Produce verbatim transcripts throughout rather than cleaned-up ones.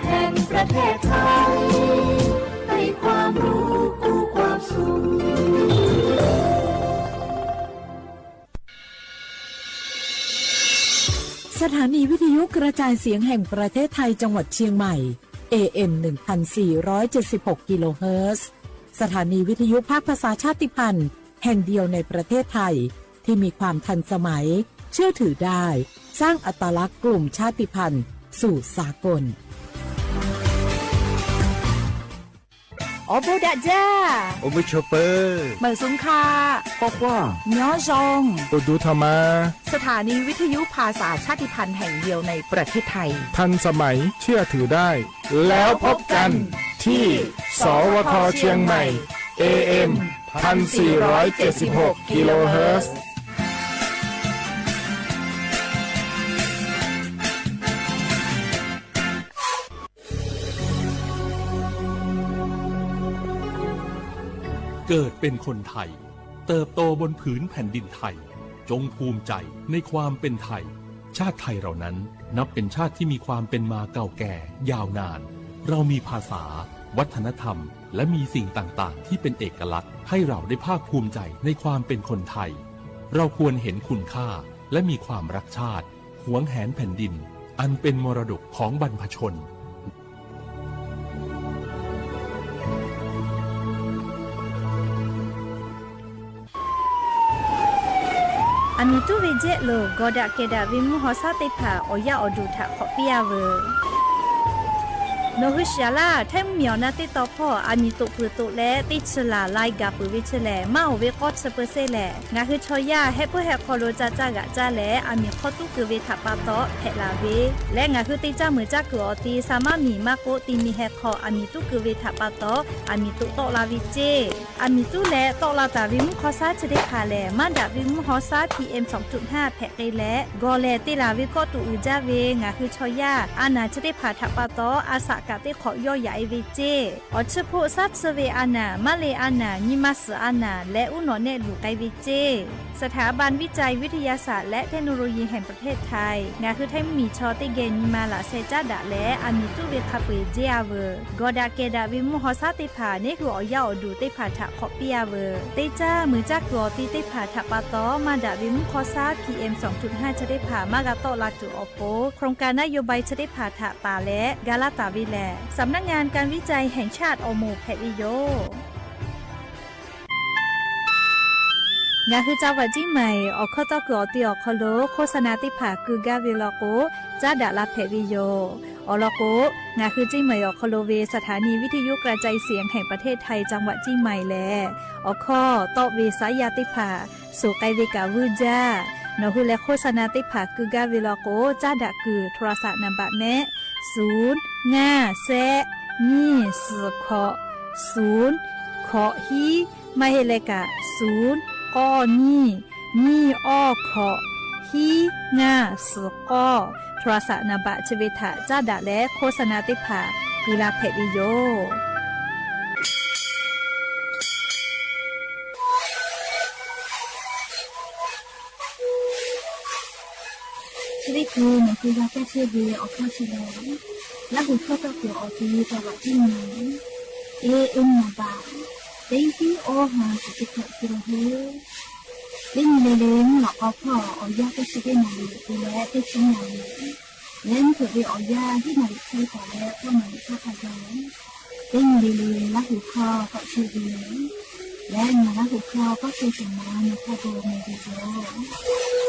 แห่งประเทศไทย ให้ความรู้กู้ความสุข สถานีวิทยุกระจายเสียงแห่งประเทศไทยจังหวัดเชียงใหม่ เอ เอ็ม หนึ่งพันสี่ร้อยเจ็ดสิบหก กิโลเฮิรตซ์ สถานีวิทยุภาคภาษาชาติพันธุ์แห่งเดียวในประเทศไทย ที่มีความทันสมัย เชื่อถือได้ สร้างอัตลักษณ์กลุ่มชาติพันธุ์สู่สากล โอบูดะจ้า โอบูโชเปอร์ เหมิงสุงค่ะ ป้อคว้า ย้อซอง โอดูธรรมา สถานีวิทยุภาษาชาติพันธุ์แห่งเดียวในประเทศไทย ทันสมัย เชื่อถือได้ แล้วพบกันที่ สวท เชียงใหม่ เอ เอ็ม พันสี่ร้อยเจ็ดสิบหก กิโลเฮิรตซ์ เกิดเป็นคนไทย เติบโตบนผืนแผ่นดินไทย จงภูมิใจในความเป็นไทย ชาติไทยเรานั้นนับเป็นชาติที่มีความเป็นมาเก่าแก่ยาวนาน เรามีภาษา วัฒนธรรม และมีสิ่งต่างๆ ที่เป็นเอกลักษณ์ ให้เราได้ภาคภูมิใจในความเป็นคนไทย เราควรเห็นคุณค่า และมีความรักชาติ หวงแหนแผ่นดิน อันเป็นมรดกของบรรพชน อะหมี่ตู้เวเจ๊โหล่ ก่อดะแก่ดะเวมุหอซาเต๊ะผา อ่อเยียะอ่อดูถะขอเปียะเวอ หนอหื้อเสียล่า ไท้หมีอ่อนนาเต๊ะตอพ่อ อะหมี่โตะปือโตะแล เต๊ะเชิญหล่าลายก๋าปือเวเชอแหล่ มะโอเวก้อเชอเปอร์เซ็นต์แหล่ หงาหื้อชอเยียะ แฮะเปื้อแฮะคอโลจาจ้าหงาจ้าแหล่ อะหมี่ข้อตู้กือเวถะปาต๊อ แผะหล่าเว และหงาหื้อเต๊ะจ้าเหมือจ้ากืออ่อตี ซามาหมี่มาโก๊ะ ตีมีแฮะคอ อะหมี่ตู้กือเวถะปาต๊อ อะหมี่โตะต๊อกลาเวเจ๊ อะหมี่ตู้แลต๊อกลาต๋าเวมุหอซาเชอเต๊ะผาแหล่ มะดะเวมุหอซา พีเอ็ม สองจุดห้า แผะเกยแล ก่อแหล่เตะหล่าเวก้อตูอื่นจ้าเว หงาหื้อชอเยียะ อาหนาเชอเต๊ะผาถะปาต๊อ อาสะกะเต๊ะขอเยียะเอเวเจ๊ อ่อเชิดโพะซาเชอเวอาหนา มะเลอาหนา ญิมาเสืออาหนา และอู้หนอแนะหลูไกเวเจ๊ สถาบันวิจัยวิทยาศาสตร์และเทคโนโลยีแห่งประเทศไทย หงาหื้อไท้หมีชอเต๊ะแก่นญิมาหล่าแซจ้าดะแล อะหมี่ตู้เวคาเป๋ยเจ๊อาเวอ ก่อดะแก่ดะเวมุหอซาเต๊ะผา เน้นหื้ออ่อเยียะอ่อดูเต๊ะผาถะขอเปียะเวอ เต๊ะจ้าเหมือจ้ากืออ่อตีเต๊ะผาถะปาต๊อ มะดะเวมุหอซา พีเอ็ม สองจุดห้า เชอเต๊ะผา มะกาต๊อกลากืออ่อโป โครงการนโยบายเชอเต๊ะผาถะป่าและ กาลาต๋าเวแหล่ สำนักงานการวิจัยแห่งชาติอ่อหมู่แผะเวโย หงาหื้อจาวาดเจียงใหม่ อ่อข้อต๊อกกืออ่อตีอ่อคอโล โฆษณาเต๊ะผากือก้าเวลอโก๊ะ จ้าดะลาแผะเวโย อ่อลอโก๊ะ หงาหื้อเจียงใหม่อ่อคอโลเว สถานีวิทยุกระจายเสียงแห่งประเทศไทยจังหวัดเจียงใหม่แล อ่อข้อต๊อกเวสายยาเต๊ะผา สูไกเวก๋าเวอร์จ้า หนอหื้อแลโฆษณาเต๊ะผากือก้าเวลอโก๊ะ จ้าดะกือ โทรศัพท์นามบัตรแมะ ศูนย์ ห้า แซะ ยี่ สี่ เคาะ ศูนย์ เคาะ ฮี มะเฮเลกะ ศูนย์ ก้อ ยี่ ยี่ อ้อ เคาะ ฮี ห้า สี่ ก้อ โทรศัพท์นามบัตรเชอเวถะจ้าดะและโฆษณาเต๊ะผา กือลาแผะเวโย ชีวิตคือหนึ่งคือยาแก้เชื้อเว อ่อข้อเชอแล และหัวข้อต๊อกกืออ่อตี จังหวัดเจียงใหม่ เอ เอ็ม นามบัตร เต็งตี้ อ้อ ห้า สิบเจ็ด กิโลเฮิรตซ์ เล่นเลเลงหลอกเอาพ่อ อ่อเยียะเต๊ะเชอเวนาลี และเต๊ะเชอนาลี และเถิดเวอ่อเยียะที่นาลีไทย และก็นาลีภาคไทย เล่นเลเลง และหัวข้อต๊อกเชอเว และเนื้อหัวข้อต๊อกเชอสมาในภาคโบในวิดีโอ เ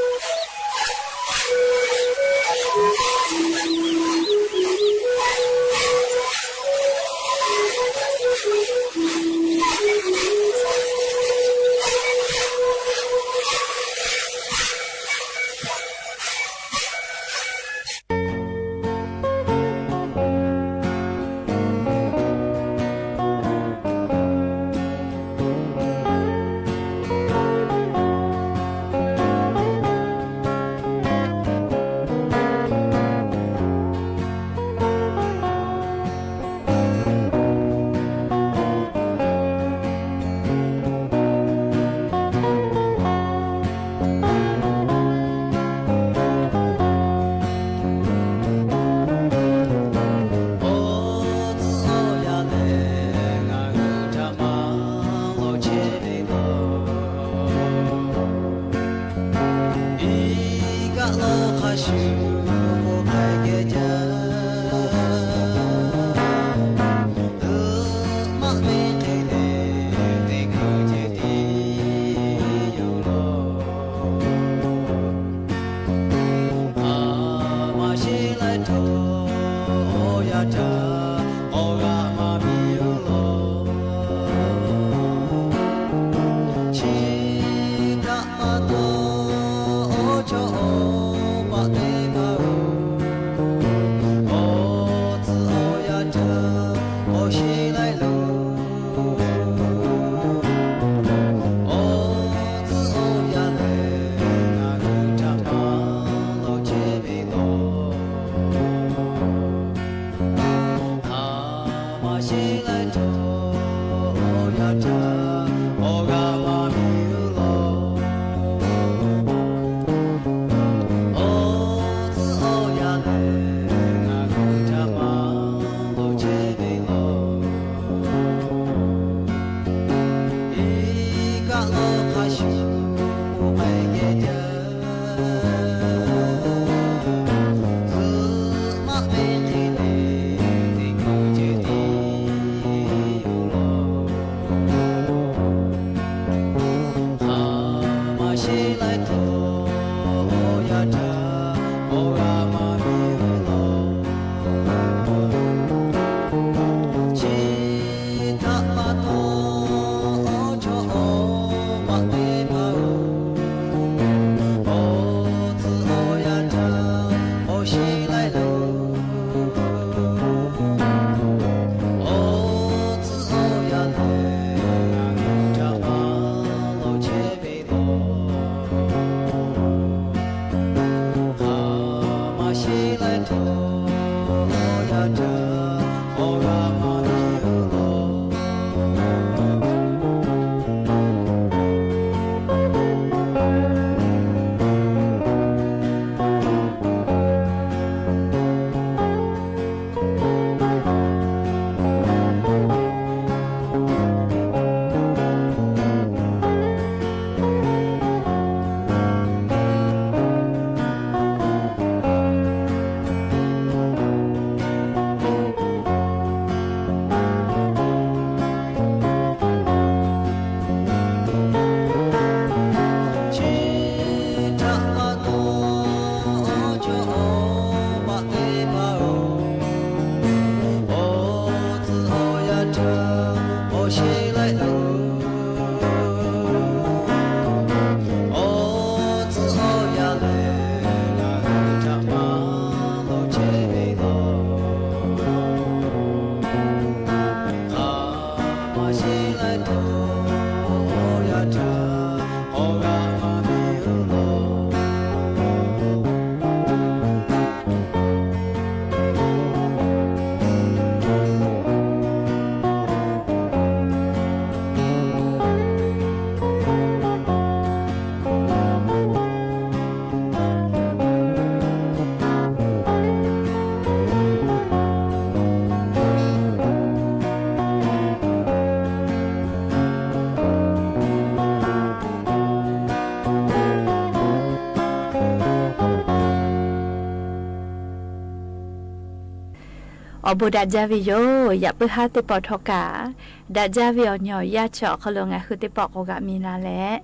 အိဘိးဒၣ်ကၠၢ်ဝီၤယိၤ ယၣ်ပၢၢ်ဟါသ့ၣ်ပီၣ်ထီၣ်ကၣ် ဒၣ်ကၠၢ်ဝီၤအီၤညီယၣ်ဆၢၣ်အီၤခီလိာ် ငါဟုသ့ၣ်ပီၣ်ကိးဂၤမံၤလၢ်လဲၣ်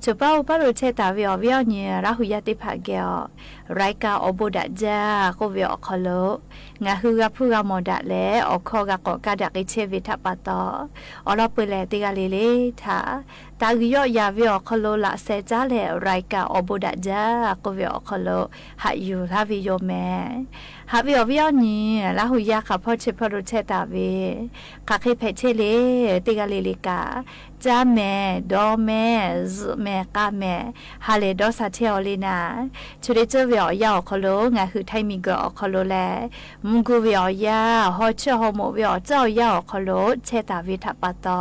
ဆိပာ်အိၣ်ပာ်လိာ်ဆဲးသးဝံၤအီၤဝံၤအီၤညီ လၢဟူယၣ်သ့ၣ်တဖၣ်ကဲအီၤ ရၢၣ်ကၣ်အိဘိးဒၣ်ကၠၢ် ကိးဝဲအီၤခီလိာ် ငါဟုဂၤဖုဂၤမီၢ်ဒၣ်လဲၣ် အိၣ်ခီဂၤကိးကါဒၣ်က့ၤဆဲးဝဲထးပာ်သီ အီလီၤပှဲၤလဲၣ်တဂၤလၢ်လၢ်ထၣ် တၢ်ဂုာ်ယီၣ်ယၤဝံၤအီၤခီလိာ် လၢ်စဲးကၠၢ်လဲၣ် ရၢၣ်ကၣ်အိဘိးဒၣ်ကၠၢ် ကိးဝဲအီၤခီလိာ် ဟးယူၤလၢဝံၤယိၤမဲာ် ဟးဝံၤအီၤဝံၤအီၤညီ လၢဟူယၣ်ဃးဖီၣ်ဆဲးဖီၣ်လိာ်ဆဲးသးဝံၤ ဃးဃ့ဖဲးဆဲးလၢ် တဂၤလၢ်လၢ်ကၣ် ကၠၢ်မဲာ် ဒီမဲာ် စုးမဲာ်ကၣ်မဲာ် ဟးလဲၤဒီးစးထဲအီၤလံနၤ ဆိဒ့စၢၢ်ဝဲအီၤယၣ်အီၤခီလိာ် ငါဟုထၢၣ်မံၤကၢၤအီၤခီလိာ်လဲၣ် မူကူဝဲအီၤယၣ် ဟီဆၢၣ်ဟီမိာ်ဝဲအီၤ စၢၢ်အီၤယၣ်အီၤခီလိာ် ဆဲးသးဝံၤထးပာ်သီ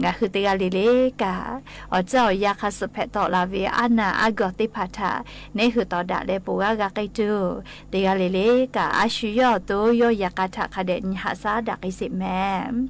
ငါဟုတဂၤလၢ်လၢ်ကၣ် အီၤစၢၢ်အီၤယၣ်ခါစုးဖဲးသိးလၢဝံၤ အနၢ်အါဂီၢ်သ့ၣ်တဖၣ်ထၣ် န့ၣ်ဟုးသီးဒၣ်လဲာ် ပှၤဂၤဂၤကဲတုၤ တဂၤလၢ်လၢ်ကၣ် အါဆူၣ်ယီၢ်သိယီၢ်ယၤကၣ်ထၣ်ခါဒဲး နံၤဟးစၢ်ဒၣ်က့ၤစ့ၢ်မဲာ်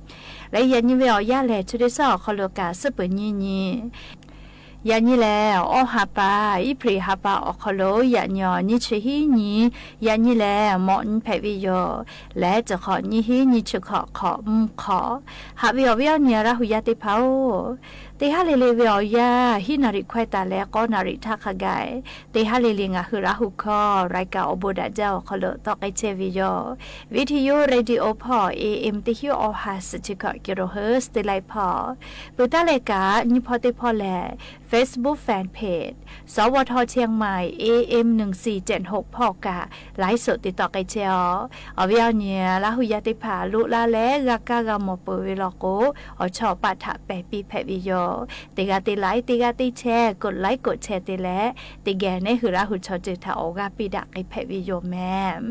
လၢယၤနံၤဝဲအီၤယၣ်လဲၣ် ဆိဒ့စၢၢ်အီၤခီလိာ်ကၣ် စုပၢၢ်နံၤနံၤ ယၣ်နံၤလႄႈ အီႈႁၢပ်ႈပႃ အ့ဖြ့ၣ်ႁၢပ်ႈပႃ အိၣ်ခိးလိာ် ယၣ်နံၤ နွံဆံဟံးနံၤ ယၣ်နံၤလႄၣ် မီၣ်နံၤဖဲးဝံယိာ် လၢၸူၵ်းနွံဟံး နွံဆံဃိး ဃိးမူၶိုၣ် ဟးဝံအီၤဝံအီၤ နံၤရၢ်ဟူယၢ်သ့ၣ်တဖၣ်အိၣ် တ့ဟါလ့လ့ဝံအီၤယၢ် ဟံးနၣ်ရံၣ်ခွဲးတၢ်လၢ ဃိးနၣ်ရံၣ်ထးခါဂၤ တ့ဟါလ့လ့ နွံဟူရၢ်ဟူခီ ရၢၣ်ကၢၣ်အိၣ်ဘူးဒၣ်ကၠၢ် အိၣ်ခိးလိာ် တီၣ်ကဲးဆဲးဝံယိာ် ဝီၣ်ထံယိၣ် ရေၣ်ဒံအိၣ်ဖီၣ် ဢေဢၢမ်ႇ တဆံဃိး ကံၣ်ရိၣ်ဟၢၣ် စတံလၢၣ်ဖီၣ် ပုၢ်တၢ်လဲၤကၣ် နံၣ်ဖီၣ်သ့ၣ်ဖီၣ်လႄႈ Facebook Fanpage สวท เชียงใหม่ เอเอ็ม หนึ่งสี่เจ็ดหก ဖီၣ်ကၢ် ไลฟ์สด တ့တီၣ်ကဲးဆဲးအီၤ အီၤဝံအီၤ နံၤရၢ်ဟူယၢ်သ့ၣ်တဖၣ် လိၣ်လၢ်လၢ ဂၤကါဂၤမီၢ်ပၢၤဝံလီၤကိး အိၣ်ဆီၣ်ပာ်ထးပဲာ်ပံဖဲးဝံယိာ် တ့ဂၤတ့ like တ့ဂၤတ့ share ကိး like ကိး share တ့လၢ တ့ဂဲၤန့ၢ်ဟူရၢ်ဟူဆီၣ်တ့ၢ်ထီၣ် အိၣ်ဂၤပံဒၣ်က့ၤ ဖဲးဝံယိာ်မ့ၢ်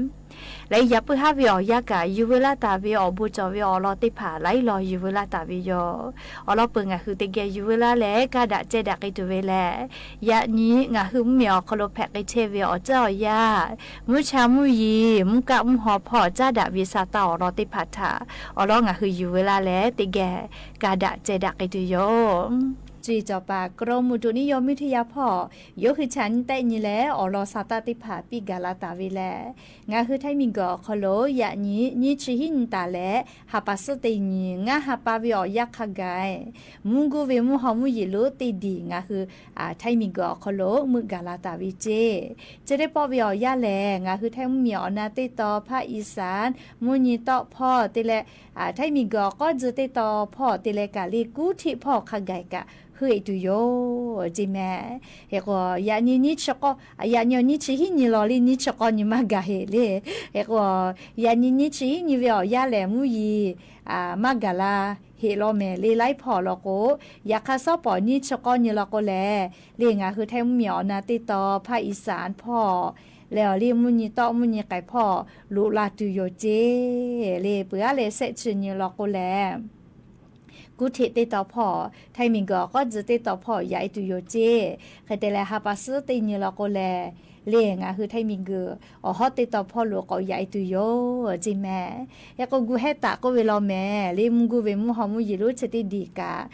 လၢယပုၢ်ဟးဝံအီၤယၢ်ကၣ် ယူၤဝဲလၢတၢ်ဝံအီၤ ဘူးကၠီဝံအီၤ လီၤသ့ၣ်တဖၣ် လၢအံၤလီၤ ယူၤဝဲလၢတၢ်ဝံယိာ် အီၤလီၤ ပၢၢ်နွံဟူတ့ဂဲၤ ယူၤဝဲလၢ်လၢ ကၢ်ဒၣ်ကဲးဒၣ်က့ၤတုၤဝဲလၢ ယၣ်နံၤ နွံဟူမူမံၤအီၤ ခီလိာ်ဖဲးကဲးဆဲးဝံအီၤ ကၢ်အီၤယၢ် မူဆါမူယံၤ မူကၣ်မူဟီၣ်ဖီၣ် ကၢ်ဒၣ်ဝံစၢ်တၢ်အီၤ လီၤသ့ၣ်တဖၣ်ထၣ် အီၤလီၤ နွံဟူယူၤဝဲလၢ်လၢ တ့ဂဲၤ ကၢ်ဒၣ်ကဲးဒၣ်က့ၤတုၤယိာ် စံၣ်ကၠီၣ်ပၣ် กรมอุตุนิยมวิทยา ဖီၣ် ယိၤဟူဆၣ် နံၣ်တ့ၢ်နံၤလၢ အီၤလီၤ စၢ်တၢ်သ့ၣ်တဖၣ် ပံဂၢ်လၢ်တၢ်ဝံလၢ နွံဟူထၢၣ်မံၤကီၢ် ခီလိာ် ယၣ်နံၤ နွံဆံဟံးနံၤတၢ်လၢ ဟးပာ်စ့ၢ်တ့ၢ်နံၤ နွံဟူပၢ်ဝံအီၤယၢ်ခါဂၤ မူၢ်ကူဝ့ၢ်မူၢ်ဟီၣ်မူၢ်ယံၤလိာ် တ့ဒံၣ် နွံဟူ ထၢၣ်မံၤကီၢ် ခီလိာ် မုၢ်ဂၢ်လၢ်တၢ်ဝံက့ ကၠီၣ်တဲၣ်ပီၣ်ဝံအီၤယၢ်လၢ် နွံဟူထၢၣ်မံၤ အီၤနၢ်တ့ၢ်တီၢ် ဖၣ်အံၣ်စၣ် မူၢ်နံၤတီၣ်ဖီၣ် တ့လၢ ထၢၣ်မံၤကီၢ် ကီၢ်စၢၢ်တ့ၢ်တီၢ်ဖီၣ် တ့လၢကၢ်လံ ကူထံးဖီၣ်ခါဂၤကၢ် ဟုၣ်အံၤတုၤယိာ် က့မ့ၢ် ဟဲကီး ယၣ်နံၤ နွံဆံဃိး ယၣ်နံၤ နွံဆံဟံးနံၤလီၤလံ နွံဆံဃိးနံၤမၤဂၤဟ့ၣ်လံ ဟဲကီး ယၣ်နံၤ နွံဆံဟံးနံၤဝံအီၤယၢ်လၢ် မူၢ်ယံၤ မၤဂၤလၢ်ဟ့ၣ်လီၤမ့ၢ် လၢလၢ်ဖီၣ်လီၤကိး ယၢ်ခါစီၤပီၣ် နွံဆံဃိးနံၤလီၤကိးလၢ် လၢနွံဟူထၢၣ်မံၤ အီၤနၢ်တ့ၢ်တီၢ် ဖၣ်အံၣ်စၣ်ဖီၣ် လၢအီၤလံ မူၢ်နံၤတီၣ် မူၢ်နံၤကဲးဖီၣ် လိၣ်လၢ်တုၤယိာ်က့ လၢပှၤလၢ် စဲးဆံနံၤလီၤကိးလၢ် ကူထံးတ့ၢ်တီၢ်ဖီၣ် ထၢၣ်မံၤကီၢ် ကီၢ်စၢၢ်တ့ၢ်တီၢ်ဖီၣ် ယၢ်အံၤတုၤယိာ်က့ ဃဲတဲလၢ် ဟးပာ်စ့ၢ်တ့ၢ်နံၤလီၤကိးလၢ် လၢနွံဟူထၢၣ်မံၤကီၢ် အီၤဟီၣ်တ့ၢ်တီၢ်ဖီၣ်လိာ်ကိး ယၢ်အံၤတုၤယိာ် က့မ့ၢ် ဟဲကီး ကူဟဲတၢ်ကိးဝဲလီၤမ့ၢ် လၢမူၢ်ကူဝ့ၢ်မူၢ်ဟီၣ်မူၢ်ယံၤလိာ် ဆၢတ့ၢ်ဒံၣ်ကၢ်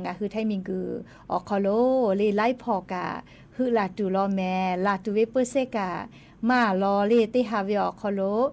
နွံဟူထၢၣ်မံၤကီၢ် အိၣ်ခိးလိာ် လၢလၢ်ဖီၣ်ကၢ် ဟုၣ်လၢ်တုၤလီၤမ့ၢ် လၢ်တုၤဝဲပၢၢ်ဆၢကၢ် မၤလီၤလၢတ့ဟးဝဲအိၣ်ခိးလိာ်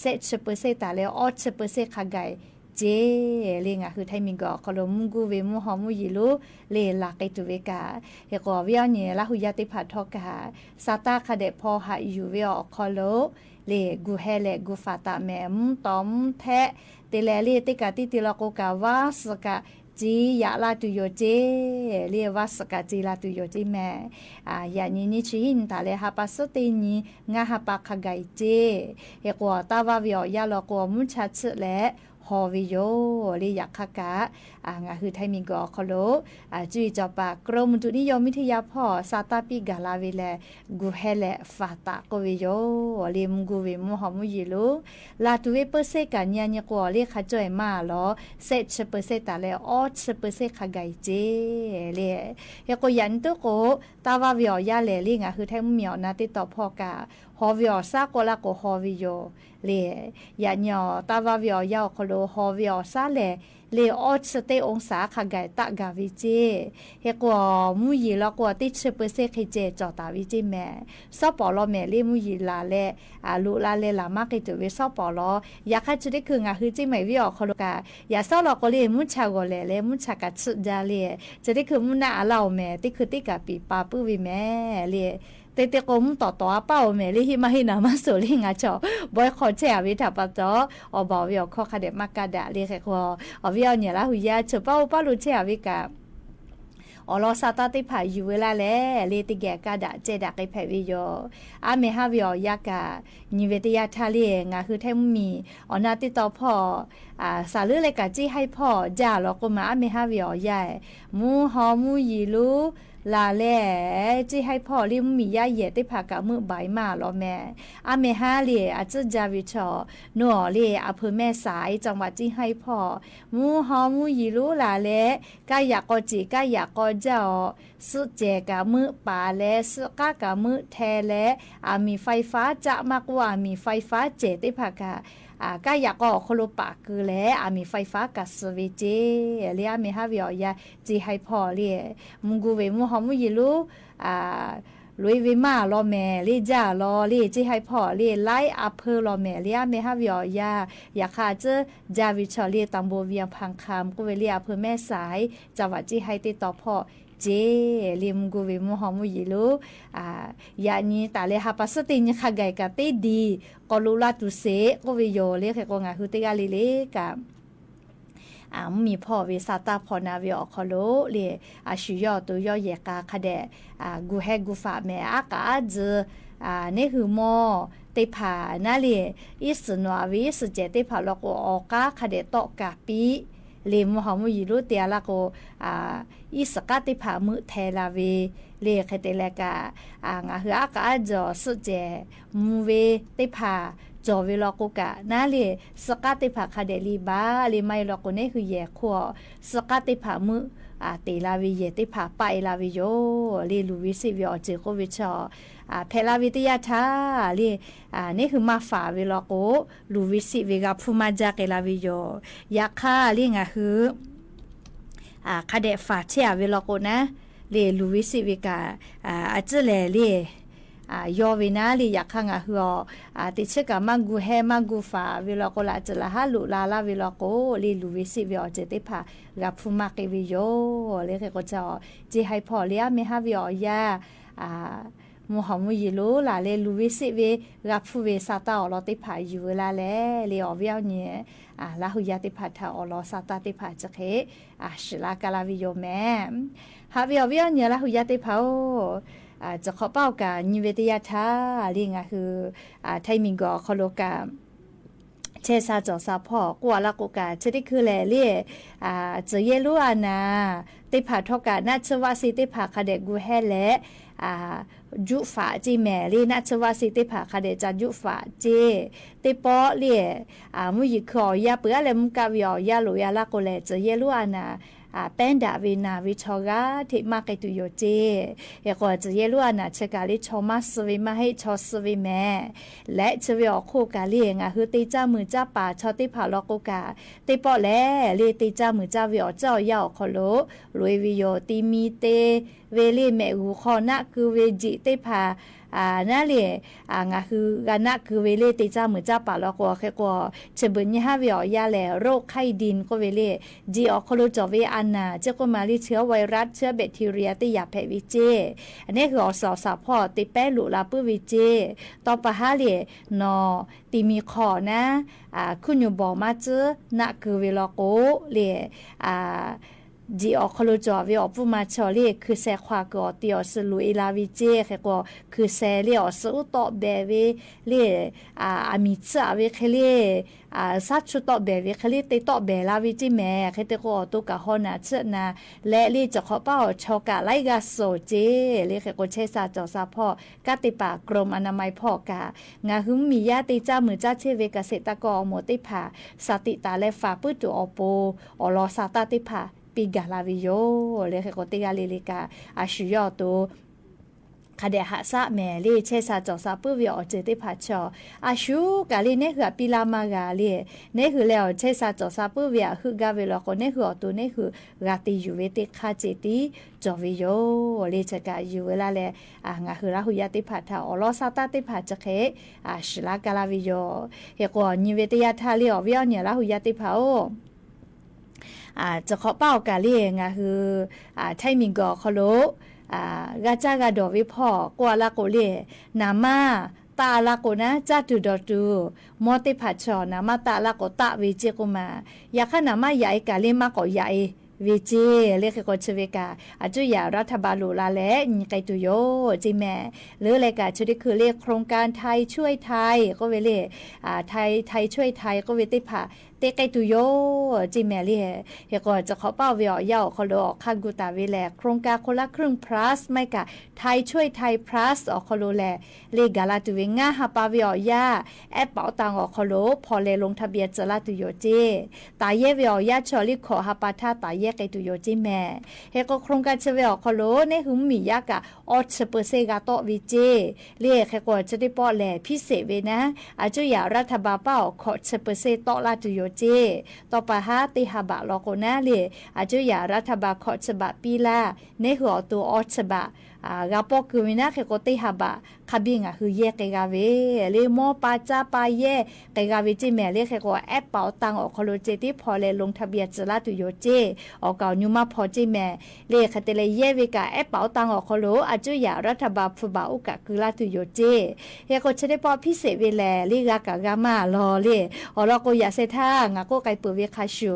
စဲးဆံပၢၢ်ဆၢတၢ်လၢ အီၣ်ဆံပၢၢ်ဆၢခါဂၤ က့ လၢနွံဟူထၢၣ်မံၤကီၢ် အိၣ်ခိးလိာ် မူၢ်ကူဝ့ၢ်မူၢ်ဟီၣ်မူၢ်ယံၤလိာ် လၢလၢ်က့ၤတုၤဝဲကၢ် ဟဲကီး ဝံအီၤန့ၣ် လၢဟူယၢ်သ့ၣ်တဖၣ်ထီၣ်ကၢ် စၢ်တၢ်ခါဒဲးဖီဟးယူၤဝဲအီၤ အိၣ်ခိးလိာ် လၢကူဟဲလၢ် ကူဖးတၢ်မ့ၢ် မူၢ်တီၢ်မူၢ်ထဲး တ့လဲၣ် လၢတ့ကၢ်တံၢ်တံၢ်လီၤကိးကၢ် ဝါစကၢ် က့ ယၢ်လၢ်တုၤယိာ်က့ လၢဝါစကၢ်က့လၢ်တုၤယိာ်က့မ့ၢ် ယၣ်နံၤ နွံဆံဟံးနံၤတၢ်လၢ ဟးပာ်စ့ၢ်တ့ၢ်နံၤ နွံဟူပၢ်ခါဂၤအံၤက့ ဟဲကီး တၢ်ဝါဝံအီၤယၢ်လီၤကိး မူၢ်ဆါဆံးလၢ ဟီၣ်ဝဲယိာ် လၢယၢ်ခါကၢ် နွံဟူထၢၣ်မံၤကီၢ် အိၣ်ခိးလိာ် စံၣ်ကၠီၣ်ပၣ် ကရူၢ်မုၢ်တူၢ်နံၣ်ယိၤမံၤထံယၢ်ဖီၣ် စၢ်တၢ်ပံးဂၢ်လၢ်ဝံလၢ် ကူဟဲလၢ် ဖးတၢ်ကိးဝဲယိာ် လၢမူၢ်ကူဝ့ၢ်မူၢ်ဟီၣ်မူၢ်ယံၤလိာ် လၢ်တုၤဝဲပၢၢ်ဆၢကၢ် ညါညါကိး လၢခးကၠီၣ်အံၤမၤလီၤ စဲးဆံပၢၢ်ဆၢတၢ်လၢ အီၣ်ဆံပၢၢ်ဆၢခါဂၤအံၤက့ လၢ ဟဲကီး ယၣ်နံၤတကိး တၢ်ဝါဝံအီၤယၢ်လၢ် လၢနွံဟူထၢၣ်မံၤအီၤ နွံတ့တီၢ်ဖီၣ်ကၢ် ဟီၣ်ဝံအီၤစၢ်ကိးလၢ်ကိး ဟီၣ်ဝဲယိာ် လၢ ယၣ်နံၤအီၤ တၢ်ဝါဝံအီၤယၢ်အိၣ်ခိးလိာ် ဟီၣ်ဝံအီၤစၢ်လၢ် လၢအီၣ်ဆံတ့ၢ်အီၣ်စၢ်ခါဂၤ တၢ်ဂၤဝံက့ ဟဲကီး မူၢ်ယံၤလီၤကိး တ့ဆံပၢၢ်ဆၢခံက့ ကၠီၣ်တၢ်ဝံက့မ့ၢ် စီၤပီၣ်လီၤမ့ၢ် လၢမူၢ်ယံၤလၢ်လၢ် လိၣ်လၢ်လၢ် လၢ်မၤက့ၤတုၤဝဲစီၤပီၣ်လီၤ ယၢ်ခါဆူတ့ၢ်ခုၣ် နွံဟူက့မ့ၢ်ဝံအီၤအိၣ်ခိးလိာ်ကၢ် ယၢ်စီၤလီၤကိးလၢ မူၢ်ဆါဂီၤလဲၣ်လၢ မူၢ်ဆါကၢ်ဆံးဒၣ်လၢ် ဆူတ့ၢ်ခုၣ် မူၢ်နၢ်အလၢ်အိၣ်မ့ၢ် တ့ခုၣ်တ့ကၢ်ပံာ်ပာ်ပုၢ်ဝံၤမ့ၢ်လၢ် တ့တ့ကိး မူၢ်တီၢ်တီၢ်အပၢ်အိၣ်မ့ၢ် လၢဟံးမၤဟံးနၤမၤစိာ်လၢ နွံဆံ ဘီခီဆဲးအဝဲတၢ်ပာ်တီၢ် အီၣ်ဘၣ်ဝံအီၤခီခါဒဲးမၤကဒါလၢ် ဟဲကီး အီၤဝံအီၤန့ၣ် လၢဟူယၢ် ဆၢပၢ်အိၣ်ပၢ်လိာ်ဆဲးအဝဲကၢ် အီၣ်လီၤ စၢ်တၢ်သ့ၣ်တဖၣ်ယူၤဝဲလၢ်လၢ် လၢတ့ဂဲၤကဒါကဲဒါက့ၤဖဲးဝံယိာ် အါမ့ၢ်ဟါဝံအီၤယၢ်ကၢ် နံၤဝဲတယၢ်ထါလၢ် နွံဟူထၢၣ်မံၤ အီၣ်နၢ်တ့တီၢ်ဖီၣ် စးလၢလၢကၢ်ကၠံဟဲဖီၣ် ယၢ်လီၤကိးမး အါမ့ၢ်ဟါဝံအီၤယၢ် မူၢ်ဟီၣ်မူၢ်ယံၤလိာ် လၢ်လၢ် ကၠံဟဲဖီၣ်လၢမူၢ်မံၤယၢ်ယဲၢ်သ့ၣ်တဖၣ်ကၢ်မုာ်ဘၣ်မးလီၤမ့ၢ် အါမ့ၢ်ဟါလၢ် အစံးယၢ်ဝံၤထီၣ် နအိၣ်လၢ် အဖုမဲၣ်စး အံၤ ကၠီၣ်ဝါကၠံဟဲဖီၣ် မူၢ်ဟီၣ်မူၢ်ယံၤလိာ်လၢ်လၢ် ကၢ်ယၢ်ကီၢ်စံၣ် ကၢ်ယၢ်ကီၢ်ကၠီၣ် စံးကဲးကၢ်မုာ်ပာ်လၢ် စံးကါကၢ်မုာ်ထဲးလၢ် အမံၤ ไฟฟ้า ကၠးမးကိး အမံၤ ไฟฟ้า ကဲးသ့ၣ်တဖၣ်ကၢ် อ่า ก้าอยากก็ขอรบปะกือแล อ่า มีไฟฟ้าก๊าซเวเจ เรียกแม่ฮาเวออกยา เจไฮพอเรียก มุงกูเว มูฮอมูยีลู อ่า ลุยเวมาลอแม่ เรียกจ้าลอ เรียกเจไฮพอเรียก ไลอำเภอลอแม่ เรียกแม่ฮาเวออกยา อยากข้าเจอ จ้าวิชอเรียกตำบลเวียงผาคำ กูเวเรียกอำเภอแม่สาย จังหวัดเจียงไฮ้ ติดต่อผ่อ เจ เรียกมุงกูเว มูฮอมูยีลู อ่า ยานี้ต๋าแลหาปาสตินี้ข้าไก่กะเต้ดี ก็ลูลาตูเส กูเวโย เรียกใครก็งาฮือเตก้าเล่ๆ กะ อ่า มีผ่อเวซาต้าผ่อนาเวออกคอโล เรียก อ่า สุยอดตูยอดแยกกาคะแดะ อ่า กูแฮกูฝาแม่อากาอาจื้อ อ่า ในหื้อหม้อเต๊ผ่านาเรียก อี้สิบหนวาเว อี้สิบเจ็ดเต๊ผ่า แล้วก็ออกกาคะแดะเตาะกาปี้ เรียกมูฮอมูยีลูเตีย แล้วก็ อ่า อี้สิบเก้าเต๊ผ่า มื้อแทนลาเว เรียกใครเตแลกะ อ่า งาฮืออากาอาจื้อ สิบเจ็ด มูเวเต๊ผ่า จ่อเวลอกูกะนาเรียก สิบเก้าเต๊ผ่าคะแดะลีบา เรียกไม่ลอกูในหื้อแยกครัว สิบเก้าเต๊ผ่า มื้อ อ่า เตลาเว แยกเต๊ผ่า ไปลาเวโย เรียกลูวิสิเวออกจื้อกูเวชอ อ่า แผ่ลาเวเตยาธา เรียก อ่า ในหื้อมาฝาเวลอกู ลูวิสิเวกาพูมาจากเกลาเวโย อยากข้าเรียกงาฮือ อ่า คะแดะฝาเทียเวลอกูนะ เรียกลูวิสิเวกา อ่า อาจื้อแลเรียก อ่า ยอเวนาเรียก อยากข้างาฮือออก อ่า ติดเชื้อกามากูแฮมากูฝาเวลอกู ละจื้อละฮะลุลาลาเวลอกู เรียกลูวิสิเวออกจื้อเต๊ผ่า กาพูมาเกเวโย เรียกใครก็จะออก เจไฮพอเรียกแม่ฮาเวออกยา อ่า มูฮอมูยีลู ละเรียกลูวิสิเว กาพูเวซาต้าออกลอเต๊ผ่า อยู่เวลาแล เรียกออกเวียวเนี่ย อ่า ละหื้อยาเต๊ผ่า ถ้าออกลอซาต้าเต๊ผ่าจะเค อ่า สุลากาลาวิโยแม่ หาเวียวเวียวเนี่ย ละหื้อยาเต๊ผ่า อ่า จะขอเป้ากา ยินเวเตยาธา เรียกงาฮือ อ่า ไทยมิงกอคอโลกา เชซาจ่อซาพ่อ กัวละกูกา เชติคือแลเรียก อ่า เจอเยลูอานา เต๊ผ่าทอกา นาเชวะซีเต๊ผ่า คะแดะกูแฮแล อ่า ยุฝาเจแม่เรียก นาเชวะซีเต๊ผ่า คะแดะจายุฝาเจ เต๊ปอเรียก อ่า มูหยิกคือออกยาเปื้อแล มูกาวิออกยาหลูยาละกูแล เจอเยลูอานา อ่า แป้นดาเวนาเวชอกา เทมาเกตุโยเจ เฮกอเจอเยลูอานา เชกาเรียกชอมาสเวมาเฮ ชอสเวแม่ และเชเวออกโคกาเรียก งาฮือเตจ้ามือจ้าป่า ชอเต๊ผ่าลอกูกา เต๊ปอแล เรียกเตจ้ามือจ้าเวออกเจ้ายาออกคอโล หลวยวิโย ตีมีเต เวเรียกแม่หูคอนะกือเวจิเต๊ผ่า อ่า นาเรียก อ่า งาฮือกานะกือเวเรียกเตจ้ามือจ้าป่าลอกู เฮกอ เชเบินยี่ห้าเวออกยาแล โรคไข้ดินก็เวเรียก จิออกคอโลจ่อเวอานา เจ้าก็มาเรียกเชื้อไวรัส เชื้อแบคทีเรีย เตยาแผลเวเจ อันนี้คือออกสอสาพ่อ เตแป้หลูลาปื้อเวเจ ต่อปะฮาเรียก นอ ตีมีคอนะ อ่า คุณอยู่บ่มาจื้อ นะกือเวลอกู เรียก อ่า จิออกคอโลจ่อเวออกปูมาชอเรียก คือแซควาเกอออกเตียวสลูเอลาเวเจ เฮกอ คือแซเรียกออกสอุเตาะแบเว เรียก อ่า อามีเชื่อเวเคเรียก อ่า สัตว์ชุเตาะแบเวเคเรียก เตเตาะแบลาเวเจแม่ เฮเตกอออกโตกาฮอนาเชื่อนา และเรียกจะขอเป้าชอกาไลกาโสเจ เรียกเฮกอเชซาจ่อซาพ่อ กาเตปากรมอนามัยพ่อกา งาฮือมียาเตจ้ามือจ้าเชเวเกษตรกรหมดเตผ่า สติตาและฝาปื้อตูออโป ออลอซาต้าเตผ่า ปีกาลาวิโย เรียกเฮกอเตกาเลเลกา อาชุยอโต คะแดะหะสะแม่เรียก เชซาจ่อซาปื้อเวออกเจอเตผ่าชอ อาชุกาเรียก ในหื้อปีลามากาเรียก ในหื้อแล้วเชซาจ่อซาปื้อเวอหื้อกาเวลอกู ในหื้อออกโต ในหื้อ กาตีอยู่เวเตคาเจตี จ่อเวโย เรียกจะกาอยู่เวลาแล อ่า งาฮือละหื้อยาเตผ่า ถ้าออลอซาต้าเตผ่าจะเค อ่า สุลากาลาวิโย เฮกอยินเวเตยาธาเรียกออกเวียวเนี่ย ละหื้อยาเตผ่า โอ อ่า จะขอเป้ากาเรียก งาฮือ อ่า ไทยมิงกอคอโล อ่า กาจ้ากาดอเวพ่อ กัวละกูเรียก นามา ตาละกูนะ จ้าตูดอตู มอเตผ่าชอ นามาตาละกูตาเวเจกูมา อยากข้านามาใหญ่กาเรียกมาก็ใหญ่ เวเจ เรียกเฮกอเชเวกา อาจุยารัฐบาลหลูลาแล ยินไกตูโย เจแม่ เรียกรายการชุดนี้คือเรียกโครงการไทยช่วยไทย ก็เวเรียก อ่า ไทย ไทยช่วยไทย ก็เวเตผ่า เต๊เกยตั๋วโย เจแหมะ เล่ เฮโกจะขอเป้าเวออกเย้าอ่อคอโล อ่อค่ากูต๋าเวแล โครงการคนละครึ่ง plus ไม่กะ ไทยช่วยไทย plus อ่อคอโลแล เล่กาละตั๋วเว งาฮาปาเวออกเย้า แอปเป๋าตังอ่อคอโล ผ่อแลลงทะเบียนจะละตั๋วโยเจ้ ต๋าแย้เวออกเย้า เชาะลิขอฮาปาท่า ต๋าแย้เกยตั๋วโยเจแหมะ เฮโกโครงการเชอเวออกคอโล เน่หื้อหมียะกะ ออเชอเปอร์เซ็นต์กาต๊อกเวเจ้ เล่เฮโกจะได้ปอดแล พิเศษเวนะ อาจุยารัฐบาลเป้า ขอเชอเปอร์เซ็นต์ต๊อกละตั๋วโยเจ้ ต่อไปฮะ เต๊ห้าบาทลอโกนะ เล่ อาจุยารัฐบาลขอเชอบาทปี้ละ เน่หื้อออกตั๋วออเชอบาท อ่า กาปอดกือเวนะ เฮโกเต๊ห้าบาท คาบินอ่ะ หื้อแย้เกยกาเว เล่ มอปาจ๊าปาแย้เกยกาเวเจแหมะ เล่เฮโกแอปเป๋าตังอ่อคอโลเจ้ ตี้ผ่อแลลงทะเบียนจะละตั๋วโยเจ้ อ่อเก่ายูมาผ่อเจแหมะ เล่เฮเตแลแย้เวกา แอปเป๋าตังอ่อคอโล อาจุยารัฐบาล พูบาทอู้กะ กือละตั๋วโยเจ้ เฮโกจะได้ปอดพิเศษเวแล เล่กากะกามาลอ เล่ อ่อลอโกยาเซท่า งาโกไกเปิดเวคาชู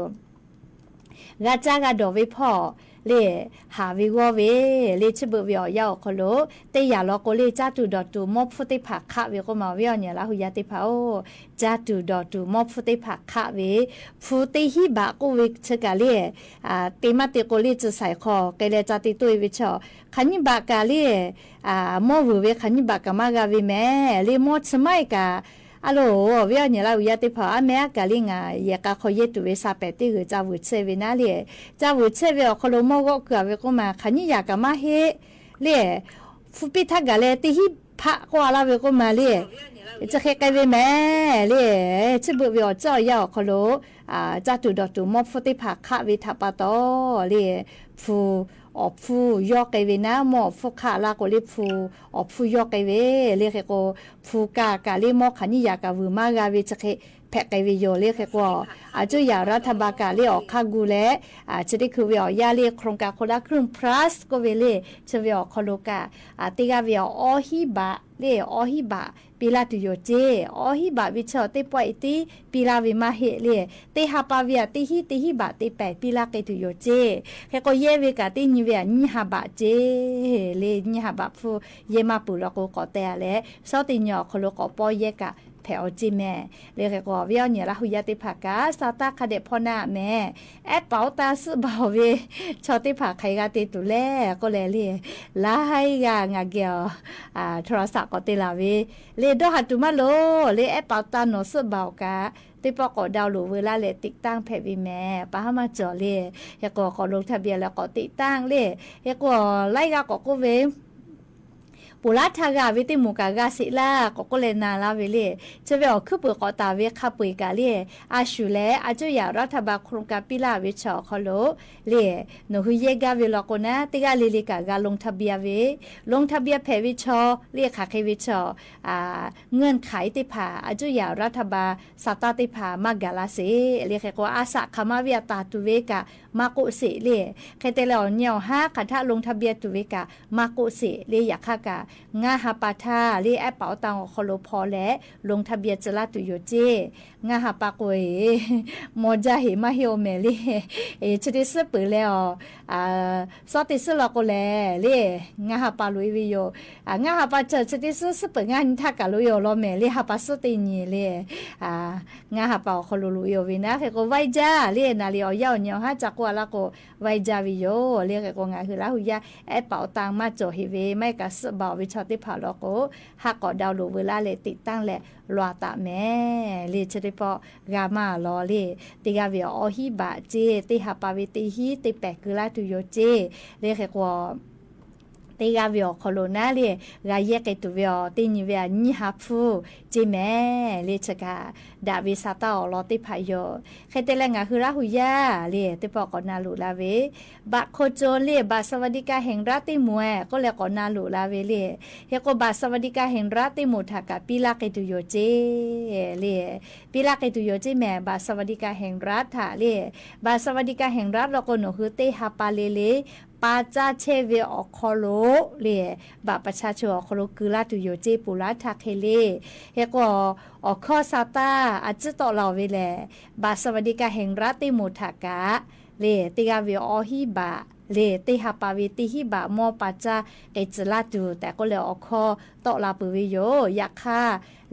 กาจ๊ากาดอเวพ่อ เล่ หาเววอเว เล่ เชอเบิดเวออกเย้าอ่อคอโล เต๊ยาลอโก เล่ จ๊าตู่ดอตู่ มอพูเต๊ผ่าคะเวโกมา เวออกเยียะละ ฮูยาเต๊ผ่า โอ้ จ๊าตู่ดอตู่ มอพูเต๊ผ่าคะเว พูเต๊ฮี่บาทโกเวเชอกา เล่ อ่า เต๊มาเต๊โก เล่ จะใส่คอ เกยแลจ๊าเต๊ตวยเวเชาะ คะยี่บาทกา เล่ อ่า มอหวือเว คะยี่บาทกามาเวแหมะ เล่ มอเชอไม้กา อะโหล เวออกเยียะละ ฮูยาเต๊ผ่า อะแม่กา เล่ งา แยะกาคอเย้ตั๋วเว ซาแป๋ดเต๊หื้อ จ๊าหวือเชอเวนะ เล่ จ๊าหวือเชอเวออกคอโล มอก็เกือเวโกมา คะยี่ยาก็มาเฮ เล่ พูปี้ทักกาแล เต๊ฮี่พะก็อะละเวโกมา เล่ จะเฮเกยเวแหมะ เล่ เชอเบิดเวออกเย้าอ่อคอโล อ่า จ๊าตู่ดอตู่ มอพูเต๊ผ่าคะเวถาปาตอ เล่ พูออกพูยอเกยเวนะ มอพูคะละโก เล่ พูออกพูยอเกยเว เล่เฮโก พูกากา เล่ มอคะยี่ยาก็หวือมาเว จะเฮแผะเกยเวโย เล่เฮโก อาจุยารัฐบาลกา เล่ อ่อค่ากูแล อ่า จะได้คือเวออกเยียะ เล่ โครงการคนละครึ่ง plus โกเว เล่ เชอเวออกคอโลกา อ่า เต๊กาเวออก ออฮี่บาท เล่ ออฮี่บาท ปี้ละตั๋วโยเจ้ ออฮี่บาทเวเชาะ เต๊ปอดอิติ ปี้ละเวมาเฮ เล่ เต๊ห้าปาเวอะ เต๊ฮี่ เต๊ฮี่บาท เต๊แป๋ด ปี้ละเกยตั๋วโยเจ้ เฮโกแย้เวกา เต๊ยีเวอะ ยี่ห้าบาทเจ้ เล่ ยี่ห้าบาท พูแย้มาปื้อลอโก ก็แต๊แล ซ้อเต๊ยออกคอโล ก็ปอแย้กา แผะออกเจแหมะ เล่เฮโก เวออกเยียะละ ฮูยาเต๊ผ่ากา ซาตาคะแดะพ่อหน้าแหมะ แอปเป๋าตังซื้อบ่าวเว เชาะเต๊ผ่าใค่กาเต๋ตั๋วแล ก็แล เล่ ไล่กางาเกียว อ่า โทรศัพท์ก็เต๋ละเว เล่ ดอหาตั๋วมาโล เล่ แอปเป๋าตังหนอ ซื้อบ่าวกา เต๊ปอดก็ดาวน์โหลดเวอละ เล่ ติดตั้งแผะเวแหมะ ปาหามาจ่อ เล่ เฮโก ก็ลงทะเบียนแล้วก็ติดตั้ง เล่ เฮโก ไล่กาก็โกเว ปู๋ละทากาเวเต๊หมู่กา กาเสละ ก็โกแลนาละเว เล่ เชอเวออกคือเปิดก็ต๋าเว คะเปิดกา เล่ อาชูแล อาจุยารัฐบาลโครงการปี้ละเวเชาะคอโล เล่ หนอหื้อแย้กาเวลอโกนะ เต๊กาเล่เล่กากาลงทะเบียนเว ลงทะเบียนแผะเวเชาะ เล่ คะเกยเวเชาะ อ่า เงื่อนไขเต๊ผ่า อาจุยารัฐบาล ซาตาเต๊ผ่ามากาละเส เล่เฮโก อาสาคะมาเวอะ ต๋าตั๋วเวกา มาโกะเส เล่ เฮเตแลออกเยียะฮะ คะถ้าลงทะเบียนตั๋วเวกา มาโกะเส เล่ ยาคะกา งาฮาปาท่า เล่ แอปเป๋าตังอ่อคอโล ผ่อแลลงทะเบียนจะละตั๋วโยเจ้ งาฮาปาโกเอ มอจ้าเหมาเฮโอแหมะ เล่ เอ เชอเต๊ซื้อปื้อแลออ อ่า ซ้อเต๊ซื้อลอโกแล เล่ งาฮาปาลุยเวโย อ่า งาฮาปาเจอ เชอเต๊ซื้อ ซื้อปื้องาทากาลุยโยลอแหมะ เล่ ฮาปาซื้อเต๊ยี เล่ อ่า งาฮาปาอ่อคอโลลุยโยเวนะ เฮโกไว้จ้า เล่ นาลีออกเยียะเยียะฮะ จากกัวละโก ไว้จ้าเวโย เล่ เฮโก งาหื้อละ ฮูยา แอปเป๋าตังมาจ่อเหเว ไม่กาซื้อบ่าวเวเชาะเต๊ผ่าลอโก หากก็ดาวน์โหลดเวอละ เล่ ติดตั้งแล ลอต๋าแหมะ เล่ เชอเต๊ปอดกามาลอ เล่ เต๊กาเวออก ออฮี่บาทเจ้ เต๊ห้าปาเว เต๊ฮี่ เต๊แป๋ด กือละตั๋วโยเจ้ เล่ เฮโก เต๊กาเวออกคอโลนา เล่ กาแย้เกยตั๋วเวออก เต๊ยีเวอะ ยี่ห้าพู เจแหมะ เล่ เชอกา ดะเวซาตาอ่อลอเต๊ผ่าโย เฮเตแล งาหื้อละ ฮูยา เล่ เต๊ปอดก็นาหลูละเว บัตรคนจน เล่ บัตรสวัสดิการแห่งรัฐเต๊หมู่แอ ก็แลก็นาหลูละเว เล่ เฮโก บัตรสวัสดิการแห่งรัฐเต๊หมู่ทากา ปี้ละเกยตั๋วโยเจ้ เล่ ปี้ละเกยตั๋วโยเจ้แหมะ บัตรสวัสดิการแห่งรัฐทา เล่ บัตรสวัสดิการแห่งรัฐลอโก หนอหื้อเต๊ห้าปาเล่ เล่ ปาจ้าเชเวออกคอโล เล่ บัตรประชาชนอ่อคอโล กือละตั๋วโยเจ้ ปู๋ละทากเฮ เล่ เฮโก อ่อข้อซาตา อาจื้อต่อเหล่าเวแล บัตรสวัสดิการแห่งรัฐเต๊หมู่ทากา เล่ เต๊กาเวออก ออฮี่บาท เล่ เต๊ห้าปาเว เต๊ฮี่บาท มอปาจ้า เกยจะละตั๋ว แต่ก็แลอ่อข้อ တော့လၢ်ပၢၢ်ဝဲယိာ် ယခါ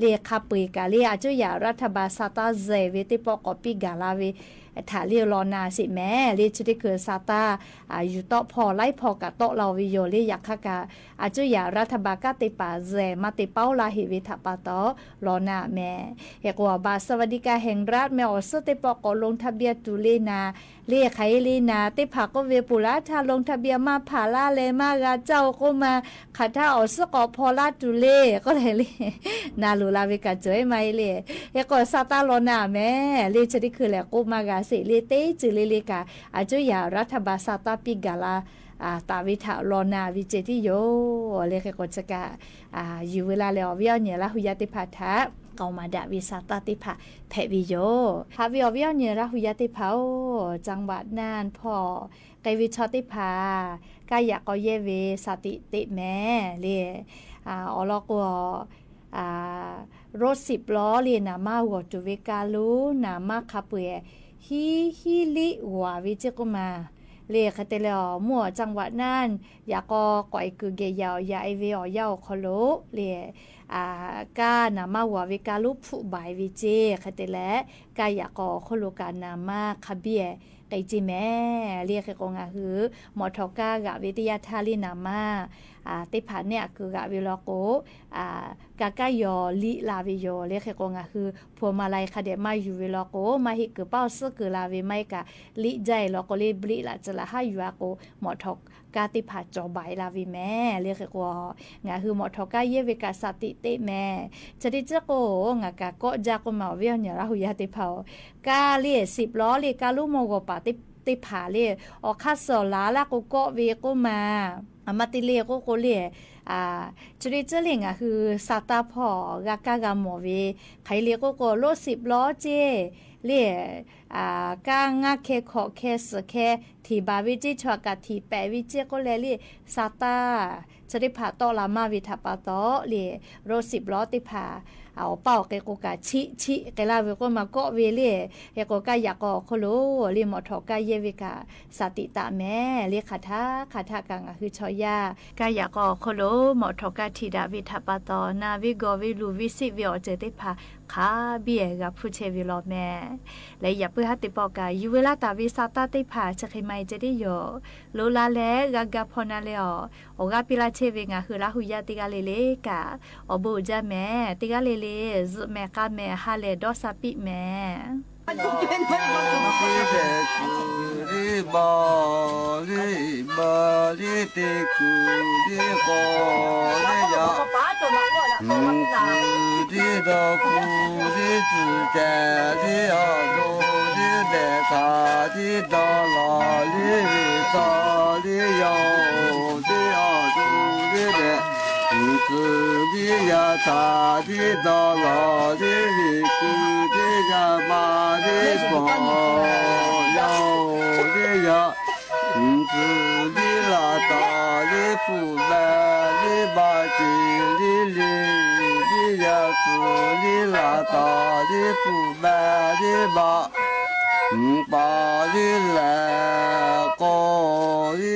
လၢခါပှ့ၤကးလၢ အစိယၤ ရฐบาล စၢတၢ်စဲၤဝဲတ့ၢ်ပီၣ်ကိးပံၢ်ဂၤလၢ်ဝဲ ထးလၢလီၤနၤစ့ၢ်ကီးမ့ၢ် လၢဆၢထံခါ စၢတၢ် ယူၤတီၣ်ဖီၣ် လၢဖီၣ်ကးတီၢ်လီၤဝဲယိာ်လၢယခါကး အစိယၤ ရฐบาล ကးတ့ၢ်ပာ်စဲၤ မၤတ့ၢ်ပီၣ်လၢ်ဟ့ၣ်ဝဲထးပာ်တီၤ လီၤနၤမ့ၢ် ဟဲကိးဘၣ် สวัสดิการแห่งรัฐ မ့ၢ်အီၣ်စၢတ့ၢ်ပီၣ်ကိး ลงทะเบียน တုၤလၢနၤ လၢခါအံၤလၢနၤ တ့ၢ်ဖးကိးဝဲပူၤလၢ်ထါ ลงทะเบียน မၤဖးလၢ်လဲၤမၤဂၤကၠီၣ်ကိးမး ခးထါအီၣ်စၢကိးဖီလၢ်တုၤလၢ ကိးလဲၣ်လၢ နၤလူၤလၢ်ဝဲကးစၢၤမးအံၤလၢ ဟဲကိးစၢတၢ်လီၤနၤမ့ၢ် လၢဆၢထံခါလဲၣ်ကိးမၤဂၤစ့ၢ် လၢတ့ၢ်စၢၤလၢလၢကး အစိယၤ ရฐบาล စၢတၢ်ပံၢ်ဂၤလၢ် တၢ်ဝဲထးလီၤနၤဝံၤစ့ၢ်ကီးယိာ် လၢဟဲကိးဆၢကး ယူၤဝဲလၢ်လၢအီၤ ဝံအီၣ်ညၣ်လၢ်ဟူယၤတ့ၢ်ဖးထး ကီးမၤဒၣ်ဝံစၢတၢ်တ့ၢ်ဖးဖဲးဝံယိာ် ဟးဝံအီၣ် ဝံအီၣ်ညၣ်လၢ်ဟူယၤတ့ၢ်ဖးအိၣ် จังหวัดน่าน ဖီၣ် ကဲဝံဆီတ့ၢ်ဖး ကးယၤကိးယဲၢ်ဝဲ စးတံးတ့ၢ်မ့ၢ်လၢ အီၣ်လီၤကိး รถสิบล้อ လၢနၤမါဂီၤတုၤဝဲကါလူ နၤမါခါပှ့ၤ ဟံးဟံးလံဝၤဝဲစ့ၢ်ကိးမး လၢခါတဲလၢအီၤ မုၢ်အီၣ် จังหวัดน่าน ယၤကိးကွၢ်အကုၢ်က့ၤယၤအီၣ်ယၤအ့ဝဲအီၣ်ယၤအိၣ်ခီလိာ် လၢ ကါနၤမါဝၤဝဲကါလူ ဖုးဘၣ်ဝဲစ့ၢ် ခါတဲလၢ ကါယၤကိးအီၣ်ခီလိာ်ကး နၤမါခါဘံၣ် ကဲစ့ၢ်မ့ၢ် လၢဟဲကိး ငါဟု မီၣ်ထိးကါဂာ်ဝဲတယၢ်ထါလၢနၤမါ တ့ၢ်ဖးနဲၣ်အကုၢ်ဂာ်ဝဲ လီၤကိး ကါကါယီၤလံလၢ်ဝဲယိာ် လၢဟဲကိး ငါဟု พวงมาลัย ခါဒဲးမၤယူၤဝဲ လီၤကိး မၤဟ့ၣ်ကုၢ်ပၢ်စ့ၢ်ကီးလၢ်ဝဲ မၤကးလံဒ်အံၤ လီၤကိး လၢဘျ့လၢ် စၢလၢ်ဟးယူၤအကိး မီၣ်ထိးကါတ့ၢ်ဖးကၠီၤဘၣ်လၢ်ဝဲမ့ၢ် လၢဟဲကိး ငါဟု မီၣ်ထိးကါယဲၢ်ဝဲကး စးတံးတ့ၢ်မ့ၢ် ဆၢထံကၠိကိး ငါကးကိးဒ်ကိးမး ဝံအီၣ်ညၣ်လၢ်ဟူယၤတ့ၢ်ဖးအိၣ် ကါလၢ สิบล้อ လၢကါလူမီၢ်ဂီၤပၤတ့ၢ်ဖးလၢ အီၣ်ခါစီၣ်လၢ်လၢ်ကိးကိးဝဲကိးမး အမၤတ့ၢ်လၢကိးကိးလၢ ဆၢထံကၠိလၢ ငါဟု စၢတၢ်ဖီၣ် ဂၤကါဂၤမီၢ်ဝဲ ခါအံၤလၢကိးကိး รถสิบล้อ စ့ၢ် လၢ ကါငါးခဲ ခြောက်ခဲ ဆယ်ခဲ ထံၣ်ဘၣ်ဝဲစ့ၢ် ထွဲကးထံၣ်ပဲာ်ဝဲစ့ၢ် ကိးလဲၣ်လၢ စၢတၢ် ဆၢတ့ၢ်ဖးတီၢ်လၢ်မၤဝဲထးပာ်တီၤလၢ รถสิบล้อ တ့ၢ်ဖး အီၣ်ပၢ်အီၣ်ကဲကိးကး ဆံးဆံး ကဲလၢ်ဝဲကိးမးကိးဝဲလၢ ဟဲကိး ကါယၤကိးအီၣ်ခီလိာ် လၢမီၣ်ထိးကါယဲၢ်ဝဲကး စးတံးတ့ၢ်မ့ၢ် လၢခးထါ ခးထါကး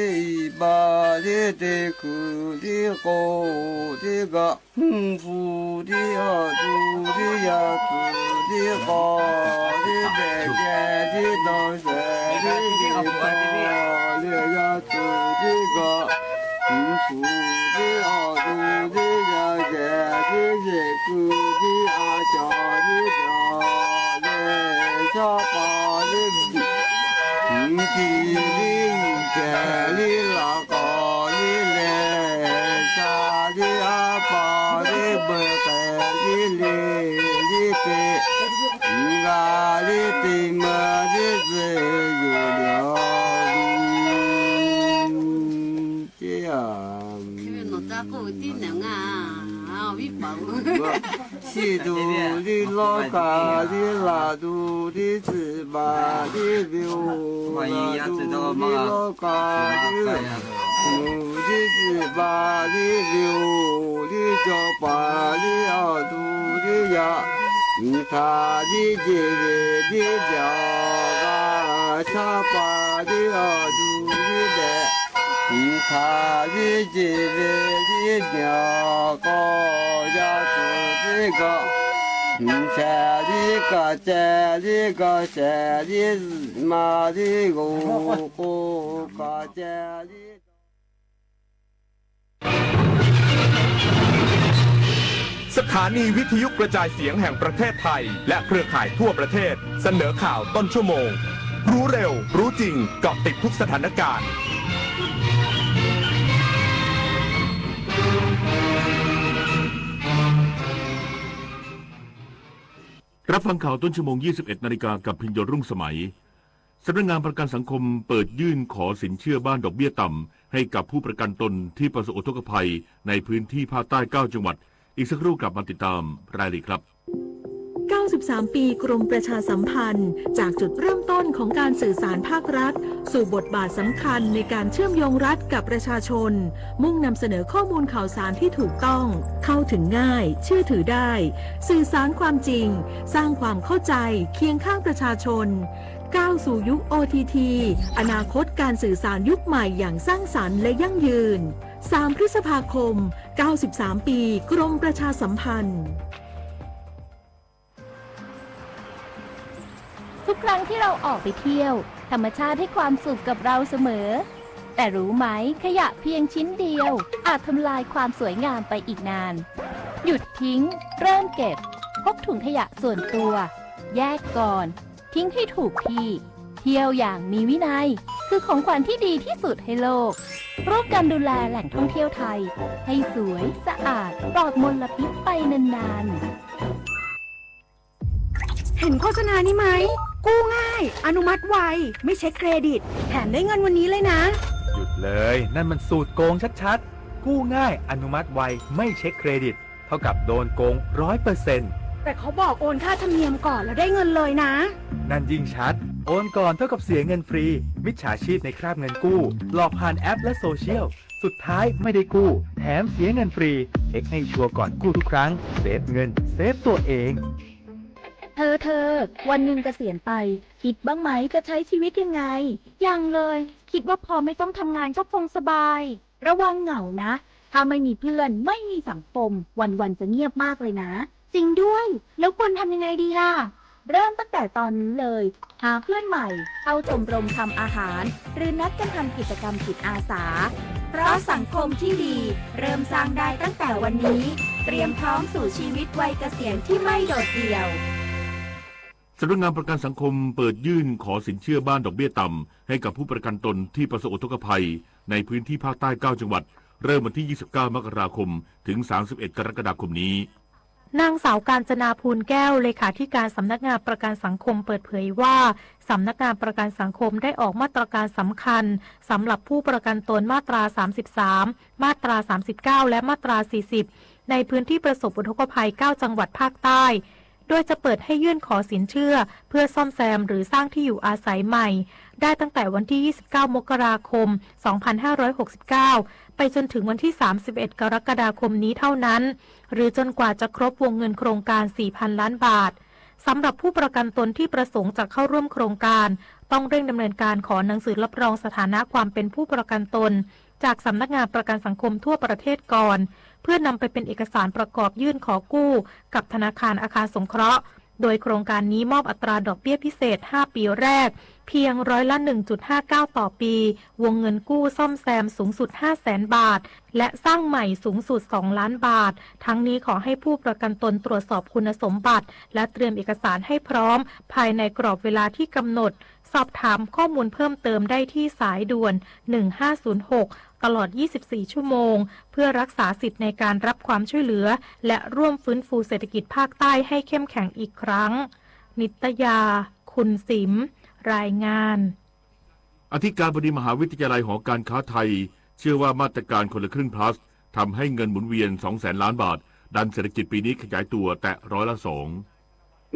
ငါဟုဆီယၢ် ကါယၤကိးအီၣ်ခီလိာ် မီၣ်ထိးကါထံၣ်ဒၣ်ဝဲထးပာ်တီၤ နၤဝဲဂီၤဝဲလူၤဝဲစံးဝဲအီၣ်စ့ၢ်တ့ၢ်ဖး ခးဘံၣ်ဂၤဖုဆဲးဝဲလီၤမ့ၢ် လၢယၤပၢၢ်ဟးတ့ၢ်ပီၣ်ကး ယူၤဝဲလၢ်တၢ်ဝဲစၢတၢ်တ့ၢ်ဖး ဆၢဃ့မးအံၤကဲဒ်ယိာ် လိလၢ်လၢ ဂၤဂၤဖီနၤလဲၣ်အီၤ အီၣ်ဂၤပ့လၢ်ဆဲးဝဲ ငါဟုလၢ်ဟူယၤတ့ၢ်ဂၤလၢ်လၢ်ကး အီၣ်ဘိးကၠၢ်မ့ၢ် တ့ၢ်ဂၤလၢ်လၢ် ယုၢ်မ့ၢ်ကါမ့ၢ် ဟါလၢ်ဒီးစးပံးမ့ၢ်你看你这位的娘个呀，是这个，嗯，这里个，这里个，这里嘛的，我，我，个，这里。 สถานีวิทยุกระจายเสียงแห่งประเทศไทย และเครือข่ายทั่วประเทศ เสนอข่าวต้นชั่วโมง รู้เร็ว รู้จริง เกาะติดทุกสถานการณ์ รับฟังข่าวต้นชั่วโมง ยี่สิบเอ็ดนาฬิกา กับพิญโย รุ่งสมัย สำนักงานประกันสังคมเปิดยื่นขอสินเชื่อบ้านดอกเบี้ยต่ำให้กับผู้ประกันตนที่ประสบอุทกภัยในพื้นที่ภาคใต้ เก้าจังหวัด อีกสักครู่กลับมาติดตามรายละเอียดครับ เก้าสิบสามปีกรมประชาสัมพันธ์ จากจุดเริ่มต้นของการสื่อสารภาครัฐ สู่บทบาทสำคัญในการเชื่อมโยงรัฐกับประชาชน มุ่งนำเสนอข้อมูลข่าวสารที่ถูกต้อง เข้าถึงง่าย เชื่อถือได้ สื่อสารความจริง สร้างความเข้าใจ เคียงข้างประชาชน ก้าวสู่ยุค โอ ที ที อนาคตการสื่อสารยุคใหม่อย่างสร้างสรรค์และยั่งยืน สามพฤษภาคม เก้าสิบสามปีกรมประชาสัมพันธ์ ทุกครั้งที่เราออกไปเที่ยว ธรรมชาติให้ความสุขกับเราเสมอ แต่รู้ไหม ขยะเพียงชิ้นเดียว อาจทำลายความสวยงามไปอีกนาน หยุดทิ้ง เริ่มเก็บ พกถุงขยะส่วนตัว แยกก่อน ทิ้งให้ถูกที่ เที่ยวอย่างมีวินัย คือของขวัญที่ดีที่สุดให้โลก ร่วมกันดูแลแหล่งท่องเที่ยวไทย ให้สวย สะอาด ปลอดมลพิษไปนานๆ เห็นโฆษณานี้ไหม กู้ง่าย อนุมัติไว ไม่เช็คเครดิต แถมได้เงินวันนี้เลยนะ หยุดเลย นั่นมันสูตรโกงชัดๆ กู้ง่าย อนุมัติไว ไม่เช็คเครดิต เท่ากับโดนโกงร้อยเปอร์เซ็นต์ แต่เขาบอกโอนค่าธรรมเนียมก่อนแล้วได้เงินเลยนะ นั่นยิ่งชัด โอนก่อนเท่ากับเสียเงินฟรี มิจฉาชีพในคราบเงินกู้ หลอกผ่านแอปและโซเชียล สุดท้ายไม่ได้กู้ แถมเสียเงินฟรี เช็คให้ชัวร์ก่อนกู้ทุกครั้ง เซฟเงิน เซฟตัวเอง เธอ เธอ วันหนึ่งเกษียณไป คิดบ้างไหมจะใช้ชีวิตยังไง ยังเลย คิดว่าพอไม่ต้องทำงานก็คงสบาย ระวังเหงานะ ถ้าไม่มีเพื่อน ไม่มีสังคม วันๆ จะเงียบมากเลยนะ จริงด้วย แล้วควรทำยังไงดีล่ะ เริ่มตั้งแต่ตอนนี้เลย หาเพื่อนใหม่ เข้าชมรมทำอาหาร หรือนัดกันทำกิจกรรมจิตอาสา เพราะสังคมที่ดี เริ่มสร้างได้ตั้งแต่วันนี้ เตรียมพร้อมสู่ชีวิตวัยเกษียณที่ไม่โดดเดี่ยว สำนักงานประกันสังคมเปิดยื่นขอสินเชื่อบ้านดอกเบี้ยต่ำให้กับผู้ประกันตนที่ประสบอุทกภัยในพื้นที่ภาคใต้ เก้าจังหวัด เริ่มวันที่ ยี่สิบเก้า มกราคม ถึง สามสิบเอ็ด กรกฎาคมนี้ นางสาวกาญจนา ภูลแก้ว เลขาธิการสำนักงานประกันสังคมเปิดเผยว่า สำนักงานประกันสังคมได้ออกมาตรการสำคัญสำหรับผู้ประกันตนมาตรา สามสิบสาม มาตรา สามสิบเก้า และมาตรา สี่สิบ ในพื้นที่ประสบอุทกภัย เก้าจังหวัดภาคใต้ โดยจะเปิดให้ยื่นขอสินเชื่อเพื่อซ่อมแซมหรือสร้างที่อยู่อาศัยใหม่ ได้ตั้งแต่วันที่ ยี่สิบเก้า มกราคม สองพันห้าร้อยหกสิบเก้า ไปจนถึงวันที่ สามสิบเอ็ด กรกฎาคมนี้เท่านั้น หรือจนกว่าจะครบวงเงินโครงการ สี่พันล้านบาท สำหรับผู้ประกันตนที่ประสงค์จะเข้าร่วมโครงการ ต้องเร่งดำเนินการขอหนังสือรับรองสถานะความเป็นผู้ประกันตน จากสำนักงานประกันสังคมทั่วประเทศก่อน เพื่อนำไปเป็นเอกสารประกอบยื่นขอกู้กับธนาคารอาคารสงเคราะห์ โดยโครงการนี้มอบอัตราดอกเบี้ยพิเศษ ห้าปีแรก เพียงร้อยละ หนึ่งจุดห้าเก้า ต่อปี วงเงินกู้ซ่อมแซมสูงสุด ห้าแสนบาท และสร้างใหม่สูงสุด สองล้านบาท ทั้งนี้ขอให้ผู้ประกันตนตรวจสอบคุณสมบัติ และเตรียมเอกสารให้พร้อมภายในกรอบเวลาที่กำหนด สอบถามข้อมูลเพิ่มเติมได้ที่สายด่วน หนึ่งห้าศูนย์หก ตลอด ยี่สิบสี่ ชั่วโมง เพื่อรักษาสิทธิ์ในการรับความช่วยเหลือ และร่วมฟื้นฟูเศรษฐกิจภาคใต้ให้เข้มแข็งอีกครั้ง นิตยา คุณสิม รายงาน อธิการบดีมหาวิทยาลัยหอการค้าไทย เชื่อว่ามาตรการคนละครึ่ง plus ทำให้เงินหมุนเวียน สองแสนล้านบาท ดันเศรษฐกิจปีนี้ขยายตัวแตะร้อยละสอง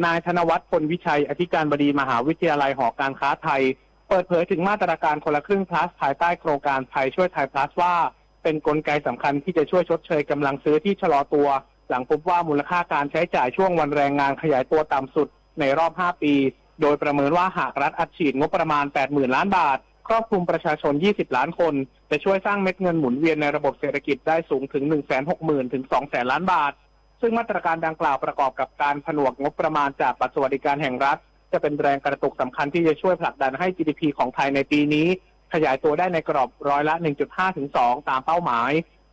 นายธนวัฒน์ พลวิชัย อธิการบดีมหาวิทยาลัยหอการค้าไทย เปิดเผยถึงมาตรการคนละครึ่ง plus ภายใต้โครงการไทยช่วยไทย plus ว่า เป็นกลไกสำคัญที่จะช่วยชดเชยกำลังซื้อที่ชะลอตัว หลังพบว่ามูลค่าการใช้จ่ายช่วงวันแรงงานขยายตัวต่ำสุดในรอบห้าปี โดยประเมินว่าหากรัฐอัดฉีดงบประมาณ แปดหมื่นล้านบาท ครอบคลุมประชาชน ยี่สิบล้านคน จะช่วยสร้างเม็ดเงินหมุนเวียนในระบบเศรษฐกิจได้สูงถึง หนึ่งแสนหกหมื่น ถึง สองแสนล้านบาท ซึ่งมาตรการดังกล่าวประกอบกับการผนวกงบประมาณจากบัตรสวัสดิการแห่งรัฐ จะเป็นแรงกระตุกสำคัญที่จะช่วยผลักดันให้ จีดีพี ของไทยในปีนี้ ขยายตัวได้ในกรอบร้อยละ หนึ่งจุดห้า ถึง สอง ตามเป้าหมาย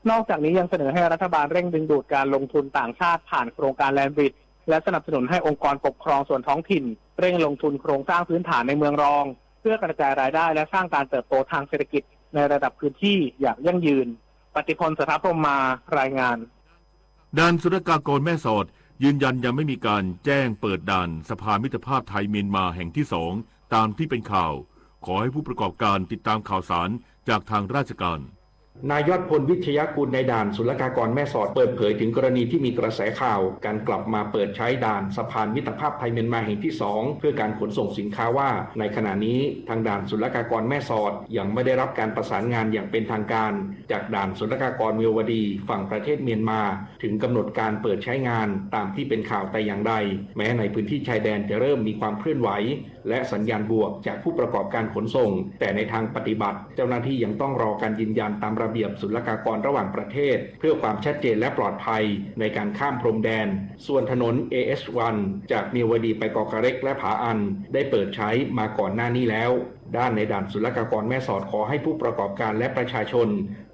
นอกจากนี้ยังเสนอให้รัฐบาลเร่งดึงดูดการลงทุนต่างชาติผ่านโครงการ Land Bridge และสนับสนุนให้องค์กรปกครองส่วนท้องถิ่น เร่งลงทุนโครงสร้างพื้นฐานในเมืองรอง เพื่อกระจายรายได้และสร้างการเติบโตทางเศรษฐกิจในระดับพื้นที่อย่างยั่งยืน ปฏิพล สถาพรหมมา รายงาน ด่านศุลกากรแม่สอดยืนยันยังไม่มีการแจ้งเปิดด่านสะพานมิตรภาพไทยเมียนมาแห่งที่สอง ตามที่เป็นข่าว ขอให้ผู้ประกอบการติดตามข่าวสารจากทางราชการ นายยอดพล วิทยากุล ในด่านศุลกากรแม่สอดเปิดเผยถึงกรณีที่มีกระแสข่าวการกลับมาเปิดใช้ด่านสะพานมิตรภาพไทยเมียนมาแห่งที่สอง เพื่อการขนส่งสินค้าว่า ในขณะนี้ทางด่านศุลกากรแม่สอดยังไม่ได้รับการประสานงานอย่างเป็นทางการ จากด่านศุลกากรเมียวดีฝั่งประเทศเมียนมา ถึงกำหนดการเปิดใช้งานตามที่เป็นข่าวแต่อย่างใด แม้ในพื้นที่ชายแดนจะเริ่มมีความเคลื่อนไหว และสัญญาณบวกจากผู้ประกอบการขนส่ง แต่ในทางปฏิบัติ เจ้าหน้าที่ยังต้องรอการยืนยันตามระเบียบศุลกากรระหว่างประเทศ เพื่อความชัดเจนและปลอดภัยในการข้ามพรมแดน ส่วนถนน เอเอชวัน จากเมียวดีไปกอเกร็กและผาอัน ได้เปิดใช้มาก่อนหน้านี้แล้ว ด้านในด่านศุลกากรแม่สอดขอให้ผู้ประกอบการและประชาชน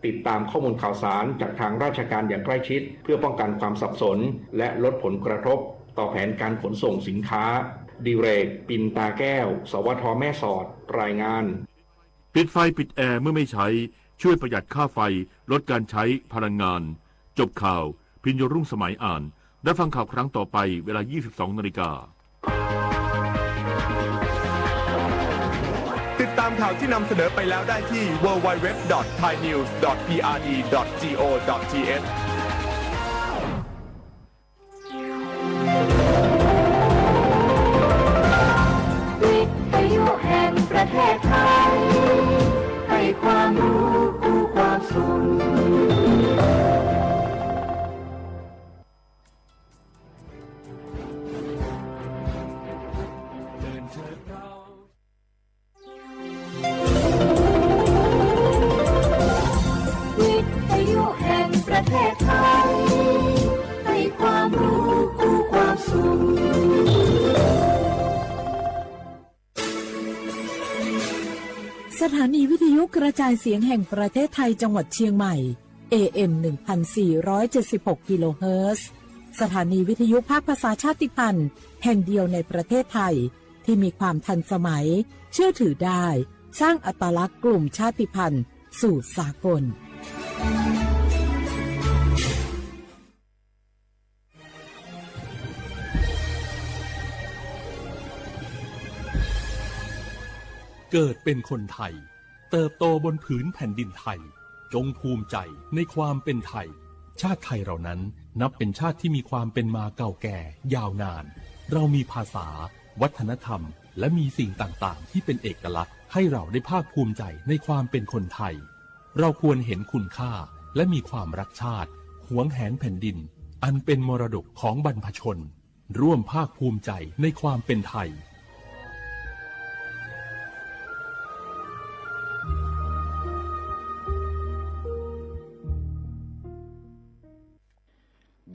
ติดตามข้อมูลข่าวสารจากทางราชการอย่างใกล้ชิด เพื่อป้องกันความสับสน และลดผลกระทบต่อแผนการขนส่งสินค้า ดิเรก ปินตาแก้ว สวท แม่สอด รายงาน ปิดไฟปิดแอร์เมื่อไม่ใช้ ช่วยประหยัดค่าไฟ ลดการใช้พลังงาน จบข่าว พิญโญรุ่งสมัยอ่าน รับฟังข่าวครั้งต่อไป เวลา ยี่สิบสองนาฬิกา ติดตามข่าวที่นำเสนอไปแล้วได้ที่ ดับเบิลยู ดับเบิลยู ดับเบิลยู ดอท ไทยนิวส์ ดอท พีอาร์ดี ดอท จี โอ ดอท ที เอช วิทยุแห่งประเทศไทย ให้ความรู้คู่ความสุข วิทยุแห่งประเทศไทย ให้ความรู้คู่ความสุข สถานีวิทยุกระจายเสียงแห่งประเทศไทยจังหวัดเชียงใหม่ เอเอ็ม หนึ่งพันสี่ร้อยเจ็ดสิบหก กิโลเฮิรตซ์ สถานีวิทยุภาคภาษาชาติพันธุ์แห่งเดียวในประเทศไทย ที่มีความทันสมัย เชื่อถือได้ สร้างอัตลักษณ์กลุ่มชาติพันธุ์สู่สากล เกิดเป็นคนไทย เติบโตบนผืนแผ่นดินไทย จงภูมิใจในความเป็นไทย ชาติไทยเรานั้นนับเป็นชาติที่มีความเป็นมาเก่าแก่ยาวนาน เรามีภาษา วัฒนธรรม และมีสิ่งต่างๆ ที่เป็นเอกลักษณ์ ให้เราได้ภาคภูมิใจในความเป็นคนไทย เราควรเห็นคุณค่า และมีความรักชาติ หวงแหนแผ่นดิน อันเป็นมรดกของบรรพชน ร่วมภาคภูมิใจในความเป็นไทย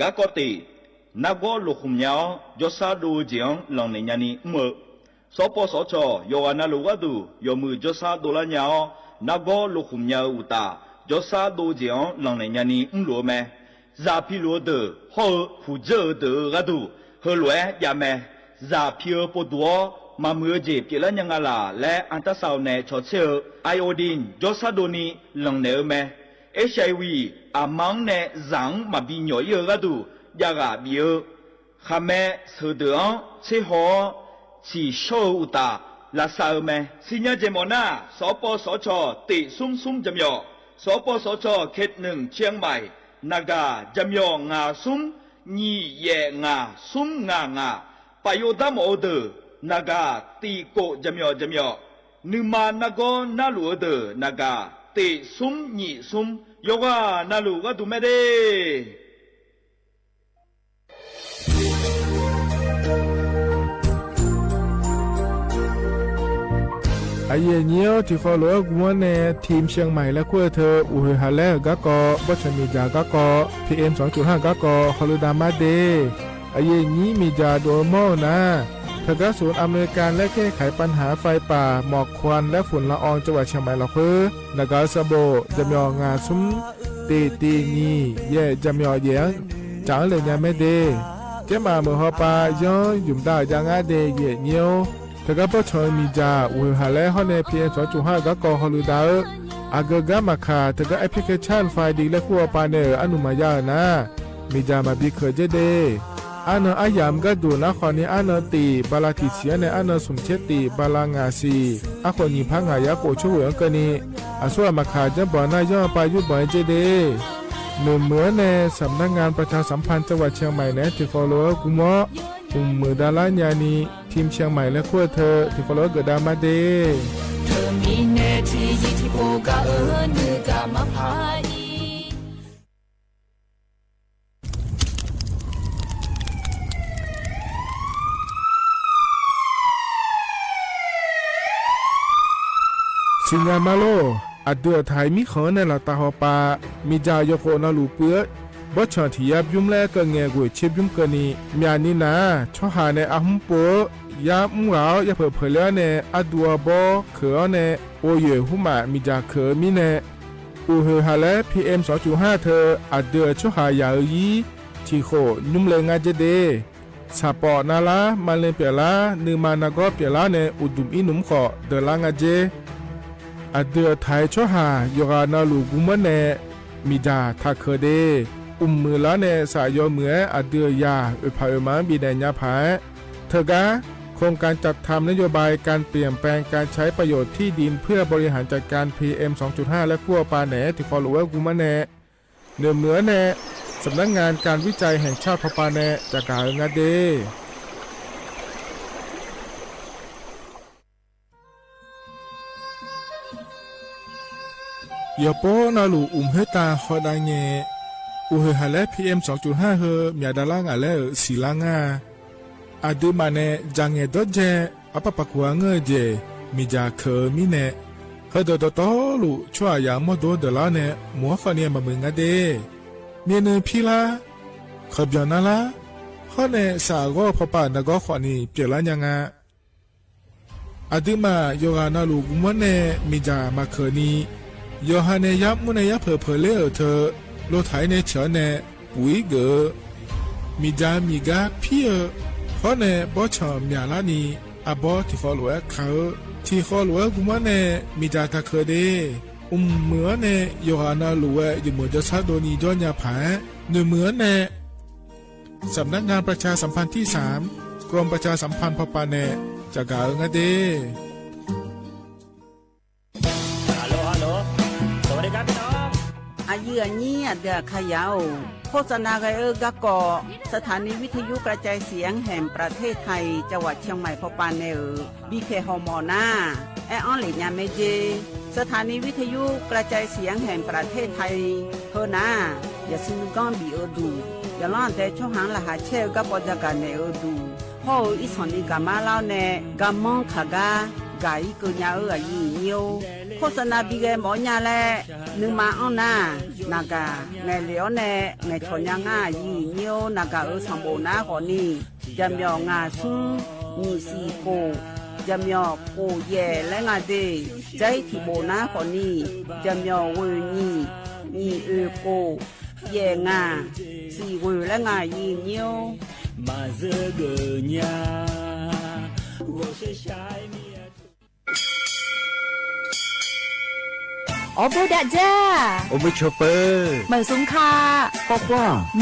ဂါကီၢ်တ့ၣ် နါဂီၤလိာ်ဃုာ်မၠါအီၤ ကၠီဆါဒိၣ်ဧိၤကၠ့ၣ်ဧိၤ လီၢ်နဲၣ်ညါနံၤ မၢ် စီၤပီၣ်စီၤကၠီၣ် ယွၤဂၤနၤလိာ်ဂၤဒုၣ် ယီၢ်မုၢ်ကၠီဆါဒိၣ်လါညါအီၤ နါဂီၤလိာ်ဃုာ်မၠါအီၤအုၣ်တၢ် ကၠီဆါဒိၣ်ဧိၤကၠ့ၣ်ဧိၤ လီၢ်နဲၣ်ညါနံၤ မၢ်လိာ်အမဲာ် စၢ်ဖံးလိာ်အဒၢး ဟီၣ်ဧၢ ဖုၣ်စၢအဒၢးဧၢ ဂၤဒုၣ် ဟၢလိာ်ဝဲ ယၤမဲာ် စၢ်ဖံးဧၢ ပိာ်ဒူၣ်အီၤ မၤမုာ်ဧိၤကၠ့ၣ် ပျဲးလၢညါငါလၢ် လၢ အၣ်တၢ်စၣ်အိၣ်နဲၣ် ဆီၣ်ဆ့ၣ်ဧၢ အိၣ်ဒ့ၣ် ကၠီဆါဒိၣ်နံၤ လီၢ်နဲၣ်အမဲာ် HIV အမါန့ၣ် စၢ်မၤဘံးညီၣ်အံၤဧၢ ဂၤဒုၣ် ယၤဂၤဘံးဧၢ ဃၣ်မဲ ဆၢၣ်ဒၢးအီၤ ဆ့ဟီၣ်အီၤ ဆံၣ်ဆီၣ်ဧၢအုၣ်တၢ် လၢစၢ်ဧၢမဲာ် စံညါကဲမီၣ်နၢ် စီၤပီၣ်စီၤကၠီၣ် တ့ၣ်သုမ်းသုမ်းကၠၢမၠီၣ် စီၤပီၣ်စီၤကၠီၣ် เขตหนึ่ง เชียงใหม่ နဂၤ ကၠၢမၠီၣ် ငါးသုမ်း ညံၣ်ယဲၢ်ငါး သုမ်းငါးငါး ပာ်ယိၣ်တၢ်မီၣ်အဒၢး နဂၤ တံာ်ကိၣ် ကၠၢမၠီၣ် ကၠၢမၠီၣ် နုမၤနါဂီၤနါလိာ်အဒၢး နဂၤ တ့ၣ်သုမ်းညံၣ်သုမ်း ယွၤဂၤနၤလိာ်ဂၤဒုၣ်မဲာ်ဒ့ၣ် အယိုၼ်းယိုၼ်း ထံၣ်ဃီလိာ်ဝဲ ဂုၢ်မီၢ်နဲၣ် ထံးၶျၢင်းမၢႆႇလႄႈ ၶူဝ်းထႅင် ဢူးႁိူဝ်ႇႁႃႇလႄႈ ၵႃးၵေႃႈ ပေႃးဆၢၼ်မီႇၸႃႇ ၵႃးၵေႃႈ ပီႇဢႅမ်ႇ သွင်ၸုတ်ႇႁႃႈ ၵႃးၵေႃႈ ႁေႃႈလိူဝ်တၢမ်မႃးတႄႉ အယိုၼ်းယိုၼ်း မီႇၸႃႇ တူဝ်မီၢ်နဲၣ် ထႃႈၵႃးသုၼ် อำนวยการและแก้ไขปัญหาไฟป่า หมอกควันและฝุ่นละออง จังหวัดเชียงใหม่ လႃႇၶိူဝ်း ၼႃႇၵႃႇသၽႃႇ ၸၢမ်ယေႃႇ ငႃႇသုမ်း တေႇတေႇၺီႇ ယႄႈ ၸၢမ်ယေႃႇယႄႈ ၸင်ႇလႆႈၺႃးမႄးတႄႉ ၵႄႈမႃးမိူဝ်ႈႁေႃႈပႃး ယွၼ်းယုမ်ႇတႃႇယႃႈငႃးတႄႉ ယႄႈယိူဝ်း ထႃႈၵႃးပေႃးဆၢၼ်မီႇၸႃႇ ဢူးႁိူဝ်ႇႁႃႇလႄႈ ႁေႃႈၼႄ ပီႇဢႅမ်ႇ သွင်ၸုတ်ႇႁႃႈ ၵႃးၵေႃႈ ႁေႃႈလိူဝ်တၢမ် ဢၵ်ႉၵႃႉမၢၵ်ႇၶႃႇ ထႃႈၵႃး ဢႅပ်ႉပလီႇၶေးသျိၼ်း ၾၢႆႇလိၵ်ႈလႄႈ ၶူဝ်းပႃႈၼႆႉ ဢၼုမႃႇယႃႉၼႃႇ မီႇၸႃႇမႃးပီႈၶိူဝ်းၸႂ်တႄႉ ဢၼ်ၼၼ်ႉ ဢယၢမ်ႈၵႃႈတူၺ်းၼႃႇ ၶေႃႈၼႆႉ ဢၼ်ၼၼ်ႉတေႇ ပႃႇလႃႇတီႇသီႇၼႆႉ ဢၼ်ၼၼ်ႉသုမ်ႇၶျဵတ်ႉတေႇ ပႃႇလႃႇငႃႇသီႇ ဢၶေႃႈၼီႈၽၢင်ႁႃႇယႃႇၵူဝ်ႇ ၶျူဝ်းႁူဝ်ၵႃႈၼႆႉ ဢသူဝ်းမၢၵ်ႇၶႃႇ ၸၢင်ႈပွင်ၼႃႇ ယွၼ်ႉပႃႈယုၵ်ႉပွင်ၸႂ်တႄႉ ၼိူဝ်မိူဝ်ႈၼႆႉ สำนักงานประชาสัมพันธ์จังหวัดเชียงใหม่ ၼႆႉ ထံၣ်ဃီလိာ်ဝဲ ၵုၼ်းမေႃႇ ဢုမ်ႇမိုဝ်ႇ တႃႇလႃႇၺႃႇၼီႇ ထံးၶျၢင်းမၢႆႇလႄႈ ၶူဝ်းထႅင် ထံၣ်ဃီလိာ်ဝဲ ၵိူတ်ႇတႃႇမႃးတႄႉ သဵင်ၵၢင်မႃးလူး ဢၢတ်ႇတိုဝ်ႈဢထၢႆႇမီးၶိုၼ်းၼႆလႄႈ တႃႇႁေႃႈပႃႈ မီႇၸႃႇယွၵ်ႇႁူဝ်ၼႃႈလူႇပိူၼ်ႈ ပေႃးၸၢင်ႈထီႇယၢပ်ႇယုမ်ႇလႄႈ ၵႃႈငႄႈၵူၺ်း ၶျဵပ်းယုမ်ႇၵႃႈၼႆႉ မျၢတ်ႈၼႆႉၼႃႇ ၸေႃႇႁႃႇၼႆႉ ဢႃႇႁုမ်ႇပေႃး ယၢမ်းဢုင်ႇဢဝ် ယၢမ်းၽိူဝ်ႇၽိူဝ်ႇလႄႈၼႆႉ ဢႃႇတူဝ်ဢႃႇပေႃး ၶိူဝ်းဢဝ်ၼႆႉ ဢူဝ်းယွႆႈႁူႉမႃး မီႇၸႃႇၶိူဝ်းမီးၼႆႉ ဢူဝ်းႁိူဝ်ႇႁႃႇလႄႈ ပီႇဢႅမ်ႇ သွင်ၸုတ်ႇႁႃႈ ထႃႈ ဢၢတ်ႇတိုဝ်ႈၸေႃႇႁႃႇယႃႇဢိူဝ်ႈယီႈ ထီႇၶူဝ်ႇ ယုမ်ႇလႄႈ ငၢတ်ႈၸႂ်တႄႉ သၽေႃႇၼႃႇလႃႇ မႃႇလဵင်ႇပျႃႇလႃႇ ၼိုင်ႈမႃႇၼႃႇၵေႃႈပျႃႇလႃႇၼႆႉ ဢုတ်ႇတုမ်ႇဢီးၼုမ်ႇၶေႃႈ တေလႃႇငၢတ်ႈၸႂ် ဢၢတ်ႇတိုဝ်ႈဢထၢႆႇၸေႃႇႁႃႇ ယေႃးၵႃႇၼႃႇလူႇၵုမ်ႇမၼ်းၼႆႉ မီႇၸႃႇထႃႈၶိူဝ်းတႄႉ ဢုမ်ႇမိုဝ်ႇလႃႇၼႆႉ သႃႇယေႃးမိုဝ်ႇ ဢၢတ်ႇတိုဝ်ႈယႃႇ ဢိူဝ်ႈၽႃႇဢိူဝ်ႈမၢင် ပီႈၼႆႉၺႃးၽႃႇ ထႃႈၵႃႈ โครงการจัดทำนโยบายการเปลี่ยนแปลงการใช้ประโยชน์ที่ดินเพื่อบริหารจัดการ ပီႇဢႅမ်ႇ သွင်ၸုတ်ႇႁႃႈ လႄႈ ၶူဝ်းပႃႈၼႆႉ ထီႇၶေႃႈလူဝ်ႇဝႆႉၵူႈမၼ်းၼႆႉ ၼိူဝ်မိူဝ်ႈၼႆႉ สำนักงานการวิจัยแห่งชาติ ၽေႃႈပႃႈၼႆႉ ၸႃႇၵႃႇငၢတ်ႈတႄႉ ယႃႇပေႃးၼႃႈလူႇဢုမ်ႇႁိူဝ်းတႃႈႁွတ်ႈဢၼ်ၼႆႉ ဢူဝ်းႁိူဝ်ႇႁႃႇလႄႈ ပီႇဢႅမ်ႇ သွင်ၸုတ်ႇႁႃႈ ႁိူဝ်ႈမျႃႉတႃႇလႃႇငႃႇလႄႈ သီႇလႃႇငႃႇ ဢႃႇတိုဝ်းမႃးၼႆႉ ၸၢင်ႈငႄႈတေႃႇၸႄႈ ဢပႃႉပၵ်းၵႂႃႇငိူဝ်ႉၸႄႈ မီႇၸႃႇၶိူဝ်းမီးၼႆႉ ႁႂ်ႈတေႃႇတေႃႇလူႇ ၸွႆႈယႃႇမေႃတူဝ်တေလႃႇၼႆႉ မူႇၶေႃႈၼႆႉ မႃးမိူၼ်ၵၼ်တႄႉ မီးၼိုင်ႈၽီလႃႇ ၶႃႈပျေႃႇၼႃႇလႃႇ ႁေႃႈၼႆႉ သႃႇၵေႃႈ ၽေႃႈပႃႈၼႃႇၵေႃႈ ၶေႃႈၼႆႉ ပျေႃႇလႃႇၺႃးငႃႇ ဢႃႇတိုဝ်းမႃး ယေႃးၵႃႇၼႃႇလူႇၵုမ်ႇမၼ်းၼႆႉ မီႇၸႃႇမႃးၶိူဝ်းၼႆႉ ယေႃးႁႃႇၼႆႉ ယၢမ်းမူႇၼႆႉ ယၢမ်းၽိူဝ်ႇၽိူဝ်ႇလႄႈ ဢိူဝ်ႈ ထႃႈ လူတ်ႉထႆၼႆႉ ၸိူဝ်းၼႆႉ ပုၺ်ႇၵိူဝ်ႇ မီႇၸႃႇမီႇၵႃႈၽီႇဢိူဝ်ႈ ႁေႃႈၼႆႉ ပေႃးၸၢင်ႈမျႃႉလႃႇၼႆႉ ဢႃႇပေႃးထီႇၶေႃႈလူဝ်ႇဝႆႉၶႃႈ ထီႇၶေႃႈလူဝ်ႇဝႆႉၵုမ်ႇမၼ်းၼႆႉ မီႇၸႃႇတႃႇၶိူဝ်းတႄႉ ဢုမ်ႇမိုဝ်ႇၼႆႉ ယေႃးၵႃႇၼႃႇလူႇဝႆႉ ယုမ်ႇမိုဝ်ႇၸဝ်ႈသၢတ်ႈတူဝ်ၼီႈ ၸွႆႈၺႃးၽႃႇ ၼိုင်ႈမိုဝ်ႇၼႆႉ สำนักงานประชาสัมพันธ์ที่สาม กรมประชาสัมพันธ์ ၽေႃႈပႃႈၼႆႉ ၸႃႇၵႃႇငၢတ်ႈတႄႉ ฮัลโหล ฮัลโหล สวัสดีครับพี่น้อง ဢယိုၼ်းဢၼ်ၼႆႉ ဢၼ်တေၶႃႈယဝ်ႉ โฆษณา ၵႃႈဢိူဝ်ႈ ၵႃႈၵေႃႈ สถานีวิทยุกระจายเสียงแห่งประเทศไทย จังหวัดเชียงใหม่ ၽေႃႈပႃႈၼႆႉဢိူဝ်ႈ ပီႈၶႄႇႁေႃႈမေႃႇၼႃႇ ဢႅတ်ႉဢွင်ႇလႄႈ ၺႃးမႄးၸေး สถานีวิทยุกระจายเสียงแห่งประเทศไทย ႁိူဝ်းၼႃႇ ယႃႇသိုၵ်းၵွင်ႉပီႇဢိူဝ်ႈတူႇ ယႃႇလွင်းတႄႇၸွႆႈႁၢင်ႈလႃႇႁႃႉ ၸႄႈၵပ်းပေႃႈၸႃႇၵႃႇၼႄဢိူဝ်ႈတူႇ ႁေႃႈဢိူဝ်ႈ ဢီႈသွင်ၼီႈၵႂႃႇမႃးလႄႈၼႆႉ ၵႃႈမွင်းၶႃႈၵႃႈ ၵႃႈဢီႈၵိူဝ်ႈၺႃးဢိူဝ်ႈ ဢယိုၼ်းဢၼ်ၼႆႉ โฆษณา ပီႈၵႄႈမေႃၺႃးလႄႈ ၼိုင်ႈမႃးဢွင်ႇၼႃႇ ၼႃႇၵႃႇ ငႄႈလဵဝ်ၼႆႉ ငႄႈၶျေႃႇၺႃးငႃး ဢယိုၼ်းဢၼ်ၼႆႉ ၼႃႇၵႃႇဢိူဝ်ႈ သင်ပေႃးၼႃႇၶေႃႈၼႆႉ ၸၢမ်ယေႃးငႃးသုမ်း ၼီႈသီႇၵူဝ်ႇ ၸၢမ်ယေႃးၵူဝ်ႇယႄႈလႄႈငႃးတႄႉ ၸႂ်ထီႇပေႃးၼႃႇၶေႃႈၼႆႉ ၸၢမ်ယေႃးဝူၺ်ႇၼီႈ ၼီႈဢိူဝ်ႈၵူဝ်ႇ ယႄႈငႃး သီႇဝူၺ်ႇလႄႈငႃး ယိုၼ်းဢၼ်ၼႆႉ ဢေႃႈ ပေႃးတႃႇၸႃႉ ဢူဝ်း မိူဝ်ႈၸူဝ်ႈပိူဝ်ႈ မႂ်ႇသုင်ၶႃႈ ၵေႃႈၵႂႃႇ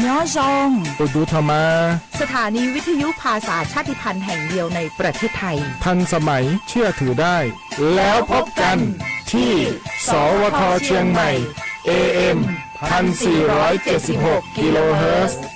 မျော်ၸွင်ႇ ဢူဝ်း တူႇထမ်ႇမႃႇ สถานีวิทยุภาษาชาติพันธุ์แห่งเดียวในประเทศไทย ทันสมัย เชื่อถือได้ แล้วพบกันที่ สวท เชียงใหม่ เอเอ็ม พันสี่ร้อยเจ็ดสิบหก กิโลเฮิรตซ์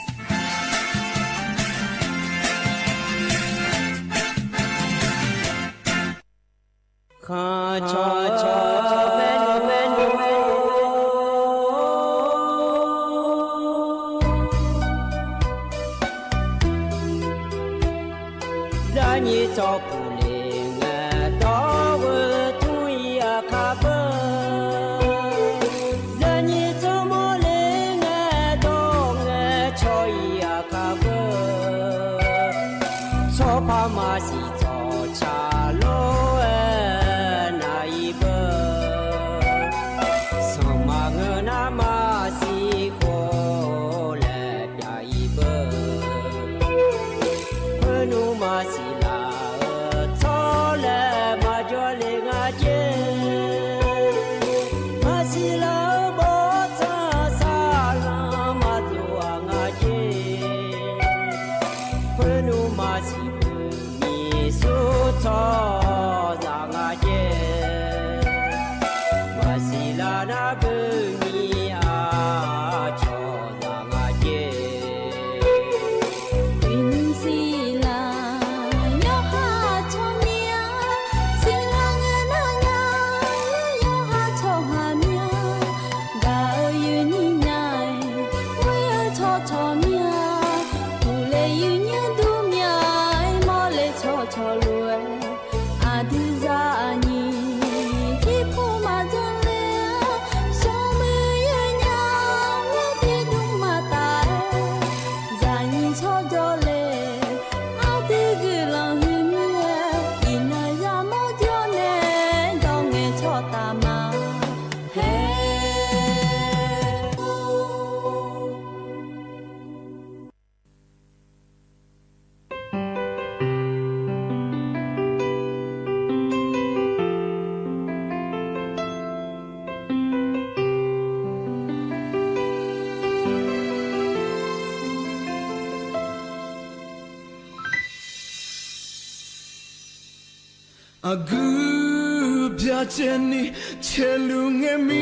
အဂုၢ်ပြးစဲန့ၣ် ဆဲးလူၤငဲမံ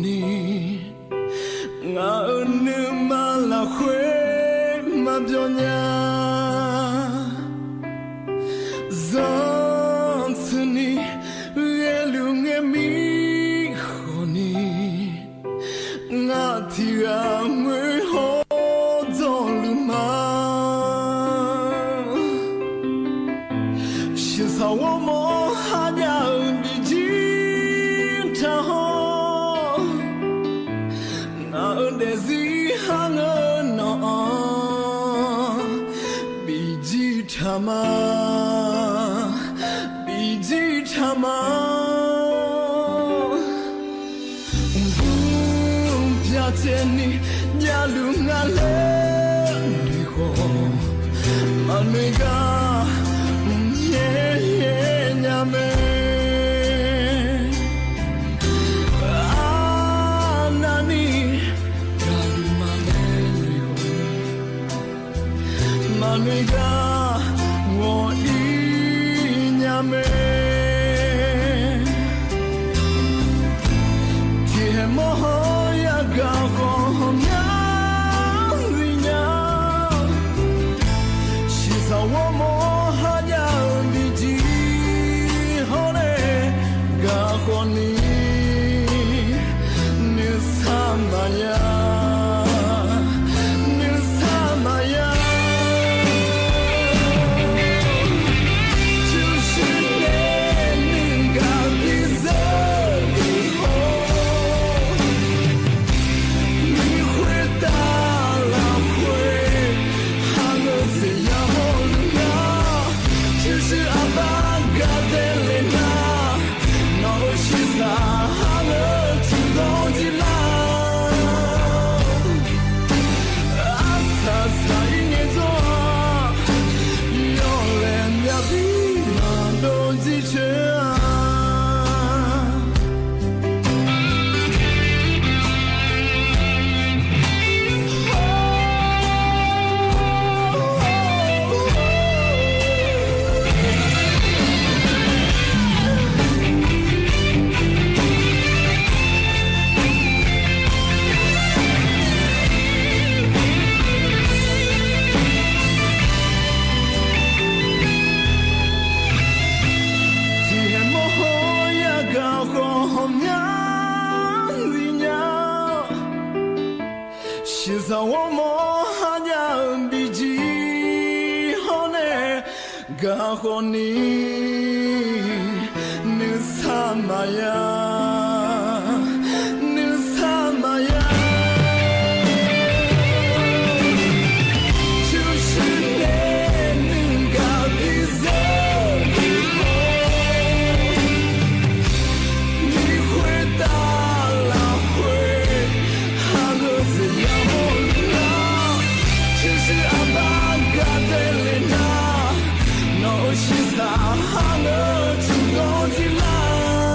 ဃီၤန့ၣ် ငါအၢနုမၤလၤခွဲမၤပျီညါ စီၤဆၢန့ၣ် ဂဲၤလူၤငဲမံဃီၤန့ၣ် ငါထံဂၤမွဲဟီၣ်ဒီးလူၤမၤ ရှ့စးဝီမိၢ်ဟါညါအၢ ဘံၣ်ကံထၢဟီၣ် နအၢဒဲးစံးဟါငၢၣ်နီၢ် ဘံၣ်ကံထၢမး ဘံၣ်ကံထၢမး အဂုၢ်ပြးစဲန့ၣ် ယလူၤငါလဲၤနွံဃီ မၤနွံဂၤ ယဲယဲညါမဲ အါနၤန့ၣ် ယလူၤမၤလဲၤနွံဃီ မၤနွံဂၤ ဂီၤအံၤညါမဲ ထံဟဲမီၢ်ဟီၣ်ယၤ ဂၤဃီမၠၣ်သ့ၣ်ညါ ရှ့စးဝီမိၢ်ဟါညါအၢ ဘံၣ်ကံထၢဟီၣ်န့ၣ် ဂၤဃီန့ၣ် နုၢ်ဆါမၤယၤ နုၢ်ဆါမၤယၤ ဆူၣ်ဆူၣ်န့ၣ် နုၢ်ဂၤဘံၣ်စၢဘံၣ်ဟီၣ် မ့ၢ်ခွဲးတၢ်လၤခွဲး ဟးဂီၤစ့ၢ်ယၤမိၢ်နုၢ်ဂၤ ဆူၣ်ဆူၣ်အဘၣ်ဂၤဒဲးလဲၣ်နၤ နီၢ်အိၣ်ဆံးစၢ်ဟးဂီၤထူၣ်ဒီးကံလၤ အါစၢ်စၢ်အံၤန့ၣ်သိး ယီၢ်လဲၣ်မၠၣ်ဘံၣ်မၤဒီးကံဆၢ ထံဟဲမီၢ်ဟီၣ်ယၤ ဂၤဃီမၠၣ်သ့ၣ်ညါ ရှ့စးဝီမိၢ်ဟါညါ ဘံၣ်ကံထၢဟီၣ်န့ၣ် ဂၤဃီန့ၣ် နုၢ်ဆါမၤယၤ နုၢ်ဆါမၤယၤ ဆူၣ်ဆူၣ်န့ၣ် နုၢ်ဂၤဘံၣ်စၢဘံၣ်ဟီၣ် မ့ၢ်ခွဲးတၢ်လၤခွဲး ဟးဂီၤစ့ၢ်ယၤမိၢ်နုၢ်ဂၤ ဆူၣ်ဆူၣ်အဘၣ်ဂၤဒဲးလဲၣ်နၤ နီၢ်အိၣ်ဆံးစၢ်ဟးဂီၤထူၣ်ဒီးကံလၤ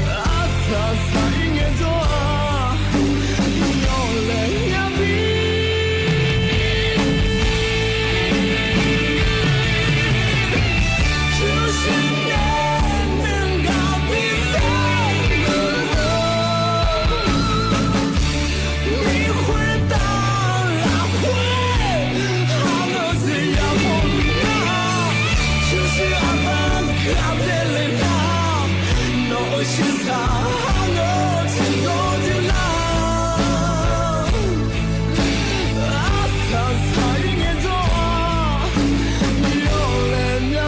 အါစၢ်စၢ်အံၤန့ၣ်သိး ယီၢ်လဲၣ်မၠၣ်ဘံၣ် ဆူၣ်ဆူၣ်န့ၣ် နုၢ်ဂၤဘံၣ်စၢဘံၣ်ဟီၣ် မ့ၢ်ခွဲးတၢ်လၤခွဲး ဟးဂီၤစ့ၢ်ယၤမိၢ်နုၢ်ဂၤ အိုၵ်းၸီး ဖီ အိၣ်ဒိုထၢမ်မႃးတႄႉ အယိတ်းနံႈ ယိူဝ်းဂၤ နႃလူၼႄဢိူဝ်ႈ ယိတ်းနံႈလီၤ. ယိတ်းနံႈ ၼုမ်ႇၸီႇ ၼႃၶွၵ်ႈၼႆႉ ၸွမ်းၼႆႉၸိုဝ်ႈ နံႈၼွင်ၼၢင်း ၵႃႇလႃႇမႄႇ ယိတ်းနံႈ ဢႃႈ လီၤ ဝၼ်းဢင်းၵၢၼ်ႇ ၼႆၼေႃႈ ငၢၼ်းၼႄ ယိတ်းနံႈ ထႅင်ႈမီးၼႆလီၤ ၼုမ်ႇၸီႇ ၼႃၶွၵ်ႈၼႆႉ ငၢၼ်းၼႄ ဢႃႇယု ၶျိူဝ်းမိူဝ်ႈၼႆႉ ထီႇၶေႃလူ ဢၵျူဝ်းတႃႇမႃးတႄႉ ယိတ်းနံႈတႄႉ ႁိုဝ်ၵႃႈ ၼႃႇလီႇဢယၢမ်း ၼႃႇလီႇဝူၺ်ႇလႃႇၼႆႉ ၼႃႇလီႇၶျေးလင်ၵႃႈၼႆႉလီၤ ယိတ်းနံႈ။ ႁိုဝ်ၵႃႈ မျေႃႇမူႉတူၺ်းၼႆႉ ထွမ်ႇၸွႆႈမႃး ယိတ်းနံႈလီၤ မျေႃႇမူႉတူၺ်း ၼႃၶွၵ်ႈၼႆႉ ယုမ်ႉယုမ်ႉလႄႈ ဢႃႇ ၶူးႁိုဝ် ၼႃၶွၵ်ႈၼႆႉ သဝထ သဵင်မႆႇ လႄႈမႃးတႄႉ ယိတ်းနံႈတႄႉ ႁိုဝ်မျေႃႇမူႉတူၺ်း လီၤလႄႈ ယိတ်းနံႈ ယွၼ်းၼွင်ႉၼႃႇလူႇလီၤ ႁူဝ်လူဝ်ႇ ယိတ်းနံႈၼႆႉ ထွမ်ႇၸွႆႈမႃး ယိတ်းနံႈလီၤ ထႃႈ ဢုတ်ႉသဝ်ႇထီႇယၢမ်း ႁေႃးၼႆႉ ဢုတ်ႉၸီႇထီႇယၢမ်း လႄႈလီၤလႄႈ ယိတ်းနံႈ ယိတ်းနံႈၼႆႉၵေႃႈ တၢင်းၸွႆႈၵႃႈၵေႃႈလီၤ လႄႈ ထႃႈပၢဝ်ႇပၢၼ်ၼႆႉ ၸၵ်းၵႃႇဢႅၵ်ႉၵႃႇ ၵႃႈၵေႃႈမႃး ဢေႃႈ ႁိုဝ်ၵႃႈႁိုဝ်ၽွၼ်းၼႆႉ ယိတ်းနံႈ ၸၵ်းၵႃႇဢႅၵ်ႉၵႃႇ တႃႇၼႆႉၼႆႉ ဢႃႇ ပီႇသီႇပီႇၵႃႇ မႃးတႄႉ ယိတ်းနံႈတႄႉ ၸႂ်ႈလႃႇငႄႈလီၤ ဢုတ်ႉသဝ်ႇဢယၢမ်း ၼႃႇလီႇယႂ်ႇလႃႇၼႆႉ ဝူၺ်ႇလင်ၵႃႈၼႆႉ လႄႈၶူးၼႃႇလီၤ ဢယိင်ႈမီးတေႃႇ ယိတ်းနံႈၼႆႉ ထွမ်ႇၸွႆႈၼႆႉလီၤ ဢိူဝ်ႈ ယႃႇထွမ်ႇၸွႆႈၼႆႉ ၵႃႈၵေႃႈ ႁိုဝ် ယႃႇၸၵ်းၵႃႇဢႅၵ်ႉၵႃႇ တႃႇၼႆႉ ဢိူဝ်ႈ တူၺ်း ယိတ်းနံႈလီၤ ၼႃႇ ႁိုဝ်ယၢမ်းလႄႈၶိုၼ်း လီၤ ငၢၼ်းၼႄ ထီႇၶေႃလူဝ်ႇ ဢိူဝ်ႈ ၸွႆႈတႃႇမႃးတႄႉ ယိတ်းနံႈတႄႉ ငႃးၶေႃႈၼႆႉ ၵႃႈၵေႃႈ ယွမ်းယႃႇၵေႃႈ လႄႈ မၼ်းထႃႈဢိူဝ်ႈယႂ်ႇ ယိတ်းနံႈ ၸၵ်းၵႃႇဢႅၵ်ႉၵႃႇၼႆႉ ၽႃႇၵႄႇ လီၤ လႄႈ ထႃႈပၢဝ်ႇပၢၼ် ၵႃႈၵေႃႈမႃး ဢေႈ လီၤ ယိတ်းနံႈၼႆႉၵေႃႈ တၢင်းၸွႆႈ ၵႃႈၵေႃႈမႃး ဢေႈ လီၤလႄႈ ယိတ်းနံႈ ထႅင်ႈမီးၼႆလီၤ မၢၵ်ႇၶေႃႈပၢၼ်ၼႆႉ မႃး ဢေႈ လီၤ ၾဵတ်ႉသ်ပုၵ်ႉပၢၼ်ၼႆႉ ၶေႃႈၼႆႉ ၼႃႇႁႃႉ တၺႃႇတႄႉ ဢၼ်တႄႉ ယိတ်းနံႈတႄႉ ဢိူဝ်ႈ ဢီႇၼေႃႈၼႆႉ လႄႈ ဢၶၼ်ႇၼိုင်ႈသွင် လႄႈ ၵႃႈငဝ်းလီႈၼႆႉ ယိတ်းနံႈ ဢၶၼ်ႇၼိုင်ႈသွင်ၼႆႉ တႃႇတေဢဝ်ပႃး ဢိူဝ်ႈ ၵႃႈတူႈ လီၤ ဢၼ်တိုဝ်ႉထၢႆႇမီးၶႃႈ ၸႃႉလႄႈ ဢွၼ်ႇလၢႆး ဢိူဝ်ႈ ယႃႇၸေး ယိတ်းနံႈ မီးၼႆႉ ႁိုဝ်မီးၼၼ်ႉ လႄႈ ၶူးၼႃႇ ၶေႃႈၼႆႉ ဢူႈယႄႈယႄႈၶႃႈလႄႈ ယႃႇၸေးတႄႉ ယိတ်းနံႈတႄႉ ယိတ်းယိတ်းငၢႆႈလႄႈ ဢၶၼ်ႇၼိုင်ႈ ယႃႇမိူဝ်ႈမိူဝ်ႈ ၸၵ်းၵႃႇ ဢႅၵ်ႉၵႃႇ တႃႇၼႆႉမႃး ယိတ်းနံႈ ႁေႃးၼႆႉ လီၤ ယိတ်းနံႈ ထႅင်ႈတႄႉ မႃးငိူဝ်ႈလီၤ လႄႈ ထႃႈပၢဝ်ႇပၢၼ်ၼႆႉ ယိတ်းနံႈ ၶျေႃႇပႃႇ လႄႈ လႄႈ ႁူမ်ႈထႃႈလီၤ ႁိုဝ်ၵႃႈႁိုဝ်ၵေႃႈ ၸၵ်းၵႃႇ ဢႅၵ်ႉၵႃႇ တႃႇၼႆႉမႃးတႄႉ ယိတ်းမႃးၵေႃႈ ၸႃႉမႄႈ ယိတ်းနံႈ ထႅင်ႈမီးၼႆလီၤ ယိတ်းနံႈ ဢႃႇ ၾဵတ်ႉသ်ပုၵ်ႉပၢၼ်ၼႆႉ ၼႃႇႁႃႉ လူၼႃႇ လီၤ ယိတ်းနံႈ ၵူတ်းလၢႆႉ ၵူတ်းသျႄး ဢေႈ ထႃႈ ၸၢၼ်ႇၼႃႇ ၺႃး ဢႃႇ ၸၢၼ်ႇၺႃးမႄႈတႄႉ ယိတ်းနံႈတႄႉ ယွၼ်းၼႃႇလူႇ ယႃႇၵႃႈၵိူဝ်ၽၢႆလီၤ ယိတ်းနံႈ မၢၵ်ႇၶေႃႈပၢၼ်ၼႆႉ ၼႃႇႁႃႉ ဢိူဝ်ႈ တူၺ်းၵၼ်လီၤ ထီႇၶေႃလူဝ်ႇ ၸွႆႈတႃႇမႃး ယိတ်းနံႈ ထီႇဢႃႇၼႃႇ လီၤလႄႈ ယိတ်းနံႈ ၼင်ႇၵႃႈၼႆႉ လီၤ ၵႃႈယၢပ်ႇမူၺ်ႉ မီးၼႆလီၤ ၵေႃႈတူၺ်းတူၺ်း လီၤ ၵေႃႈတူၺ်းတူၺ်း ႁႄႉၵႂႃႇၼႃႇၼႃႇၼႃႇ ဢိူဝ်ႈ လီၤ ယူႇၼႆႉ ၼႃႇႁႃႉ ဢိူဝ်ႈ ၶေႃႈၼႆႉ ၸွႆႈၼႃႇ လီၤ ယိတ်းနံႈ ထႃႈၼႆႉ မႃးၽၢၵ်ႇၵႂႃႇလဵၼ်ႈမႃးလႄႈ ယူႇၶႃႈယူႇလႄႈ သီႇသီႇမႃးလႄႈ လႄႈ ၼႃႇ ၶေႃႈၼႆႉ မႃးငႄႈၼႆႉလီၤ ဢိူဝ်ႈ ထႃႈ မၢၵ်ႇၶေႃႈ ၸွမ်းမႄႈ ယႃႇ ယႃႇသႄႇလီၤတႄႉ ယိတ်းနံႈတႄႉ ၽႃႇထႃႇ ယုမ်ႇမိူဝ်ႈ တိုၼ်းမႃးငႃးၸႄႈလီၤ ယိတ်းနံႈ ထႃႈ မီးၸႃႉ ဢိူဝ်ႈ ၽႃႇထႃႇ ယူႇတိုၼ်းမႃးၸႃႉ ယိတ်းနံႈလီၤ ငႄႈၼႆႉ ၽၢၼ်ႇၸႄႈထႃႇၼႆႉ ပီႈၸႃႉၼႃႇလီၤ ယိတ်းနံႈ ဢိုမ်း ၼႃႇ ထႃႈ ယွမ်းယႃႇပေႃးယႃႇၵႃႇလီၼႃႇ ၶေႃႈၼႆႉ ယုမ်ႇမိူဝ်ႈ မၢၵ်ႇၶေႃႈလႄႈ ၵိူတ်ႇငႃးလႃႇလီၤ ၽႃႇထႃႇၼႆႉ ယူႇမိူဝ်ႈၸႄႈ ၶေႃႈၼႆႉ မီးၸႃႉၼႆႉ ယူႇမိူဝ်ႈၸႄႈ လႄႈ ၸႃႉထႅင်ႈ ယိတ်းနံႈ မီးၸႃႉၼႆႉ ယူႇမိူဝ်ႈၸႄႈ ဢႃႇ ယွၼ်းလီလီ မိူဝ်ႈ မိူဝ်ႈ မႃးၵႃႇလႃႇၸေး လႄႈ တူၺ်းဝႆႉလႃႈ ထႅင်ႈ ယိတ်းနံႈ လႄႈ ထႃႈ မီးၼႆႉ ထီႇဢႃႇၼႃႇ ၼႃႇ ၶေႃႈၼႆႉ ဢႃႇ ထႃႈ မၢၵ်ႇၶေႃႈပၢၼ်ၼႆႉ ၼႃႇ ၶေႃႈၼႆႉ ၽႃႇထႃႇၼႆႉ ယူႇမိူဝ်ႈ ဢိူဝ်ႇ ထႃႈ ႁိုဝ်ၼႆႉ ယူႇမိူဝ်ႈ ၶေႃႈၸွမ်းမႄႈၼႆႉ ယိတ်းနံႈ ထႃႈ မီးၼႆႉလီ ယိတ်းနံႈ ဢိူဝ်ႇ မႃးငႄႈၼႆႉလီ ၸွမ်းမႄႈၽိတ်ႈထႅင်ႈတႄႉ ယိတ်းနံႈတႄႉ ဢႃႇ ဢၼ်ၶေႃႈၼႆႉ မႃးယူႇၶႃႈယူႇၼႆႉသေ ၸွႆႈထႅင်ႈၸွႆႈမႃး ၼႃႇလီႇ ၶျေႇလၢင်ႇၵေႃႈၼႆႉ ၼႃႇႁႃႉမႃး လႄႈ ၼႃႇ ၶေႃႈၼႆႉ လီလႄႈ ဢၼ်ထႃႈ ၶေႃႈလီ ၸွႆႈတႃႇမႃးတႄႉ ယိတ်းနံႈ ၾဵတ်ႉသ်ပုၵ်ႉ ပႃႈၼႆႉၼႃႇ ႁႃလူၶေႃႈၼႆႉငိူဝ်ႈ လီလႄႈ ယိတ်းနံႈ ဢႃႇ မီးၼႆႉလီ ႁိုဝ်ၵႃႈၼႆႉၼႃႇ ဢႃႇ ယိတ်းနံႈ ဢႃႇၼေႃႈ ၸွမ်းမႄႈၸၵ်ႉၵႃႇ တႃႇၼႆႉမႃး ယိတ်းနံႈလီ ယိတ်းနံႈ ၼုမ်ႇၸီႇ ႁိုဝ်ၵႃႈ ယိတ်းနံႈၼႃႇ ထွမ်ႇၸွႆႈလီ ဢႃႇ တိုဝ်ႉဢၶႃႇ ဢႃႇၼေႃႈၼႃႇ တေယိတ်းနံႈတႄႉ ဢီႇၼေႃႈၼႃႇ ဢႃႇ မဵဝ်းထီႉၼွၼ်း ၶျလႃးငႃး ယိတ်းနံႈ ဢႃႇလီႇ ပလႃႇရူဝ်းသီႇ ၼႃႇၶေႃႈၼႆႉ ဢိူဝ်ႇသီႇ ဢႃႇၶူဝ်ႇၼႃႇမွင်ႇ ထီႉၶူဝ်ႇငႃး တေယိတ်းနံႈ ထႆး ဢႃႇၼေႃႈၼႃႇ ဢီႇၼႃႇ ဝၼ်းဢင်းၵၢၼ်ႇလီ ယိတ်းနံႈ ဢႃႇၼေႃႈၼႃႇ ဢႃႇၼေႃႈ ဢႃႇ ၼီႇၶျေးယႄႇ ပလႃႇရူဝ်းသီႇၼႃႇ မေႇသႃႇ ယွၼ်ႇလႄႈငႃးတေႉ ဢႃႇၶူဝ်ႇ ၼႃႇၶေႃႈၼႆႉ ၼီႈၽႃးငႃးယႃႈ ၵူဝ်ႇၶျေးဝူဝ်း ငႃးတေႉ ယိတ်းနံႈ ႁိုဝ် ၼႃႇၶေႃႈ တူဝ်လႃႈတူဝ်လီ ယိတ်းနံႈၼႃႇ ထွမ်ႇၸွႆႈ ဢႃႇ ၼုမ်ႇၸီႇ ဢႃႇယႃႇ မိူဝ်ႈလႃႈၶူၺ်းတေႉ ယိတ်းနံႈတႄႉ ဢႃႇ ၵေႃႈ ဢႃႇ တေႃႇၸႃႉၸီႉပိူင်လႄႈ ၸွမ်းမႄႈ ၽႃႇၼႃႇႁႃ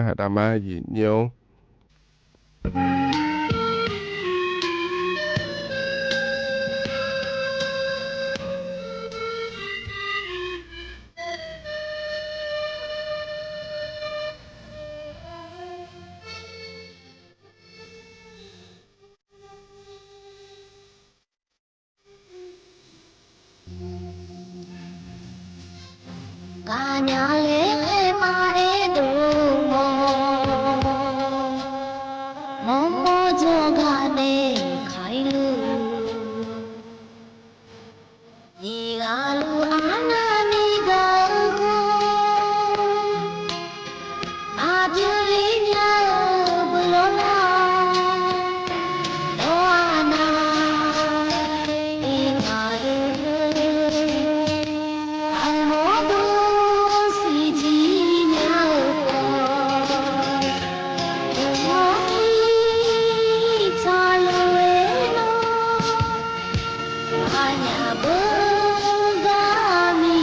ႉတႃႇမႃး ယိတ်းနံႈ ကညးလဲၤလဲၤမၤအဲၣ်ဒိၣ်မး, မီၢ်မီၢ်ဒီးဂၤနဲၣ်ခီလူၤ, ယံၤဂၤလူၤအါနၤနံၤဂၤအဃိ, အပျုၤလ့ညါအပလီၢ်လၢ်, ဒီးအနၢ် အ့ၣ်မးဧၢ, အမိၢ်ဒိၣ်စံးဒ်ညါအပီၤ, အမိၢ်ကံၣ်ထါလိၤဝဲနီၤ, အညၣ်ဘၣ်ဂၤမံၤနဲၣ်နီၤ,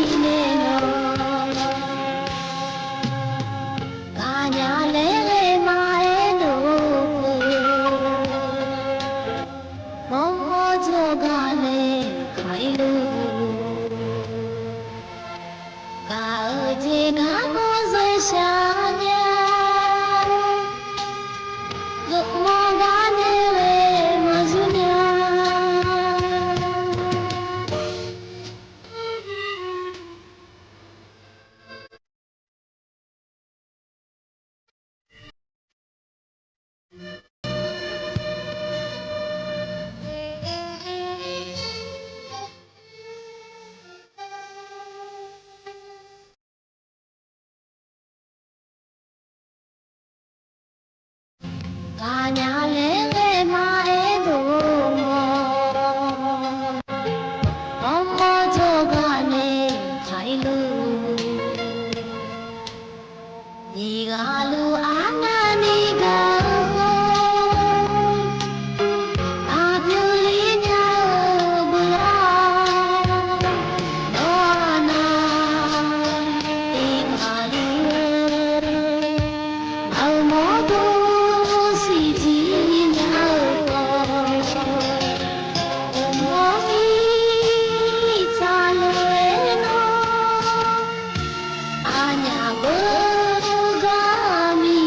ကညးလဲၤလဲၤမၤအဲၣ်ဒိၣ်ပူၤ, မီၢ်မီၢ်ဒီးဂၤနဲၣ်ခီလူၤ, ဂၤအၢဒ့ဂၤနီၢ်စဲးဆါညါ, ဂီၤမီၢ်ဂၤနဲၣ်ဝဲမၤယူၢ်ညါ. ကညးလဲၤလဲၤမၤအဲၣ်ဒိၣ်မး, မီၢ်မီၢ်ဒီးဂၤနဲၣ်ခီလူၤ, ယံၤဂၤလူၤအါနၤနံၤဂၤအဃိ, အပျုၤလ့ညါအပလီၢ်လၢ်, ဒီးအနၢ် အ့ၣ်မးဧၢ, အမိၢ်ဒိၣ်စံးဒ်ညါအပီၤ, အမိၢ်ကံၣ်ထါလိၤဝဲနီၤ, အညၣ်ဘၣ်ဂၤမံၤနဲၣ်နီၤ,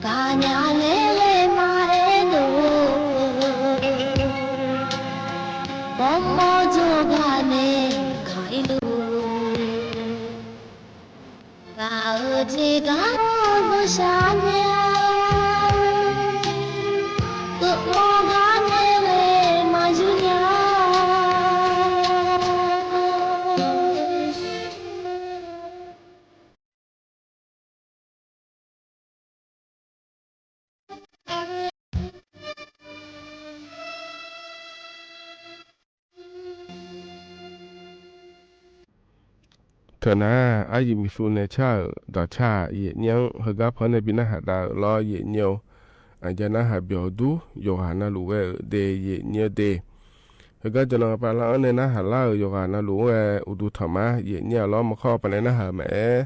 ကညးလဲၤလဲၤမၤအဲၣ်ဒိၣ်ပူၤ, မီၢ်မီၢ်ဒီးဂၤနဲၣ်ခီလူၤ, ဂၤအၢဒ့ဂၤနီၢ်စဲးဆါညါ, ဂီၤမီၢ်ဂၤနဲၣ်ဝဲမၤယူၢ်ညါ. ထၢၣ်နၤ အါယံာ်မံၤသူနဲၣ်ဆၣ်ဧၢ, ဒီးဆၣ်ယဲၢ်ညိၣ်, ဟ့ၣ်ဂံၢ်ဖီန့ၣ် ပနၢ်ဟးဒၣ်လီၤယဲၢ်ညိၣ်, အယဲၢ်နၢ်ဟးဘျီၣ်ဒူ ယိၤဂၤနၢ်လူၤဝဲဧၢ ဒ်ယဲၢ်ညိၣ်ဒ့ၣ်. ဟ့ၣ်ဂံၢ် ကျွန်တော် ပှၤလၢအီၤန့ၣ် နၢ်ဟးလၢဧၢ ယိၤဂၤနၢ်လူၤဝဲ အိၣ်ဒူထီၣ်မး ယဲၢ်ညိၣ်လီၤ. မီၢ်ခီပၤန့ၣ် နၢ်ဟးမးအဲၣ်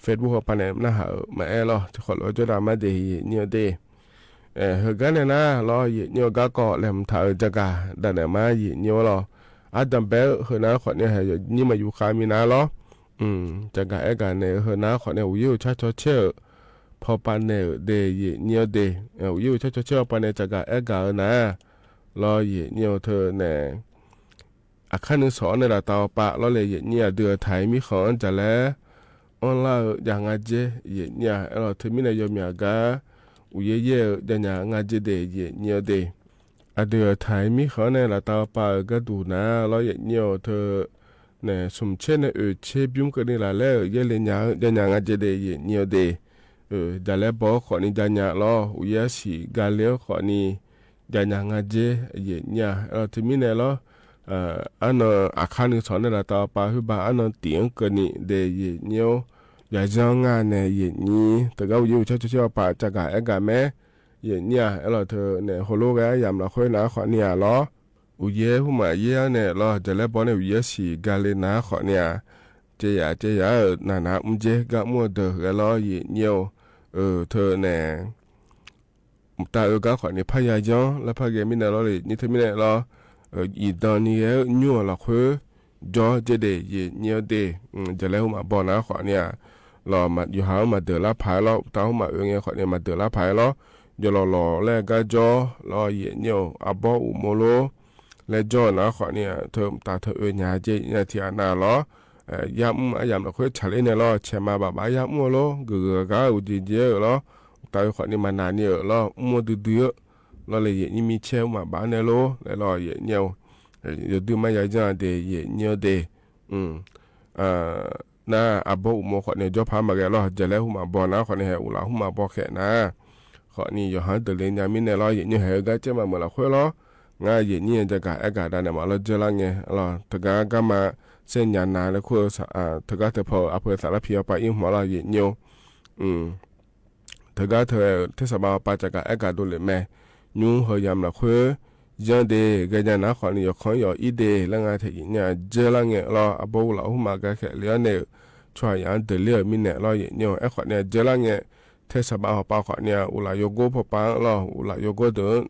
Facebook ပၤန့ၣ် နၢ်ဟးမးအဲၣ်လီၤ. တခီလီၤ ကၠီဒၣ်မးဒ့ၣ် ယဲၢ်ညိၣ်ဒ့ၣ်. ဟ့ၣ်ဂံၢ်န့ၣ်နၤလီၤ ယဲၢ်ညိၣ်ဂၤကီး လဲၤမုာ်ထးဧၢ ကဂၤဒၣ်နဲၣ်မး ယဲၢ်ညိၣ်လီၤ. အါတဘဲ ဟ့ၣ်နၤဃီန့ၣ် ဟဲယဲၢ်ညိၣ်မး ယူၢ်ဃာ်မံၤနၤလီၤ. ကဂၤအဲၣ်ဂၤနဲၣ် ဟ့ၣ်နၤဃီန့ၣ် အိၣ်ယဲၢ်အိၣ်ဆၣ်ဆီဆဲးဧၢ ဖီပၤနဲၣ်ဧၢ ဒ်ယဲၢ်ညိၣ်ဒ့ၣ်. အိၣ်ယဲၢ်အိၣ်ဆၣ်ဆီဆဲး ပၤန့ၣ် ကဂၤအဲၣ်ဂၤဧၢနၤ လီၤ ယဲၢ်ညိၣ်အိၣ်ထၢၣ်နဲၣ် အခါနုၢ်စီၤန့ၣ် လၢတၢ်အီၣ်ပာ်လီၤလဲၣ် ယဲၢ်ညိၣ် အဒုးအထၢၣ်မံၤဃီ ဒ်လဲၣ် အီၣ်လၢ ယၤငါးကျဲ ယဲၢ်ညိၣ် အဲၣ်လီၤထၢၣ်မံၤနဲၣ် ယီၤမၠးဂၤ အိၣ်ယဲၢ်ယဲၢ် ယၤငါးကျဲဒ့ၣ် ယဲၢ်ညိၣ်ဒ့ၣ်. အဒုးအထၢၣ်မံၤဃီန့ၣ် လၢတၢ်အီၣ်ပာ်အဂၤဒူၣ်နၤ လီၤ ယဲၢ်ညိၣ်အိၣ်ထၢၣ် နဲၣ် ဆူၣ်ဆဲးနဲၣ် အၢၣ်ဆဲး ဘုကနံၤလၢ်လဲၣ် ယဲၢ်လၢညါ ယၤငါးကျဲဒ့ၣ် ယဲၢ်ညိၣ်ဒ့ၣ်. ဒ်လဲၣ်ဘီဃီန့ၣ် ယၤညါလီၤ အိၣ်ယဲၢ်ဆံးဂၤလၢ ဃီန့ၣ် ယၤငါးကျဲ ယဲၢ်ညိၣ် အဲၣ်လီၤထၢၣ်မံၤနဲၣ်လီၤ. အါနီၤ အခါနုၢ်စီၤန့ၣ် လၢတၢ်အီၣ်ပာ် ဟုဘၣ်အါနီၤ တံၢ်အကနံၤဒ့ၣ် ယဲၢ်ညိၣ်. ယၤယီၤငါနဲၣ် ယဲၢ်ညိၣ် တဂၤအိၣ်ယဲၢ်အိၣ်ဆၣ်ဆီဆဲး အီၣ်ပာ် ကဂၤအဲၣ်ဂၤမး ယဲၢ်ညိၣ် အဲၣ်လီၤထၢၣ်နဲၣ် ဟိလိဂၤယၤမးလီၤ ဃိနၤဃီန့ၣ်ဧါလီၤ. အိၣ်ယဲၢ်ဟုမးယဲၢ်န့ၣ်လီၤ ဒ်လဲၣ်ဘီန့ၣ် အိၣ်ယဲၢ်ဆံးဂၤလၢနၤဃီန့ၣ်ဧါ. ကဲယၤ ကဲယၤ နၤနၤ မုၢ်ကဲ ဂၤမူဒၢးဂဲၤလီၤ ယဲၢ်ညိၣ် ထၢၣ်နဲၣ် တၢ်အၢၣ်ဂၤဃီန့ၣ် ဖးယၤယီၤ လၢဖးဂဲၤမံၤနဲၣ်လီၤ ယဲၢ်ညိၣ်ထၢၣ်မံၤနဲၣ်လီၤ. အံၤဒီးနံၤဂဲၤညိၣ်လီၤဃိ ယီၤကဲဒ့ၣ် ယဲၢ်ညိၣ်ဒ့ၣ်. ဒ်လဲၣ်ဟုမးဘီနၤဃီန့ၣ်ဧါ လီၤ ယိၤဟၣ်မးဒၢးလၢဖးလီၤ တၢ်ဟုမးအၢၣ်ဂဲၤဃီန့ၣ် မးဒၢးလၢဖးလီၤ. ယီၤလီၤလီၤလၢဂၤယီၤလီၤ ယဲၢ်ညိၣ် အဘီအိၣ်မူလိၤ လၢယိၤနာ် ခီပညီ တၢ် တၢ် တၢ်အုၣ်ညါကဲ ယဲၢ်ထံၣ်အနၢ်လီၤ. ယၢမ်ဢုၣ် အယၢမ်လၢခွဲး ဆၣ်လၢန့ၣ်လီၤ. ဆဲးမၤဘၣ်ဘၣ် ယၢမ်အုၣ်လီၤ ဂုၤဂုၤဂၤဂၤ အိၣ်ကဲကဲလီၤ. တၢ်အုၣ်ခီပညီ မနုၤန့ၣ်လီၤ အုၣ်မူဒုဒုလီၤလၢ ယဲၢ်နံၣ်မံဆဲး မၤဘၣ်န့ၣ်လီၤ လၢလီၤ ယဲၢ်နံၣ်ဧၢ. ယဒုးမးယၤယၢ်ဒၣ် ယဲၢ်နံၣ်ဧၢဒၣ် နၤ အဘီအုၣ်မူခီပညီ ယီၤဖးမၤဂ့ၤလီၤ. ယလဲၤဟုၣ်မးဘီနာ် ခီပညီ ဟဲအိၣ်လၢဟုၣ်မးဘီခဲနာ် ခီပညီ ယိၤဟၣ်တလ့ၣ်ညါမံန့ၣ်လီၤ. ယဲၢ်နံၣ်ဧၢ ဂၤကဲမးမုၢ်လၢခွဲးလီၤ. ငါ ယဲၢ်နံၣ် ယကအဲၣ်ကဒါန့ၣ် မၤလီၤ ယဲၢ်လါငဲၣ်လီၤ. တဂၤဂၤမၤ စဲညါနၤလၢခိၣ် တဂၤတဖီ အဖီသးလၢဖံးအီပၤအံၤမးလီၤ ယဲၢ်နံၣ်ဧၢ. တဂၤတ ထဲဆၢဘၣ်ပၢ် ကကအဲၣ်ကဒါဒိၣ်လၢမဲာ် ညူဟၢယၢမ်လၢခွဲး ယၢ်ဒၣ် ဂဲၤညါနၤ ခီပညီ ယိၤခီယိၤအံၤဒၣ် လၢငါထဲယဲၢ်နံၣ် ယဲၢ်လါငဲၣ်လီၤ. အဘီအိၣ်လၢဟုၣ်မး ဂၤခဲလၢာ်န့ၣ် ဆိယၤတလ့ၣ်ဧၢ မံန့ၣ်လီၤ ယဲၢ်နံၣ်ဧၢ. အဲၣ်ခီပညီ ယဲၢ်လါငဲၣ် ထဲဆၢဘၣ်ပၢ် ခီပညီ အိၣ်လၢယိၤကိၢ်ဖီပၤလီၤ. အိၣ်လၢယိၤကိၢ်ဒီး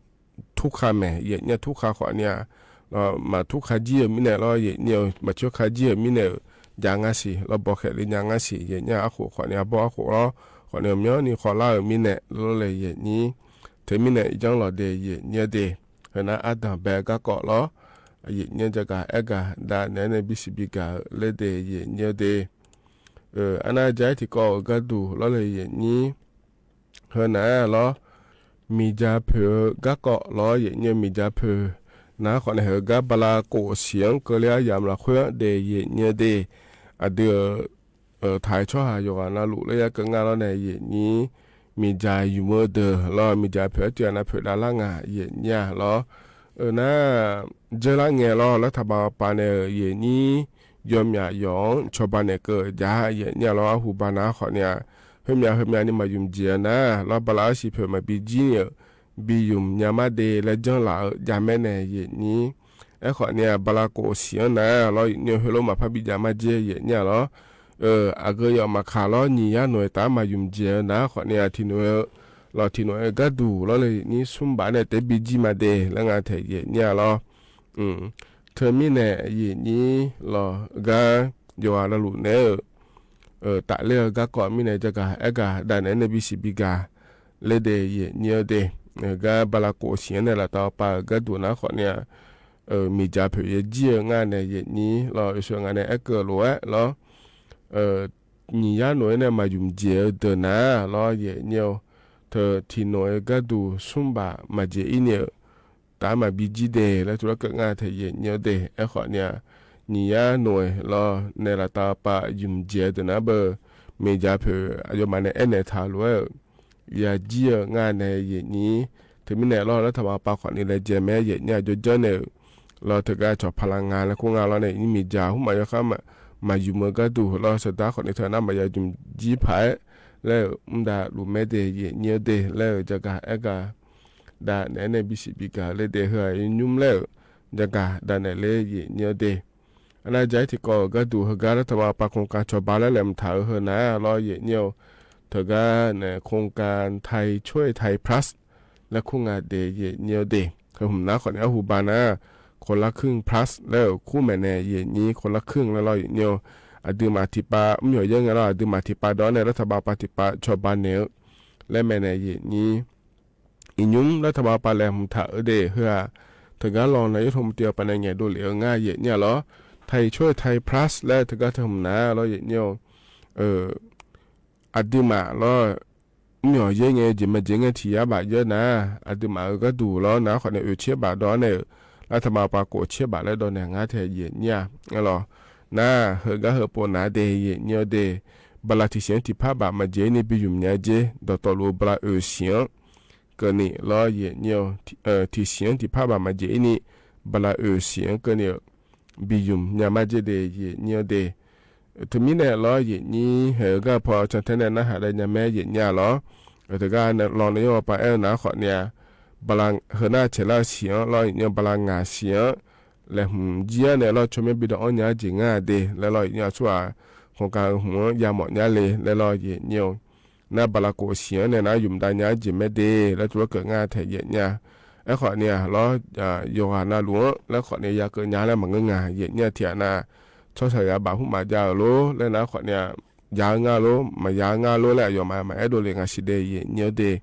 ထူၣ်ခါမဲာ် ယဲၢ်နံၣ်ဧၢ ထူၣ်ခါ ခီပညီ မၤထူၣ်ခါကၠံဧၢ မံန့ၣ်လီၤ ယဲၢ်နံၣ်ဧၢ. မၤဆှၢခါကၠံဧၢ မံန့ၣ်ဧၢ. ယၤငါစံၣ်လီၤ ဘီခဲလၢာ် ယၤငါစံၣ် ယဲၢ်နံၣ်ဧၢ အဃိ ခီပညီ အဘီအဃိလီၤ. ခီပညီ မညီနံၣ်ဃီလါဧၢ မံန့ၣ် လီၤလၢယဲၢ်နံၣ် ထဲမံန့ၣ် ယၢ်လီၤဒၣ် ယဲၢ်နံၣ်ဧၢဒၣ်. ဟဲနၤ အါတၢ်ဘဲဂၤကီးလီၤ. ယဲၢ်နံၣ်ဧၢ ယကအဲၣ်ကဒါ နဲနဲ ဘံၣ်စံးဘံၣ်ကၤလၢဒၣ် ယဲၢ်နံၣ်ဧၢဒၣ်. အနၤ ယဲၢ်ထံၣ်ကီး ဂၤဒူၣ်လီၤလၢယဲၢ်နံၣ် ဟဲနၤလီၤ. မံၤယၤဖုးဂၤကီးလီၤ ယဲၢ်နံၣ်ဧၢ. မံၤယၤဖုး နၤ ခီပညီ ဟဲဂၤဘလးကိးစံၣ် ကလၢအယၢမ်လၢခွဲးဒၣ် ယဲၢ်နံၣ်ဧၢဒၣ်. အဒုး ထါအံၤ ဆိဟးယိၤဂၤနၤလူး လၢယကငါလီၤန့ၣ် ယဲၢ်နံၣ် မံၤယၤယုၢ်မုာ်ဒၢးလီၤ. မံၤယၤဖုး အတုၤအနၤဖုးဒၣ်လၢငါ ယဲၢ်နံၣ်ဧၢလီၤ. နၤ ယဲၢ်လါငဲၣ်လီၤ လၢတၢ်ဘၣ်ပၢ်န့ၣ် ယဲၢ်နံၣ် ယီၤမၠးယီၤ ဆိဘၣ်န့ၣ်ကယၤ ယဲၢ်နံၣ်ဧၢလီၤ. အဟူဘၣ်နၤ ခီပညီ ဟဲမၠး ဟဲမၠးန့ၣ် မၤယုၢ်မံၤကဲနၤလီၤ. ဘလးအစံၣ်ဖုး မၤဘံကၠံန့ၣ် ဘံယုၢ်မၠးမးဒၣ် လၢယၢ်လါဧၢ ယၤမဲာ်န့ၣ် ယဲၢ်နံၣ် အဲၣ်ခီပညီ ဘလးကိးစံၣ်နၤလီၤ ယဲၢ်နံၣ်ဧၢ. ဟဲလိာ်မၤဖးဘံယၤမးကဲ ယဲၢ်နံၣ်ဧၢလီၤ. အဂ့ၢ်ယီၤမၤခးလီၤ နံၣ်ယါနိၣ် တၢ်မၤယုၢ်မံၤကဲနၤ ခီပညီ ထံၣ်နိၣ် လီၤထံၣ်နိၣ် ဂၤဒူၣ်လီၤလၢယဲၢ်နံၣ် ဆူဘၣ်န့ၣ် တဘံကၠံမးဒၣ် လၢငါထဲယဲၢ်နံၣ်လီၤ. ထဲမံန့ၣ် ယဲၢ်နံၣ်လီၤ ဂၤယွၤလၢလူၤန့ၣ် တၢ်လၢဂၤကီးမံန့ၣ် ယကအဲၣ်ကဒါနဲန့ၣ် ဘံၣ်စံးဘံၣ်ကၤ လၢဒၣ်ယဲၢ်နံၣ်ဧၢဒၣ်. ဂၤဘလးကိးစံၣ်န့ၣ် လၢတၢ်ပာ်ဂၤဒူၣ်နၤ ခီပညီ မံၤကၠါဖုးယဲၢ်ကၠံၣ်ဧၢ ငါန့ၣ် ယဲၢ်နံၣ်လီၤ. ယွၤဆိၣ်ဂ့ၤန့ၣ် အဲၣ်ကၢလိာ်ဝဲလီၤ. နံၣ်ယါနိၣ်န့ၣ် မၤယုၢ်မံၤကဲဧၢ ဒၢးနၤလီၤ ယဲၢ်နံၣ်ဧၢ. ထံၣ်နိၣ်ဂၤဒူၣ် ဆူဘၣ်မၤကဲအံၤန့ၣ် တၢ်မၤဘံကၠံဒၣ် လၢထူလၢကၢၣ် ငါထဲယဲၢ်နံၣ်ဧၢဒၣ်. အဲၣ်ခီပညီ နံၣ်ယါနိၣ်လီၤန့ၣ် လၢတၢ်ပာ်ယုၢ်မံၤကဲဒၢးနၤဘၣ်. မံၤကၠါဖုး အယိၤမးန့ၣ် အဲၣ်နဲၣ်ထးလိာ်ဝဲဧၢ ယဲၢ်ကၠံၣ်ဧၢ ငါန့ၣ် ယဲၢ်နံၣ်. ထံၣ်မံန့ၣ်လီၤ လၢတၢ်ပာ်ပာ်ခီပညီ လဲၤကဲမဲာ် ယဲၢ်နံၣ်အကၠိကၠိန့ၣ် လီၤတဂၤ ဆီၣ်ဖးလၢ်ငါလၢခိၣ်ငါလီၤန့ၣ် မံၤကၠါ ဟူမးယီၤဃါ မၤယုၢ်မုာ်ဂၤဒူၣ်လီၤ စၢၤဒၣ်ခီပညီ ထၢနၤ မၤယုၢ်မံၤကၠံဖး လၢမူဒါလူၤမဲဒၣ် ယဲၢ်နံၣ်ဒၣ် လၢယကအဲၣ်ကဒါ ဒၣ်နဲန့ၣ် ဘံၣ်စံးဘံၣ်ကၤလၢဒၣ် ဟဲအံၤညွံလၢ ယကဒါနဲလၢယဲၢ်နံၣ်ဒၣ်. အနၢ်ကၠါထံၣ်ကီးဂၤဒူၣ် ဟဲဂၤလၢတၢ်ပာ်ပာ် โครงการ ဆီၣ်ဘၣ်လၢလဲၤမုၢ်ထးဧၢ ဟဲနၤလီၤ ယဲၢ်နံၣ်ဧၢ. တဂၤန့ၣ် โครงการ ไทยช่วยไทย Plus လၢခိၣ်ငါဒၣ် ယဲၢ်နံၣ်ဧၢဒၣ်. ဟဲမုၢ်နၤခီပညီ အဟူဘၣ်နၤ คนละครึ่ง Plus လၢခိၣ်မဲာ်န့ၣ် ယဲၢ်နံၣ် คนละครึ่ง လၢလီၤ ယဲၢ်နံၣ်ဧၢ. အဒုးမၤထံၣ်ပာ် မ့ၢ်ယဲၢ်ဂၤလီၤ အဒုးမၤထံၣ်ပာ်ဒီးန့ၣ် လၢတၢ်ပာ်ပာ်ထံၣ်ပာ် ဆီၣ်ဘၣ်န့ၣ်ဧၢ လၢမဲာ်န့ၣ် ယဲၢ်နံၣ် အံၤညွံလၢတၢ်ပာ်ပာ်လဲၤမုၢ်ထးဧၢဒၣ် ဟဲဧါ. တဂၤလီၤန့ၣ် ယိထီၣ်မူတ့ၢ်အီၤပာ်န့ၣ် ငဲၤဒိၣ်လံဧၢ ငါ ယဲၢ်နံၣ်လီၤ. ไทยช่วยไทย Plus လၢတဂၤတဟဲမုၢ်နၤလီၤ ယဲၢ်နံၣ်ဧၢ. အဒုးမၤလီၤ မ့ၢ်ယဲၢ်ဂၤ ယမ့ၢ်ယဲၢ်ဂၤထံၣ်ယါဘၣ်ယဲၢ်နၤ အဒုးမၤဂၤဒူၣ်လီၤ နၤခီပညီ အုၣ်ဆ့ဘၣ်ဒီးန့ၣ် လၢတၢ်ပာ်ပာ်ကိးဆ့ဘၣ်လၢဒီးန့ၣ် ငါထဲယဲၢ်နံၣ်ဧၢလီၤ. နၤ ဟဲဂၤဟဲပိာ်နၤဒၣ် ယဲၢ်နံၣ်ဧၢဒၣ်. ဘလးထံၣ်ဆံၣ်ထံၣ်ဖးဘၣ်မၤကဲအံၤန့ၣ် ဘံယုၢ်မၠါကဲ ဒီးတီၢ်လိာ်ဘလးအုၣ် ဆံၣ် ကန့ၣ်လီၤ ယဲၢ်နံၣ်ဧၢ. ထံၣ်ဆံၣ်ထံၣ်ဖးဘၣ်မၤကဲအံၤန့ၣ် ဘလးအုၣ် ဆံၣ် ကန့ၣ် ဘံယုၢ်မၠါမးကဲဒၣ် ယဲၢ်နံၣ်ဧၢဒၣ်. ထံၣ်မံန့ၣ်လီၤ ယဲၢ်နံၣ် ဟဲဂၤဖီ ဆၣ်ထဲန့ၣ် နဟးလၢညါမဲာ် ယဲၢ်နံၣ်လီၤ. တဂၤန့ၣ်လီၤန့ၣ် ယိပာ်အဲၣ်နၤခီပညီ ဘလးဟဲနၤဆဲးလၢဆံၣ်လီၤ ယဲၢ်နံၣ် ဘလးငါဆံၣ် လဲၤမုၢ်ကၠံန့ၣ်လီၤ ဆိမ့ၢ်ဘံဒီးအီၣ်ညါကဲ ငါဒၣ် လၢလီၤ ယဲၢ်နံၣ် အဆိ โครงการ ဟဲမုၢ် ယၤမီၣ်ညါလံ လၢလီၤ ယဲၢ်နံၣ်ဧၢ. နၤ ဘလးကိးဆံၣ်န့ၣ် နၤယုၢ်မဒါညါကဲမဲာ်ဒၣ် လၢထူလၢကၢၣ် ငါထဲယဲၢ်နံၣ်ဧၢ. အဲၣ်ခီပညီလီၤ ယိၤဂၤနၤလူၤ လၢခီပညီ ယၤကၢၣ်ညါလၢမၤငါ ယဲၢ်နံၣ်ထံၣ်အနၤ ဆီၣ်ဆၢယၤဘၣ်ဟူမးယါဧၢလီၤ လၢနၤခီပညီ ယၤငါလီၤ မၤယၤငါလီၤ လၢအယိၤမး မၤအဲၣ်ဒိၣ်လံ ငါစံးဒၣ် ယဲၢ်နံၣ်ဧၢဒၣ်.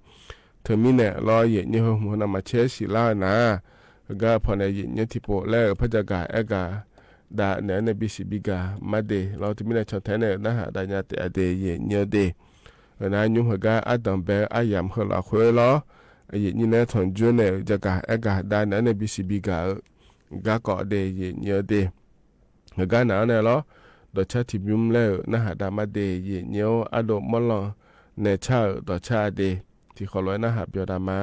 ထံၣ်မံန့ၣ်လီၤ ယဲၢ်နံၣ် ဟဲမုၢ်နၤမၤဆဲးစံၣ်လၢနၤ ဟဲကါ ผ่อน เนี่ย ယိတ်းเยียะ ထိโปะ แล้ว เอ่อ พระเจ้ากาแอดกาดา เนี่ย เนี่ย บีซีบี กา มาเด ลอ ที่มีในช่องแท้ เนี่ย เอ่อ หน้าหาดาญาเตอะเด ยိတ်းเยียะ เอ่อ เด เอ่อ นะ ยุม เอ่อ กา อะ ต๋องแบ อะ หยาม เฮอ หลา เคว ลอ เอ่อ ยိတ်းเยียะ เนี่ย ถอนจ้วย เนี่ย เอ่อ เจ้ากาแอดกาดา เนี่ย เนี่ย บีซีบี กา เอ่อ กา เกาะ เด ยိတ်းเยียะ เอ่อ เด เอ่อ กา หนา เนี่ย ลอ ดอกจ๊า ที่ยุม แล้ว เอ่อ หน้าหาดา มาเด ยိတ်းเยียะ เอ่อ อะ โด มอลลอง เนี่ย จ๊า เอ่อ ดอกจ๊า เด ที่ขอลอย หน้าหาด เปียวดา มา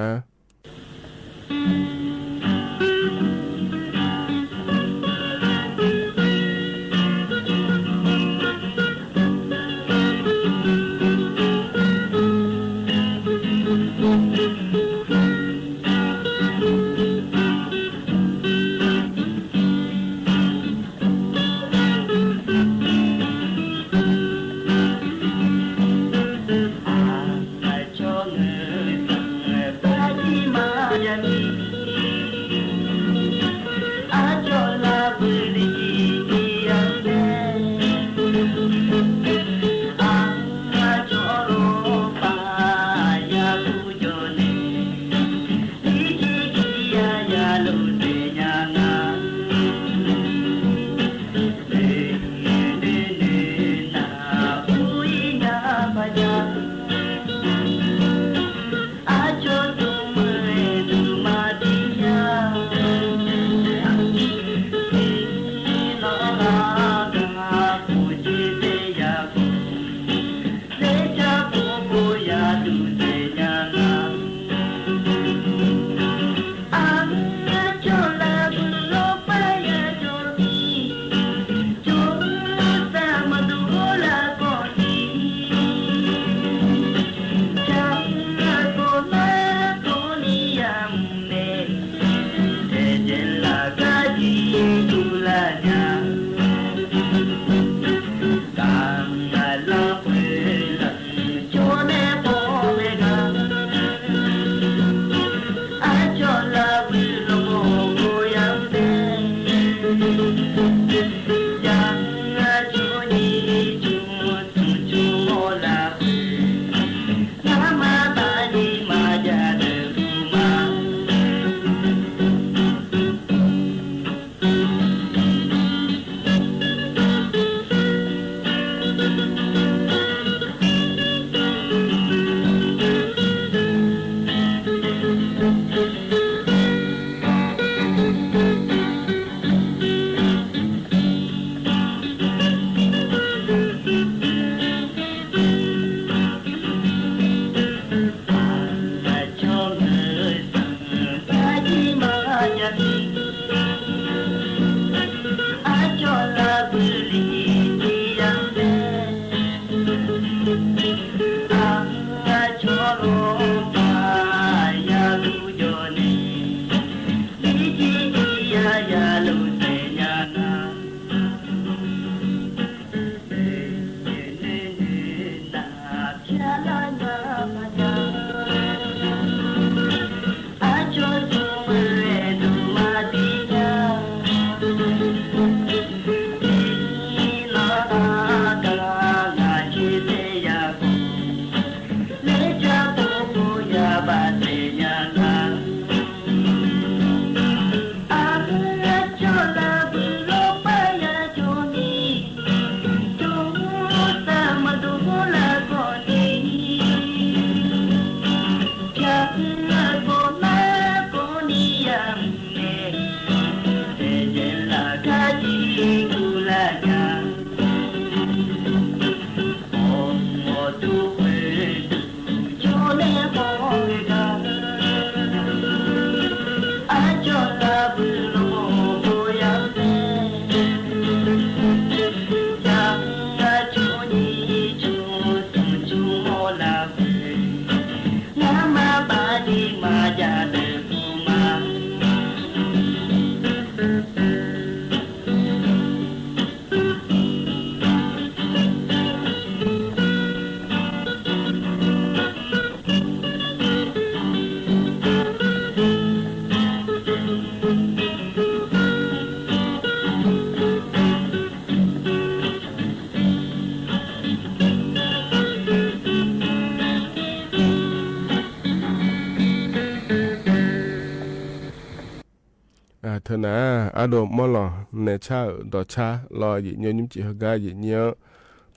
เถิดนา อะโดมม่อหล่อ แนชาเอ๋อ ดอชา ลอ เหยียดเยียว ยุ้มจิ๋วเฮอก๊า เหยียดเยียว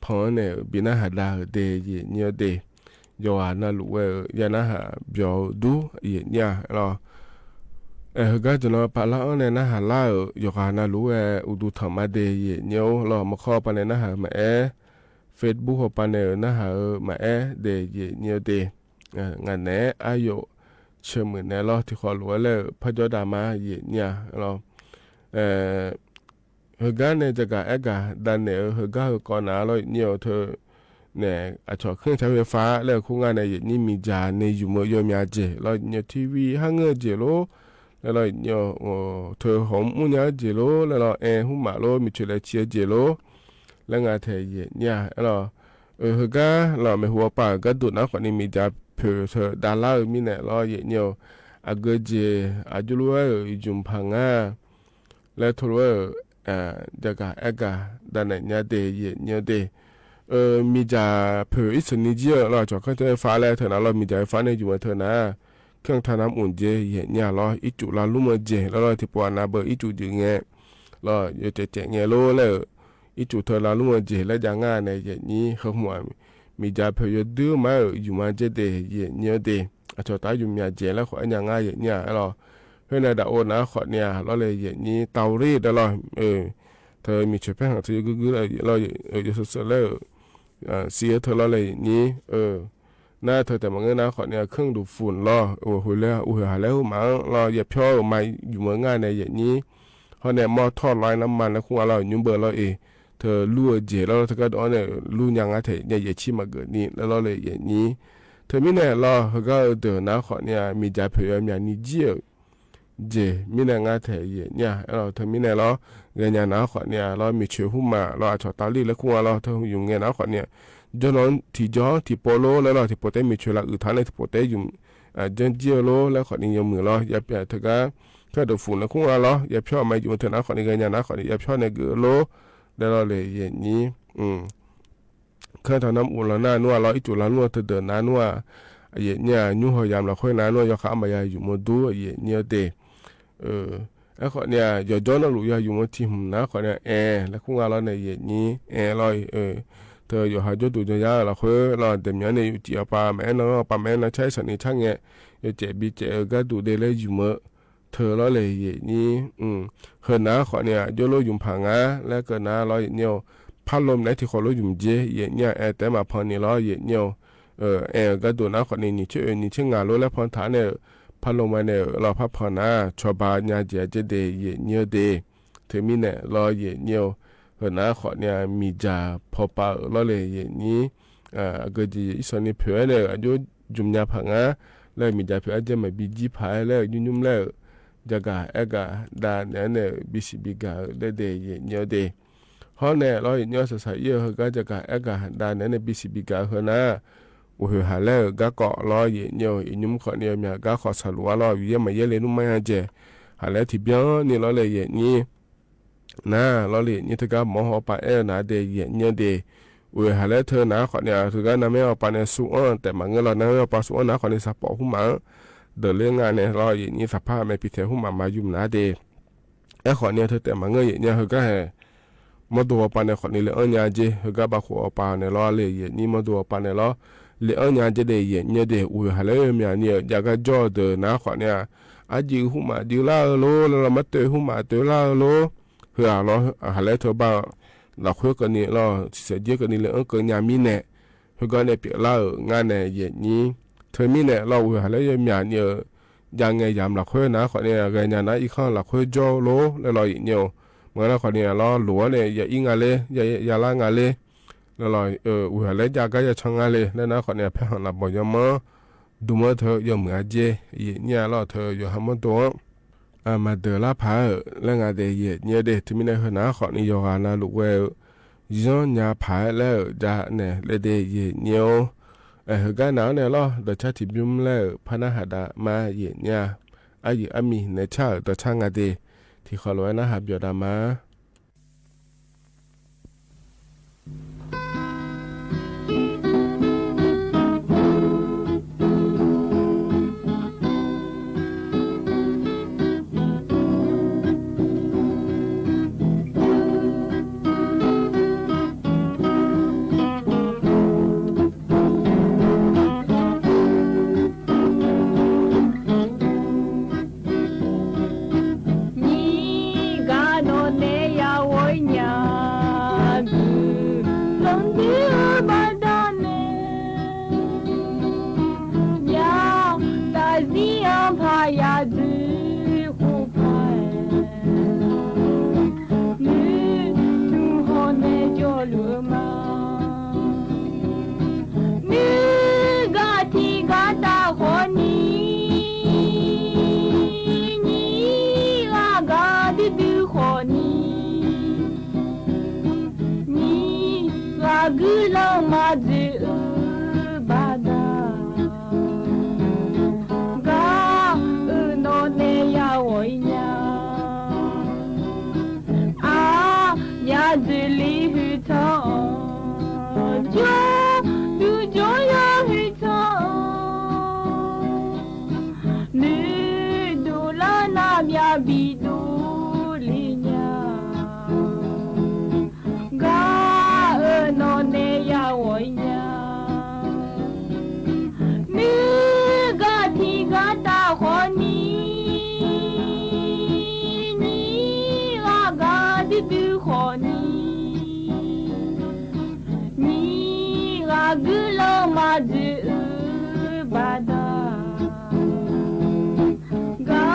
ผ่องแน่ เอ่อ บินหน้าหาดา เอ่อ เด เหยียดเยียวเด ยอหานาหลูแว เอ่อ ยานาหาเบียวดู เหยียดเยียว ลอ เอ่อ เฮอก๊า จ๋นอปาละอ้อแนนาหาละ เอ่อ ยอหานาหลูแว อุดูถามมาเด เหยียดเยียว ลอ มอคอปาแนนาหามาแอ เฟซบุ๊กปาแนนาหา เอ่อ มาแอ เด เหยียดเยียวเด เอ่อ งานแน อะโย เชิญหมื่นแนลอ ตี้ขอหลัวแล พระยอดดามา เหยียดเยียว ลอ เอ่อ เฮอก๊าแน จะก๋าแอ๊กก๋า ดาแน เอ่อ เฮอก๊า เอ่อ ก่อนนา ลอ เหยียดเยียว เถิดแน อะ ฉอเครื่องใช้ไฟฟ้า ลอ คู่งานแน เหยียดเยียว มีจ๋าเน อยู่เมืองยอมยาเจ๋อ ลอ เหยียดเยียว ทีวี ห้างเอ่อ เจ๋อโล ลอ ลอ เหยียดเยียว โอ้ เถิดหอมอู้เยียะเจ๋อโล ลอ ลอ แอร์ ฮู้หมาโล มีเฉยแลเชียร์เจ๋อโล ลอ งานแถ เหยียดเยียว ลอ เอ่อ เฮอก๊า ลอ แม่หัวป่า ก๊าดูดนาขอนี้ มีจ๋าเผย เถิดดารา เอ่อ มีแนลอ เหยียดเยียว อะเกอเจ๋อ อะจุลัว เอ่อ หยุมผางา ลอ โทร เอ่อ อ่า จะก๋าแอ๊กก๋า ดาแนเยียะเด เหยียดเยียวเด เอ่อ มีจ๋าเผย อิสนีเจีย ลอ ฉอเครื่องใช้ไฟฟ้า ลอ เถิดนา ลอ มีจ๋าไฟฟ้าแน อยู่เมืองเถิดนา เครื่องทำน้ำอุ่นเจ๋อ เหยียดเยียว ลอ อี้จู๋ลาลุ่มเอ่อ เจ๋อ ลอ ลอ ตี้ปอนาเบอร์ อี้จู๋จื้อแง ลอ ยอแจกแจกแงโล ลอ อี้จู๋เถิดลาลุ่มเอ่อ เจ๋อ ลอ จ๋างานแน เหยียดเยียว เฮอหัว มีจ๋าเผย ยอดื้อมา เอ่อ อยู่มาเจ๋อเด เหยียดเยียวเด อะ ฉอตาอยู่เมียเจ๋อ ลอ ขออะยางา เหยียดเยียว ลอ เฮอนาดาโอนาขอนี้ ลอ ลอ เหยียดเยียว เตารีด ลอ ลอ เอ่อ เถิดมีเฉยแป้งหัง เถิดกึ๊กกึ๊ก ลอ ลอ เอ่อ ยอเสิร์ช ลอ เอ่อ เอ่อ เสียเถิด ลอ ลอ เหยียดเยียว เอ่อ นาเถิดแต่มาเงินนาขอนี้ เครื่องดูดฝุ่น ลอ โอ้โห แล้ว โอ้โห หาแล้ว มา ลอ เหยียดเยียว มาอยู่เมืองงานแน เหยียดเยียว เฮอแน หม้อทอดไร้น้ำมัน ลอ คู่งาน ลอ ยุ้มเบอร์ ลอ เอ่อ เถิดลู่เอ่อ เจ๋อ ลอ ลอ เถิดก๊าดอแน ลู่ยางาแถ เยียะเยียะ ชี้มาเกิดนี้ ลอ ลอ ลอ เหยียดเยียว เถิดมีแนลอ เฮอก๊า เอ่อ เดินนาขอนี้ มีจ๋าเผย ยอมยานี้เจ๋อ เจ๋อ มีแนงาแถ เหยียดเยียว ลอ เถิดมีแนลอ เกยานาขอนี้ ลอ มีเฉยฮู้หมา ลอ อะ ฉอตารีด ลอ คู่งาน ลอ เถิดอยู่เงยนาขอนี้ จ๋อน้อง ตี้จ๋อ ตี้ปอโล ลอ ลอ ตี้ปอเต๊ะ มีเฉยละ อือถามแน ตี้ปอเต๊ะ อยู่ อ่า เจ๋อเจ๋อโล ลอ ขอนี้ ยอมมือ ลอ เหยียดเยียว เถิดก๊า เครื่องดูดฝุ่น ลอ คู่งาน ลอ เหยียดเยียว มาอยู่เถิดนาขอนี้ เกยานาขอนี้ เหยียดเยียว แนเกอโล ลอ ลอ ลอ เหยียดเยียว อืม เครื่องทำน้ำอุ่น ลอ นานั่ว ลอ อี้จู๋ลานั่ว เถิดเดินนานั่ว เหยียดเยียว ยุ้งหอยามละค่อยนานั่ว ยอค่ะ อะ มายาอยู่มาดู เหยียดเยียวเด เอ่อ อะ ขอนี้ ยอจ๋อนาหลู ยาอยู่มาตี้หื้มนาขอนี้ แอร์ ลอ คู่งาน ลอ แน เหยียดเยียว แอร์ ลอ เอ่อ เถิดยอหาจ๋อดูดจ๋อยาละค่อย ลอ เดี๋ยวมีแนอยู่ตี้อะปาแม่น้อง ปาแม่น้องใช้สันนิษฐานไง ยอเจ๋อบีเจ๋อ เอ่อ ก๊าดูดเด ลอ อยู่มา เถิด ลอ ลอ เหยียดเยียว อืม เถิดนาขอนี้ โยโล ยุ้มผางา ลอ เกิดนา ลอ เหยียดเยียว พัดลมแน ตี้ขอโล ยุ้มเจ๋อ เหยียดเยียว แอร์ เต๊ะมาผ่อนนี้ ลอ เหยียดเยียว เอ่อ แอร์ ก๊าดูดนาขอนี้ นี่เจ๋อ เอ่อ นี่เจ๋องาโล ลอ ผ่อนถาแน พัดลมมาแน ลอ พัดผ่อนนา ฉอบ่ายาเจ๋อเจ๋อเด เหยียดเยียวเด เถิดมีแนลอ เหยียดเยียว เถิดนาขอนี้ มีจ๋าผ่อปา ลอ ลอ เหยียดเยียว อ่า เกอเจ๋อ อีสานนี่เผยแน อะโย ยุ้มยาผางา ลอ มีจ๋าเผย อะเจ๋อ มาบีจีผาย ลอ ยุ้มยุ้ม ลอ จ๋ากา แอ๊กกา ดาแนแน บีซีบีกา ลอ เด เหยียดเยียวเด ฮอแน ลอ เหยียดเยียว สาสาเยียะ เฮอก๊า จ๋ากา แอ๊กกา ดาแนแน บีซีบีกา เถิดนา โอ้โห หาแล้ว ก๊าเกาะ ลอ เหยียดเยียว อียุ้มขอนี้ เมียก๊าขอสลัว ลอ อยู่เยี่ยมมาเยี่ยมเลย นุ่มไม่อาเจ หาแล้ว ตี้เบี้ยนนี่ ลอ ลอ เหยียดเยียว นา ลอ ลอ เหยียดเยียว เถิดก๊า หมอหอปา แอ๊กนาเด เหยียดเยียวเด โอ้ย หาแล้ว เถิดนาขอนี้ เถิดก๊า นาแม่ออปา แน สุอ้อน แต่มาเงย ลอ นาแม่ออปา สุอ้อน นาขอนี้ สะปอฮู้หมา เดินเรื่องงานแน ลอ เหยียดเยียว สภาพแม่ปีแถวฮู้หมา มายุ้มนาเด แอ๊กขอนี้ เถิดแต่มาเงย เหยียดเยียว เถิดก๊าแห่ มอโตออปา แน ขอนี้ เลยอ้อนยาเจ เถิดก๊า บาขัวออปา แน ลอ ลอ เหยียดเยียว มอโตออปา แน ลอ เลยอ้อนยาเจเด เหยียดเยียวเด โอ้ย หาแล้ว เมียนี้ ยาก๊าจ๋อเดินนาขอนี้ อะ จื้อฮู้หมา จื้อลาเออโล ลอ ลอ มาเตยฮู้หมา เตยลาเออโล เถิด ลอ หาแล้ว เถิดบ่า ละค่อยเกินนี้ ลอ เสียเยียะเกินนี้ เลยอ้อนเกินยามีแน เถิดก๊า แน เปียกลาเออ งานแน เหยียดเยียว เถิดมีแน ลอ โอ้ย หาแล้ว เมียนี้ ยาแงยามละค่อยนาขอนี้ เกยานา อีข้างละค่อยจ๋อโล ลอ ลอ เหยียดเยียว เมื่อนาขอนี้ ลอ หลัวแน ยาอี้งาเลย ยา ยาลางาเลย ลอ ลอ เอ่อ โอ้ย หาแล้ว ยาก๊ายาชังงาเลย ลอ นาขอนี้ แผนหาละบ่ยอมมา ดูเมื่อเถิด ยอมเมืออาเจ เหยียดเยียว ลอ เถิด ยอมหามาโต อ่า มาเดินลาผาเออ ลองาเด เหยียดเยียวเด เถิดมีแน เถิดนาขอนี้ ยอหานาหลูแว ย้อนยาผา ลอ จ๋าแน ลอ เด เหยียดเยียว เอ่อ เถิดก๊า นาแน ลอ เดินชาติบิม ลอ พานาหาดามา เหยียดเยียว อะหยืออะหมี่ แนชา เดินชางาเด ตี้ขอหลัวนาหาเบียวดามา အဒုးလ့ဟူထီၣ် ကၠိဒုးကၠိယီၤဟူထီၣ် နုာ်ဒိးလၢနၢ်မျၢ်ဘံၣ်ဒိၣ်လ့ညါ ကါအၢၣ်နီၢ်နဲယၤဝီၤညါ နုာ်ဂၤထံဂၤတၢ်ဃီနံၤ နံၤဂၤဂၤဒုဒုဃီနံၤ နံၤဂၤဂုာ်လီၤမၤဒုးအုးဘၣ်ဒၣ် ကါ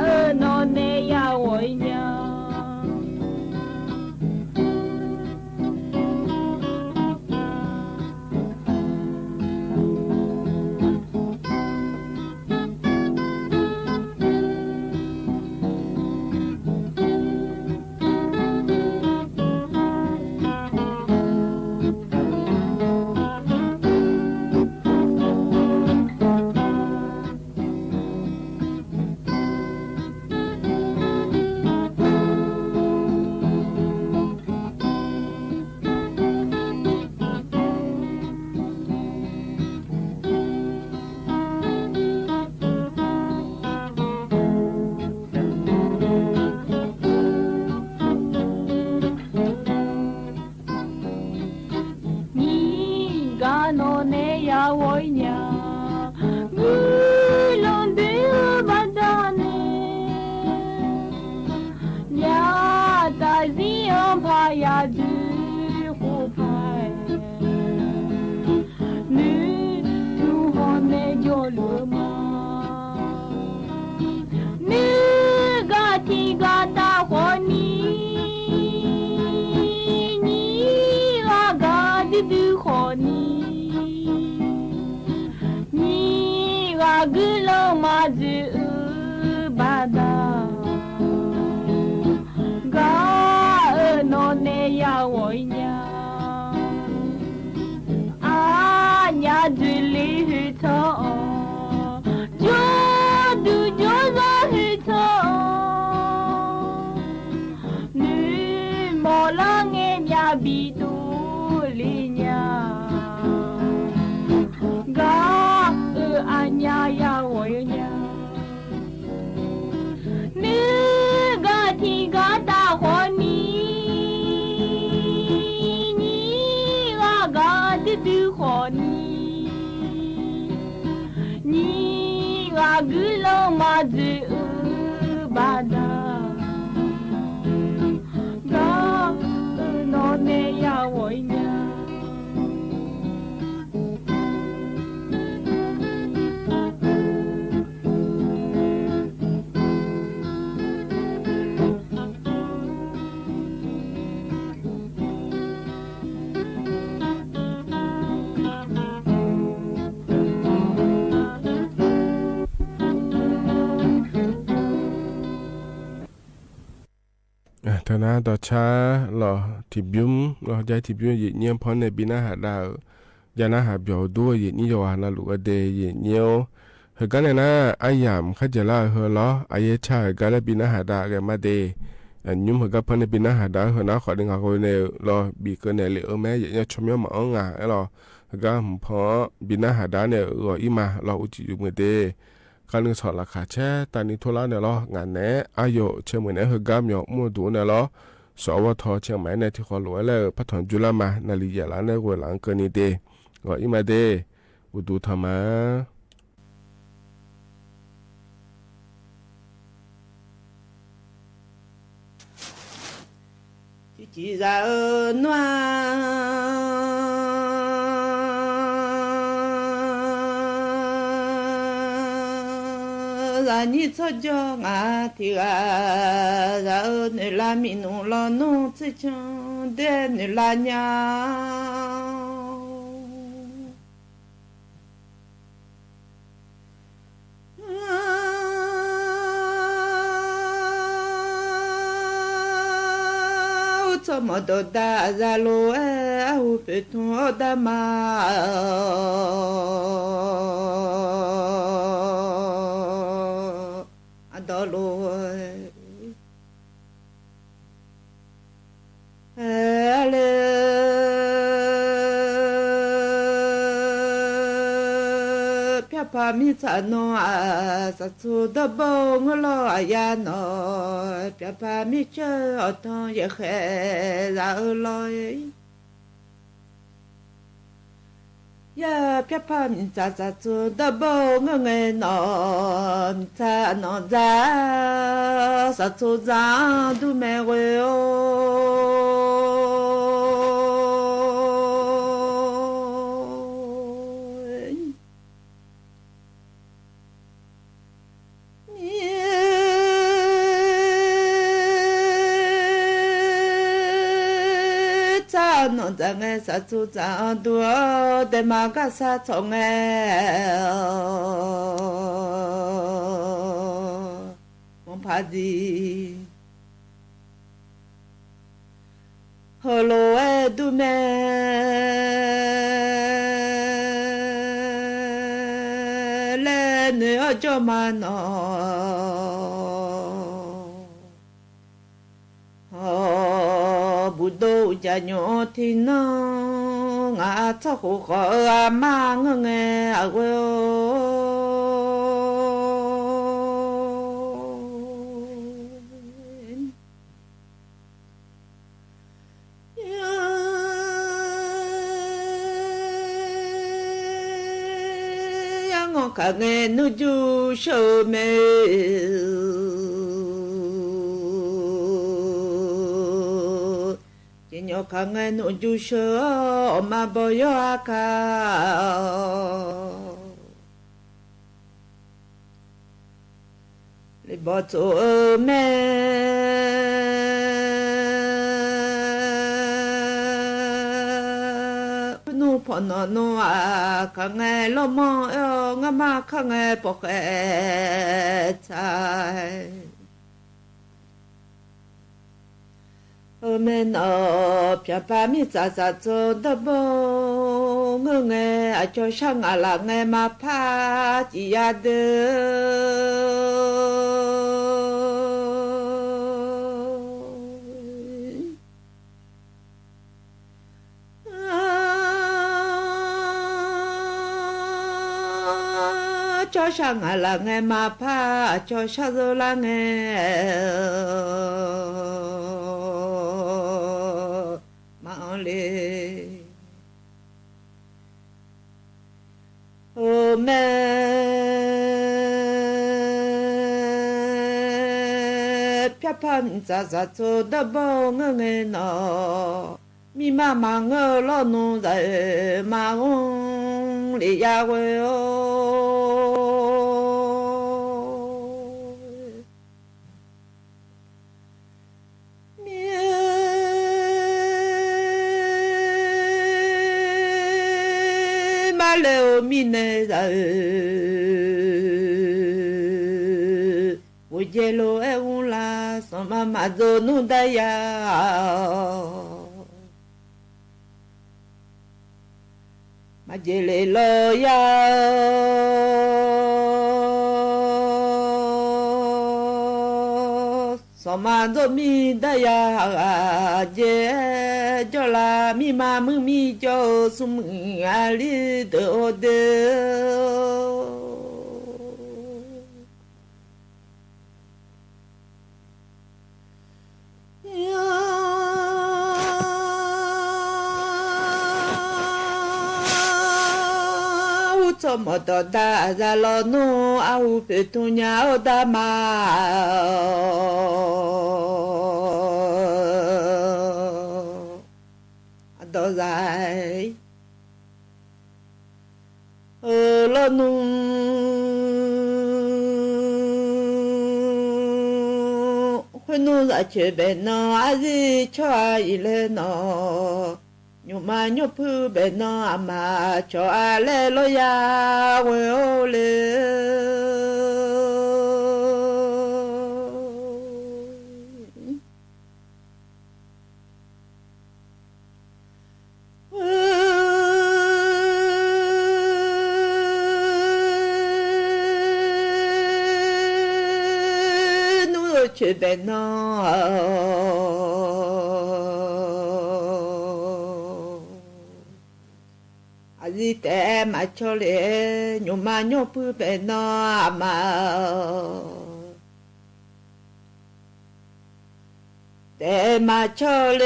အၢၣ်နီၢ်နဲယၤဝီၤညါ နံၤဂၤနီၢ်နဲယၤဝီၤညါ ဂုာ်လီၤဒုးအုးဘၣ်ဒၣ်န့ၣ် ယၤတၢ်စံးအီၤဖးယၤဒုးဃိဖး နုာ်ထူဟီၣ်နဲယီၤလၢမး နုာ်ဂၤထံဂၤတၢ်ဃီနံၤ နံၤဂၤဂၤဒုဒုဃီနံၤ နံၤဂၤဂုာ်လီၤမၤဒုးအုးဘၣ်ဒၣ် ကါအၢၣ်နီၢ်နဲယၤဝီၤညါ အါညါဒုးလ့ဟူထီၣ် ကၠိဒုးကၠိယီၤဟူထီၣ် နုာ်မီၢ်လၢငဲၤမျၢ်ဘံၣ်ဒိၣ်လ့ညါ ကါအၢၣ်အါညါယၤဝီၤညါ နုာ်ဂၤထံဂၤတၢ်ဃီနံၤ နံၤဂၤဂၤဒုဒုဃီနံၤ နံၤဂၤဂုာ်လီၤမၤဒုးအုးဘၣ်ဒၣ် ကါအၢၣ်နီၢ်နဲယၤဝီၤညါ ထၢနၢ်ဒီးဆါ လီၤထံၣ်ဘုလီၤ ယဲထံၣ်ဘု ယံာ်ညိဖီန့ၣ် ဘံနၢ်ဟးဒါဧၢ ယနၢ်ဟးပၠီၤဒိ ယံာ်ညိယွၤနၢ်လူၤအဒ့ ယံာ်ညိ ဟ့ၣ်ကါန့ၣ်နၤ အယၣ် ခါယဲၢ်လါအဟၢလီၤ အယဲၢ်ဆၣ်ဟ့ၣ်ကါလၢဘံနၢ်ဟးဒါဂ့ၤမးဒ့ အညိဟ့ၣ်ကါဖီန့ၣ် ဘံနၢ်ဟးဒါဟၢနၤ ဃီဒ်ငါဃီန့ၣ်လီၤ ဘံကၢန့ၣ်လံအၢ မ့ၢ်ယံာ်ညိဆိမိၣ်မၤအီၣ်ငါလီၤ ဟ့ၣ်ကါမုၣ်ဖီ ဘံနၢ်ဟးဒါန့ၣ် ဂီၤအံၤမးလီၤ အိၣ်စံးယုာ်မုၢ်ဒ့ ခါနုာ်ဆီၣ်လီၤခးဆဲး တၢ်နံၤထိလါန့ၣ်လီၤ ငါန့ၣ် အယိာ် ဆၢမုၢ်န့ၣ် ဟ့ၣ်ကါမၠီၤမူၣ်ဒူန့ၣ်လီၤ စီၤအဝီထီ ဆၢမုၢ်န့ၣ် ထံၣ်ဃီလိာ်ဝဲလၢ ဖးထီၣ်ယူလါမး နၣ်လံယဲၢ်လါန့ၣ် ဂီၤလၢအကၢန့ၣ်ဒ့ ဂီၤအံၤမးဒ့ အိၣ်ဒူထီၣ်မး ယၤနံၣ်ဆီၣ်ကၠီ ငါထံၣ်ဂၤ ယၤအၢ နုာ်လါမံၤနုာ်လီၤ နုာ်ဆံၣ်ဆၣ်ဒဲ နုာ်လါညါ အိၣ်ဆီၣ်မီၢ်ဒီးဒါ အယၤလိၤဝဲ အဟူးပၢၢ်ထူအီၣ်ဒါမး အဒီလိၤဝဲ ပၢ်မီးစၢ်နီၢ် အသးသူဒီးဘိငိုၢ်လီၤအယါနီၢ် ပၠၣ်ပၢ်မီးစၢ်အီၣ်ထီၣ်ယဲၢ်ဃဲး သးအၢလီၤ ယဲၢ်ပၠၣ်ပၢ်မီးစၢ်သးသူဒီးဘိငိုၢ်ငဲနီၢ် မီးစၢ်နီၢ်သၢ သးသူသးဒူမဲဂ့ၤအိၣ် မီးစၢ်နီၢ်သၢငဲ သးသူသးဒူ ဒဲးမၤကစၢ်ဆီၣ်ငဲ မီၢ်ဖးဒံ ဟီၣ်လိာ်ဝဲဒူမဲ လဲၤနုာ်အီၣ်ကၠီၣ်မၤနီၢ် ဟီၣ်ဘူးဒိၣ်အူကၠၣ်ညိၣ်ထံနီၢ် ငါထီၣ်ဃိဃီၤအၢအမါငိုၢ်ငဲအဂ့ၢ်အိၣ် ယဲၢ်ငီၢ်ခါငဲနူၢ်ကၠူၣ်ဆၢမဲ ကညီခါငဲနူၢ်ကၠူၣ်ဆၢ အီၣ်မၤဘီယီၢ်အခါ လံာ်ဘီၣ်ထိၣ်အၢမဲ နူၢ်ဖီၣ်နီၢ်နူၢ်အခါငဲ လီၤမီၢ်အၢ ငါမါခါငဲပိာ်ဃဲဆဲ အၢမဲနီၢ် ပၠၣ်ပၢ်မီးစၢ်သးသူဒီးဘိ ငိုၢ်ငဲ အကၠီဆၣ်ငါလၢ်ငဲမၤဖး စံယါဒၢ ကၠီဆၣ်ငါလၢ်ငဲမၤဖး ကၠီဆၣ်သိလၢ်ငဲ မၤအီၤလံ အၢမဲ ပၠၣ်ပၢ်မီးစၢ်သးသူဒီးဘိငိုၢ်ငဲနီၢ် မံမၤမၤငိုၢ်လီၤနူၢ်သး မၤဂီၢ်လံယါဝဲအိၣ် မံမၤလဲၤအိၣ်မံနဲသး အိၣ်ယဲၢ်လိာ်အဲၣ်ဝူလၢ် စီၤမၤမၤဒိၣ်နူၢ်ဒၣ်ယၤ မၤယဲၢ်လံလီၤယၤ စီၤမၤဒိၣ်မံဒၣ်ယၤ ယဲၢ်ကၠီၣ်လၢ် မံမၤမုၢ်မံကၠီၣ် ဆူမုၢ်အလံဒၢအိၣ်ဒၢ အူထီၣ်မီၢ်တီၢ် ဒါအသးလီၤနူၢ် အဟူးဖုးထူညါအိၣ်ဒါမး အဒီးသး အၢ လီၤနူၢ် ဃုနူၢ်သးဆၢဘဲနီၢ် အသံၣ်ဆီၣ်အအံၤလဲၣ်နီၢ် ညိၣ်မါညိၣ်ဖုဘဲနီၢ် အမါဆီၣ်အလဲၣ်လီၤယါ ဝဲအိၣ်လၢ နူၢ်ဆၢဘဲနီၢ် အ ရီแต๊มาเช่าแล โยมมาโยมปื้อแปะนอ อามา แต๊มาเช่าแล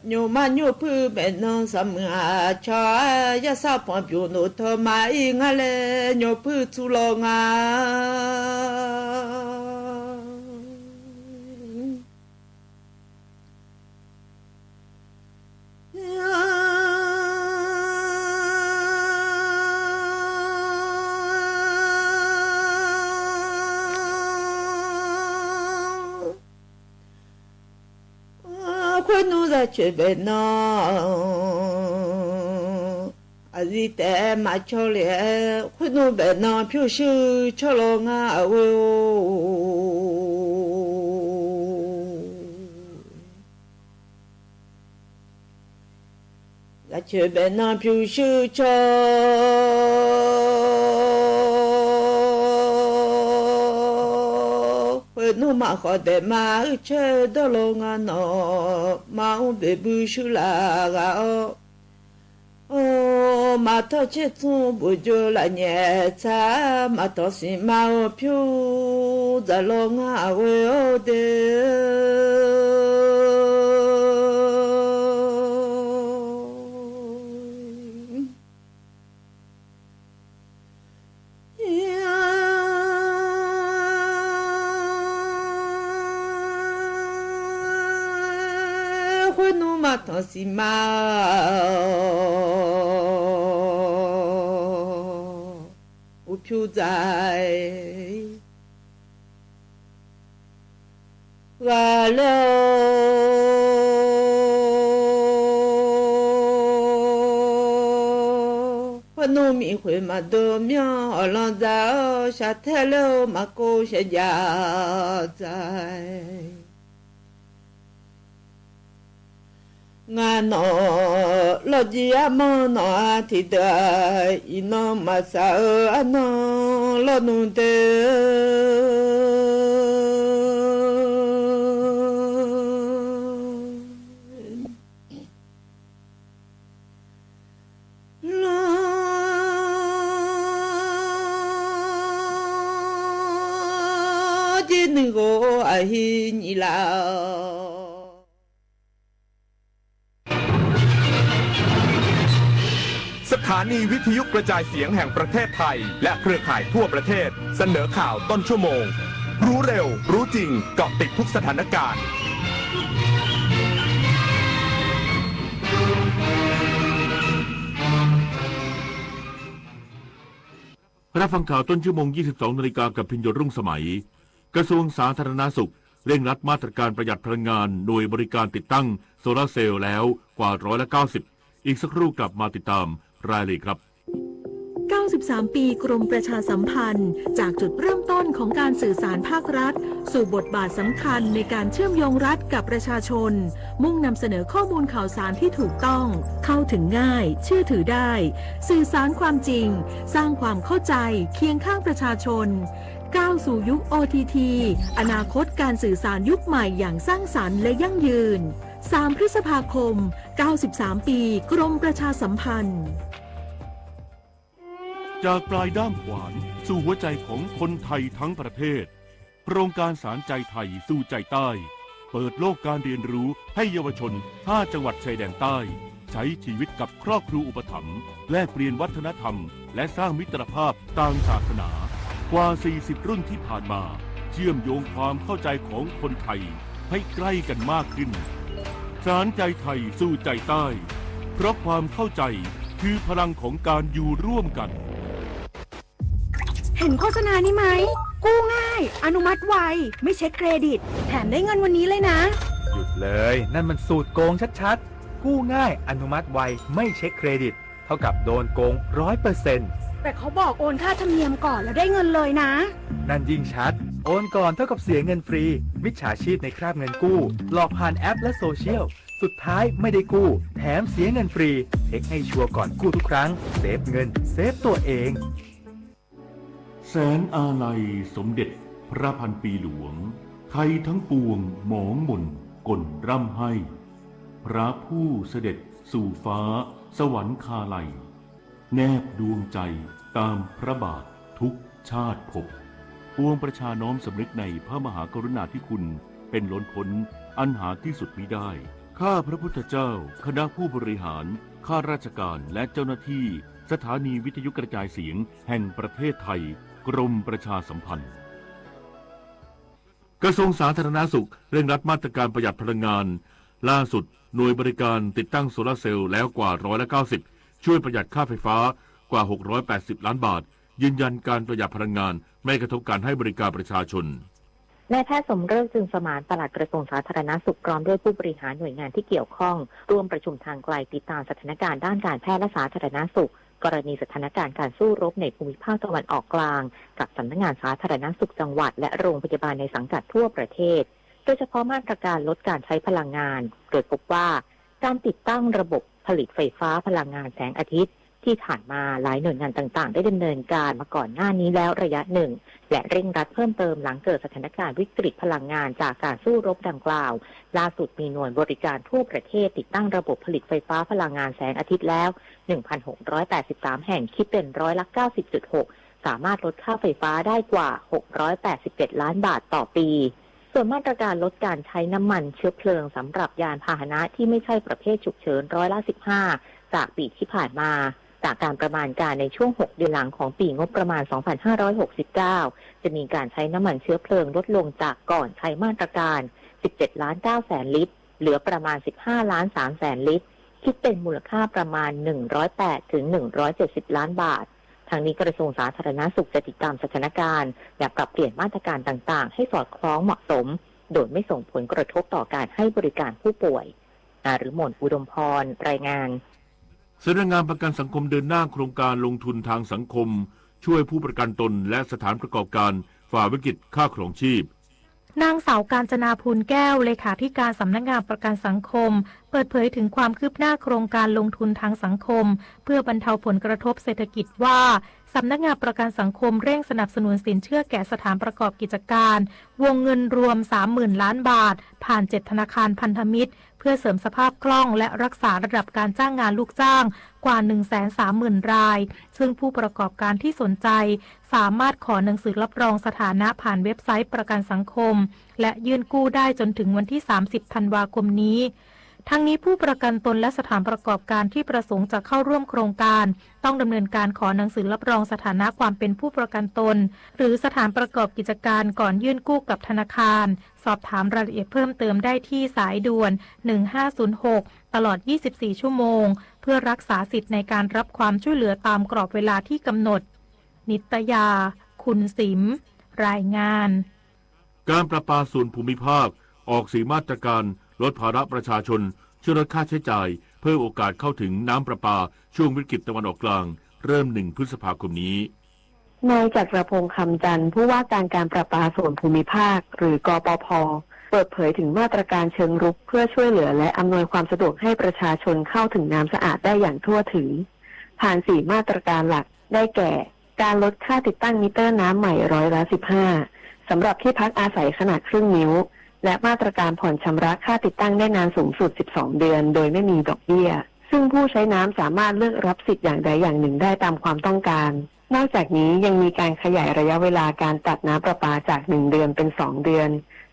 โยมมาโยมปื้อแปะนอ สามเมืองอาชอ ยะสาวผ่องผิวหนวดทองมาอี้งาแล โยมปื้อจูลองา ခွေးနူ ရချိုဘဲနီ အရီတဲမၤဆီလ့ၣ်, ခွေးနူဘဲနီ ဖြူၡူၣ်ဆီလီၤငါအဝဲအိၣ်, ရချိုဘဲနီ ဖြူၡူၣ်ဆီ ခွေးနူမၤဃီၤဒဲးမၤအုၣ်ဆၢဒီးလီၤငါနီၤ, မၤအူဘ့ၣ်ဘုဆူလၢဂၤအီၤ အိ မၤထီၣ်ဆ့ၣ်သူဘူးကၠိလၢညဲၣ်ဆါ, မၤထီၣ်စံးမၤအိၣ်ဖၠူ စၢ်လီၤငါအဝဲအိၣ်ဒဲး ခွေးနူမၤထီၣ်စံးမၤ အိၣ်ဖၠူစၢ် ဂၤလၢ ခွေးနူမံၤဃုာ်မၤဒိးမၠီၣ်အီၤလီၤစၢ်ဧၢ, ရှးထဲလၢမၤကိးရှဲယၢ်စၢ် ငါနီၤ လီၢ်ကံအမီၢ်နီၤ အထံၣ်ဒၢ အံၤနီၤ မၤစၢ်ဧၢ အနီၤ လီၢ်နူဒဲး လီၢ် က့နုာ်ဂီၤအဟံးနံၣ်လၢ สถานีวิทยุกระจายเสียงแห่งประเทศไทย และเครือข่ายทั่วประเทศ เสนอข่าวต้นชั่วโมง รู้เร็ว รู้จริง เกาะติดทุกสถานการณ์ รับฟังข่าวต้นชั่วโมง ยี่สิบสองนาฬิกา กับพิญโยรุ่งสมัย กระทรวงสาธารณสุข เร่งรัดมาตรการประหยัดพลังงาน หน่วยบริการติดตั้งโซลาร์เซลล์แล้วกว่าร้อยละเก้าสิบ อีกสักครู่กลับมาติดตามรายละเอียดครับ เก้าสิบสามปีกรมประชาสัมพันธ์ จากจุดเริ่มต้นของการสื่อสารภาครัฐ สู่บทบาทสำคัญในการเชื่อมโยงรัฐกับประชาชน มุ่งนำเสนอข้อมูลข่าวสารที่ถูกต้อง เข้าถึงง่าย เชื่อถือได้ สื่อสารความจริง สร้างความเข้าใจ เคียงข้างประชาชน ก้าวสู่ยุค โอ ที ที อนาคตการสื่อสารยุคใหม่อย่างสร้างสรรค์และยั่งยืน สามพฤษภาคม เก้าสิบสามปีกรมประชาสัมพันธ์ จากปลายด้ามขวานสู่หัวใจของคนไทยทั้งประเทศ โครงการสานใจไทยสู่ใจใต้ เปิดโลกการเรียนรู้ให้เยาวชนห้าจังหวัดชายแดนใต้ ใช้ชีวิตกับครอบครัวอุปถัมภ์ แลกเปลี่ยนวัฒนธรรม และสร้างมิตรภาพตางศาสนา กว่าสี่สิบรุ่นที่ผ่านมา เชื่อมโยงความเข้าใจของคนไทยให้ใกล้กันมากขึ้น สานใจไทยสู่ใจใต้ เพราะความเข้าใจคือพลังของการอยู่ร่วมกัน เห็นโฆษณานี้ไหม กู้ง่าย อนุมัติไว ไม่เช็คเครดิต แถมได้เงินวันนี้เลยนะ หยุดเลย นั่นมันสูตรโกงชัดๆ กู้ง่าย อนุมัติไว ไม่เช็คเครดิต เท่ากับโดนโกงร้อยเปอร์เซ็นต์ แต่เขาบอกโอนค่าธรรมเนียมก่อนแล้วได้เงินเลยนะ นั่นยิ่งชัด โอนก่อนเท่ากับเสียเงินฟรี มิจฉาชีพในคราบเงินกู้ หลอกผ่านแอปและโซเชียล สุดท้ายไม่ได้กู้ แถมเสียเงินฟรี เช็คให้ชัวร์ก่อนกู้ทุกครั้ง เซฟเงิน เซฟตัวเอง แสนอาลัยสมเด็จพระพันปีหลวง ไทยทั้งปวงหมองหม่น กล่นร่ำไห้ พระผู้เสด็จสู่ฟ้าสวรรคาลัย แนบดวงใจตามพระบาททุกชาติภพ ปวงประชาน้อมสำนึกในพระมหากรุณาธิคุณเป็นล้นพ้นอันหาที่สุดมิได้ ข้าพระพุทธเจ้า คณะผู้บริหาร ข้าราชการ และเจ้าหน้าที่ สถานีวิทยุกระจายเสียงแห่งประเทศไทย กรมประชาสัมพันธ์ กระทรวงสาธารณสุขเร่งรัดมาตรการประหยัดพลังงาน ล่าสุดหน่วยบริการติดตั้งโซลาร์เซลล์แล้วกว่าร้อยละเก้าสิบ ช่วยประหยัดค่าไฟฟ้ากว่าหกร้อยแปดสิบล้านบาท ยืนยันการประหยัดพลังงานไม่กระทบการให้บริการประชาชน นายแพทย์สมฤทธิ์ จึงสมาน ปลัดกระทรวงสาธารณสุข พร้อมด้วยผู้บริหารหน่วยงานที่เกี่ยวข้อง ร่วมประชุมทางไกลติดตามสถานการณ์ด้านการแพทย์และสาธารณสุข กรณีสถานการณ์การสู้รบในภูมิภาคตะวันออกกลาง กับสำนักงานสาธารณสุขจังหวัด และโรงพยาบาลในสังกัดทั่วประเทศ โดยเฉพาะมาตรการลดการใช้พลังงาน โดยพบว่าการติดตั้งระบบผลิตไฟฟ้าพลังงานแสงอาทิตย์ ที่ผ่านมาหลายหน่วยงานต่างๆ ได้ดำเนินการมาก่อนหน้านี้แล้วระยะหนึ่ง และเร่งรัดเพิ่มเติมหลังเกิดสถานการณ์วิกฤตพลังงานจากการสู้รบดังกล่าว ล่าสุดมีหน่วยบริการทั่วประเทศติดตั้งระบบผลิตไฟฟ้าพลังงานแสงอาทิตย์แล้ว หนึ่งพันหกร้อยแปดสิบสาม แห่ง คิดเป็นร้อยละเก้าสิบจุดหก สามารถลดค่าไฟฟ้าได้กว่า หกร้อยแปดสิบเจ็ดล้านบาทต่อปี ส่วนมาตรการลดการใช้น้ำมันเชื้อเพลิงสำหรับยานพาหนะที่ไม่ใช่ประเภทฉุกเฉิน ร้อยละสิบห้า จากปีที่ผ่านมา จากการประมาณการในช่วงหกเดือนหลังของปีงบประมาณ สองพันห้าร้อยหกสิบเก้า จะมีการใช้น้ำมันเชื้อเพลิงลดลงจากก่อนใช้มาตรการ สิบเจ็ดล้านเก้าแสนลิตร เหลือประมาณ สิบห้าล้านสามแสนลิตร คิดเป็นมูลค่าประมาณ หนึ่งร้อยแปดถึงหนึ่งร้อยเจ็ดสิบล้านบาท ทั้งนี้กระทรวงสาธารณสุขจะติดตามสถานการณ์ และปรับเปลี่ยนมาตรการต่างๆ ให้สอดคล้องเหมาะสม โดยไม่ส่งผลกระทบต่อการให้บริการผู้ป่วย นฤมล อุดมพร รายงาน สำนักงานประกันสังคมเดินหน้าโครงการลงทุนทางสังคม ช่วยผู้ประกันตนและสถานประกอบการฝ่าวิกฤตค่าครองชีพ นางสาวกาญจนา ภูลแก้ว เลขาธิการสำนักงานประกันสังคม เปิดเผยถึงความคืบหน้าโครงการลงทุนทางสังคม เพื่อบรรเทาผลกระทบเศรษฐกิจว่า สำนักงานประกันสังคมเร่งสนับสนุนสินเชื่อแก่สถานประกอบกิจการ วงเงินรวม สามหมื่นล้านบาท ผ่าน เจ็ดธนาคารพันธมิตร เพื่อเสริมสภาพคล่องและรักษาระดับการจ้างงานลูกจ้างกว่า หนึ่งแสนสามหมื่นราย ซึ่งผู้ประกอบการที่สนใจ สามารถขอหนังสือรับรองสถานะผ่านเว็บไซต์ประกันสังคม และยื่นกู้ได้จนถึงวันที่ สามสิบธันวาคมนี้ ทั้งนี้ผู้ประกันตนและสถานประกอบการที่ประสงค์จะเข้าร่วมโครงการ ต้องดำเนินการขอหนังสือรับรองสถานะความเป็นผู้ประกันตน หรือสถานประกอบกิจการก่อนยื่นกู้กับธนาคาร สอบถามรายละเอียดเพิ่มเติมได้ที่สายด่วน หนึ่งห้าศูนย์หก ตลอด ยี่สิบสี่ชั่วโมง เพื่อรักษาสิทธิ์ในการรับความช่วยเหลือตามกรอบเวลาที่กำหนด นิตยา คุณสิมห์ รายงาน การประปาส่วนภูมิภาคออกสี่มาตรการลดภาระประชาชน ช่วยลดค่าใช้จ่าย เพิ่มโอกาสเข้าถึงน้ำประปาช่วงวิกฤตตะวันออกกลาง เริ่มหนึ่งพฤษภาคมนี้ นายจักรพงษ์ คำจันทร์ ผู้ว่าการการประปาส่วนภูมิภาค หรือ กปภ เปิดเผยถึงมาตรการเชิงรุกเพื่อช่วยเหลือและอำนวยความสะดวกให้ประชาชนเข้าถึงน้ำสะอาดได้อย่างทั่วถึง ผ่านสี่มาตรการหลัก ได้แก่ การลดค่าติดตั้งมิเตอร์น้ำใหม่ร้อยละสิบห้า สำหรับที่พักอาศัยขนาดครึ่งนิ้ว และมาตรการผ่อนชำระค่าติดตั้งได้นานสูงสุด สิบสองเดือน โดยไม่มีดอกเบี้ย ซึ่งผู้ใช้น้ำสามารถเลือกรับสิทธิ์อย่างใดอย่างหนึ่งได้ตามความต้องการ นอกจากนี้ยังมีการขยายระยะเวลาการตัดน้ำประปาจากหนึ่งเดือนเป็นสองเดือน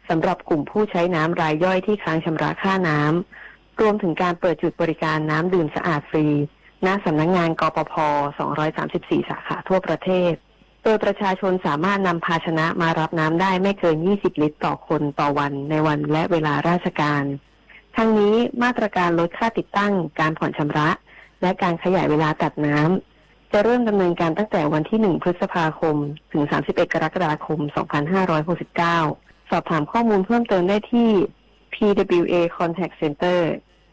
สำหรับกลุ่มผู้ใช้น้ำรายย่อยที่ค้างชำระค่าน้ำ รวมถึงการเปิดจุดบริการน้ำดื่มสะอาดฟรี ณ สำนักงาน กปภ สองร้อยสามสิบสี่ สาขาทั่วประเทศ โดยประชาชนสามารถนำภาชนะมารับน้ำได้ไม่เกิน ยี่สิบลิตรต่อคนต่อวัน ในวันและเวลาราชการ ทั้งนี้มาตรการลดค่าติดตั้ง การผ่อนชำระ และการขยายเวลาตัดน้ำ จะเริ่มดำเนินการตั้งแต่วันที่ หนึ่งพฤษภาคม ถึง สามสิบเอ็ดกรกฎาคม สองพันห้าร้อยหกสิบเก้า สอบถามข้อมูลเพิ่มเติมได้ที่ พีดับเบิลยูเอ Contact Center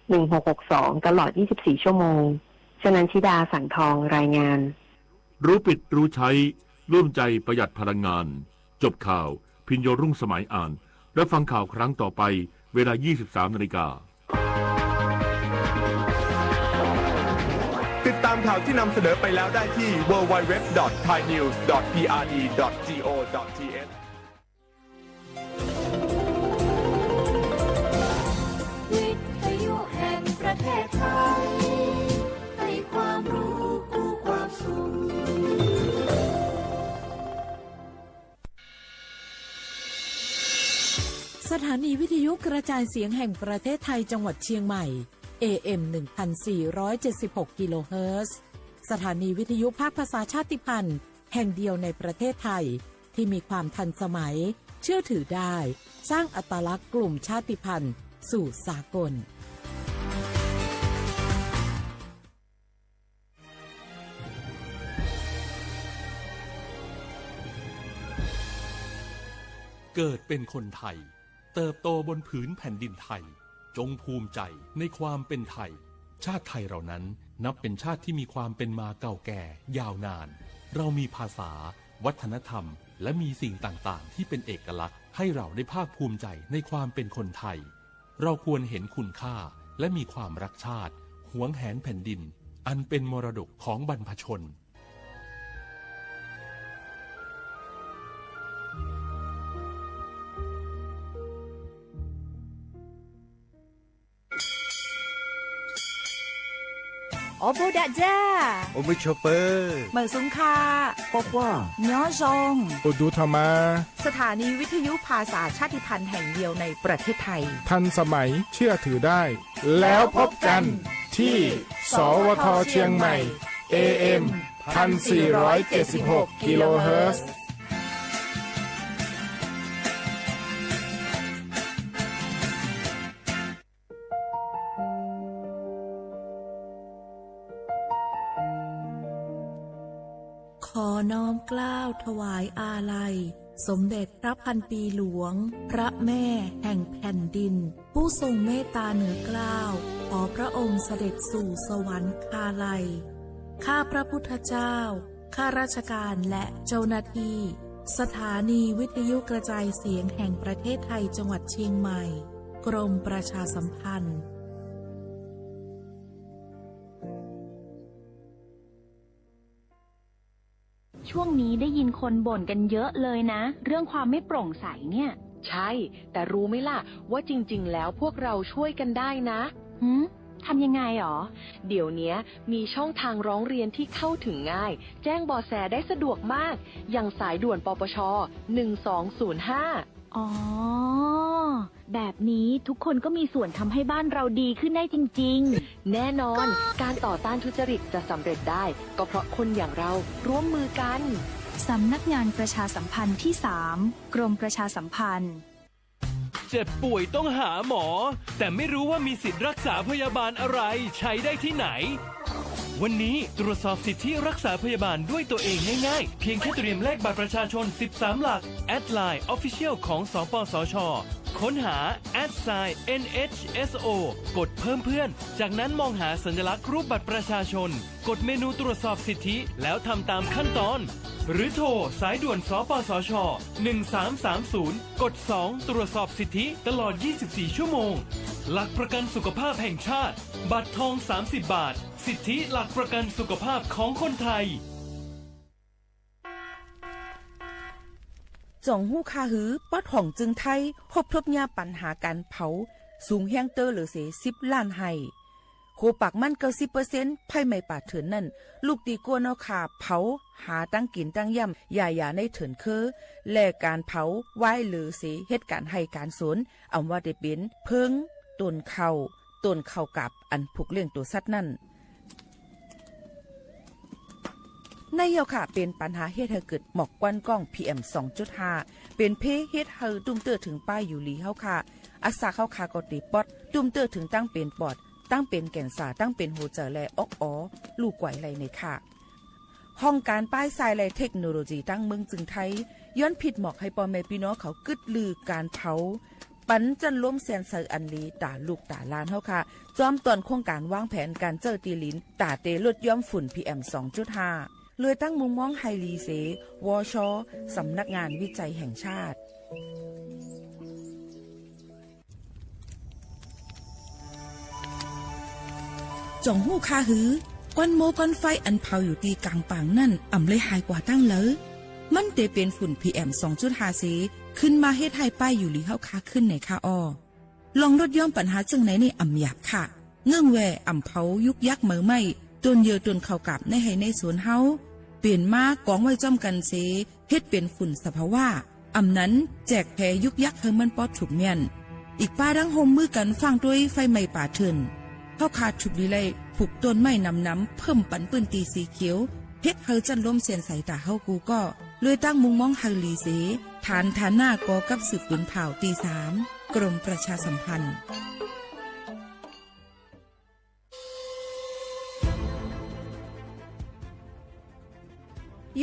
หนึ่งหกหกสอง ตลอด ยี่สิบสี่ชั่วโมง ชนัญชิดา สังทอง รายงาน รู้ปิดรู้ใช้ ร่วมใจประหยัดพลังงาน จบข่าว พิญโญรุ่งสมัยอ่าน รับฟังข่าวครั้งต่อไป เวลา ยี่สิบสามนาฬิกา ติดตามข่าวที่นำเสนอไปแล้วได้ที่ ดับเบิลยู ดับเบิลยู ดับเบิลยู ดอท ไทยนิวส์ ดอท พีอาร์ดี ดอท จี โอ ดอท ที เอช แพทย์ไทย ให้ความรู้คู่ความสุข สถานีวิทยุกระจายเสียงแห่งประเทศไทยจังหวัดเชียงใหม่ เอ เอ็ม หนึ่งพันสี่ร้อยเจ็ดสิบหก กิโลเฮิรตซ์ สถานีวิทยุภาคภาษาชาติพันธุ์แห่งเดียวในประเทศไทย ที่มีความทันสมัย เชื่อถือได้ สร้างอัตลักษณ์กลุ่มชาติพันธุ์สู่สากล เกิดเป็นคนไทย เติบโตบนผืนแผ่นดินไทย จงภูมิใจในความเป็นไทย ชาติไทยเรานั้นนับเป็นชาติที่มีความเป็นมาเก่าแก่ยาวนาน เรามีภาษา วัฒนธรรม และมีสิ่งต่างๆ ที่เป็นเอกลักษณ์ ให้เราได้ภาคภูมิใจในความเป็นคนไทย เราควรเห็นคุณค่า และมีความรักชาติ หวงแหนแผ่นดิน อันเป็นมรดกของบรรพชน โอโบดะจ้า โอมิโชเปอร์ เหมยสุงค่ะ ปอปว่า ย้อซอง โอดูธรรมา สถานีวิทยุภาษาชาติพันธุ์แห่งเดียวในประเทศไทย ทันสมัย เชื่อถือได้ แล้วพบกันที่ สวท เชียงใหม่ เอ เอ็ม พันสี่ร้อยเจ็ดสิบหก กิโลเฮิรตซ์ ขอน้อมเกล้าถวายอาลัย สมเด็จพระพันปีหลวง พระแม่แห่งแผ่นดิน ผู้ทรงเมตตาเหนือเกล้า ขอพระองค์เสด็จสู่สวรรคาลัย ข้าพระพุทธเจ้า ข้าราชการและเจ้าหน้าที่ สถานีวิทยุกระจายเสียงแห่งประเทศไทยจังหวัดเชียงใหม่ กรมประชาสัมพันธ์ ช่วงนี้ได้ยินคนบ่นกันเยอะเลยนะ เรื่องความไม่โปร่งใสเนี่ย ใช่ แต่รู้ไหมล่ะ ว่าจริงๆ แล้วพวกเราช่วยกันได้นะ หืม ทำยังไงหรอ เดี๋ยวเนี้ยมีช่องทางร้องเรียนที่เข้าถึงง่าย แจ้งเบาะแสได้สะดวกมาก อย่างสายด่วน ปปช หนึ่งสองศูนย์ห้า อ๋อ แบบนี้ทุกคนก็มีส่วนทำให้บ้านเราดีขึ้นได้จริงๆ แน่นอน การต่อต้านทุจริตจะสำเร็จได้ ก็เพราะคนอย่างเราร่วมมือกัน สำนักงานประชาสัมพันธ์ที่สาม กรมประชาสัมพันธ์ เจ็บป่วยต้องหาหมอ แต่ไม่รู้ว่ามีสิทธิ์รักษาพยาบาลอะไร ใช้ได้ที่ไหน วันนี้ตรวจสอบสิทธิรักษาพยาบาลด้วยตัวเองง่ายๆ เพียงแค่เตรียมเลขบัตรประชาชน สิบสาม หลัก แอดไลน์ Official ของ สปสช ค้นหา แอทไซน์ เอ็นเอชเอสโอ กดเพิ่มเพื่อน จากนั้นมองหาสัญลักษณ์รูปบัตรประชาชน กดเมนูตรวจสอบสิทธิ แล้วทำตามขั้นตอน หรือโทรสายด่วน สปสช หนึ่งสามสามศูนย์ กดสอง ตรวจสอบสิทธิตลอด ยี่สิบสี่ ชั่วโมง หลักประกันสุขภาพแห่งชาติ บัตรทอง สามสิบ บาท สิทธิหลักประกันสุขภาพของคนไทย จ๋องฮู้ค่าหื้อ ปอดของจึงไทย ฮบทบเยียะปัญหาก๋านเผา สูงแฮงเต๊อะเหลือเสีย สิบ ล้านไฮ่ โหปากมัน เก้าสิบเปอร์เซ็นต์ ไฟไหม้ป่าเถื่อนนั้น ลุกตี้ก้นเอาค่าเผา หาตังกิ๋นตังย่ำ หย่าๆ ในเถินเค้อ และก๋านเผา วายเหลือเสีย เฮ็ดก๋านไฮ่ก๋านสวน อ่ำว่าได้เป๋น เผิง ต้นข้าว ต้นข้าวกาบ อันผูกเลี้ยงตั๋วสัตว์นั้น ในเย้าค่ะ เป๋นปัญหาเฮ็ดหื้อเกิดหมอกควันก้อง พีเอ็ม สองจุดห้า เป๋นเพ่เฮ็ดหื้อตุ้มเตื้อเถิงป้ายอยู่หลีเฮาค่ะ อาสาเฮาค่ะก็เตะป๊อด ตุ้มเตื้อเถิงตังเป๋นปอด ตังเป๋นแก๋นซาร์ ตังเป๋นหัวใจ๋ และอ๊อกอ๋อ ลู่ก๋วยไหล่ในค่ะ ห้องก๋านป้ายทรายและเทคโนโลยีตังเมืองจึงไทย ย้อนผิดหมอกหื้อป้อแม่ปี้น้องเขากึ๊ดลือก๋านเผา ปันจั้นลมแสนใสอันหลี ต๋าลูกต๋าหลานเฮาค่ะ จอมต้อนโครงก๋านวางแผนก๋านเจิ่อตี้หลิน ต๋าเตลดย้อมฝุ่น พีเอ็ม สองจุดห้า เลยตั้งมุมมองไฮลีเส วช สำนักงานวิจัยแห่งชาติ จ๋องฮู้ค่าหื้อ ก้อนโม้ก้อนไฟอันเผาอยู่ตี้ก๋างป่างนั้น อ่ำเลยหายกว่าตั้งเลิว มันเตเป๋นฝุ่น พีเอ็ม สองจุดห้า เส ขึ้นมาเฮ็ดหื้อป้ายอยู่หลีเฮาค่ะขึ้นไหนค่ะอ้อ ลองลดย้อมปัญหาเจิ่งไหนนี่อ่ำหยาบค่ะ เนื่องแว่อำเผายุกยักเหมยไหม้ ต้นเยื่อต้นข้าวกาบในไฮ่ในสวนเฮา เป๋นมากองไว้จ้อมกั๋นเส เฮ็ดเป๋นฝุ่นสภาวะ อำนั้นแจกแผยุกยักหื้อมันปอดถูกเมี้ยน อีกป้าดั้งฮ่วมมือกั๋นฟ้างตวยไฟไหม้ป่าเถื่อน เฮาข้าถูกดีไล่ปลูกต้นไม้หนำๆ เพิ่มปันปื้นตี้สีเขียว เฮ็ดหื้อจั้นลมเสี้ยนใสต๋าเฮากู้ก้อ ลวยตั้งมุมมองหื้อหลีเส ฐานฐานะก่อกับสืบปืนผ่าวตี้สาม กรมประชาสัมพันธ์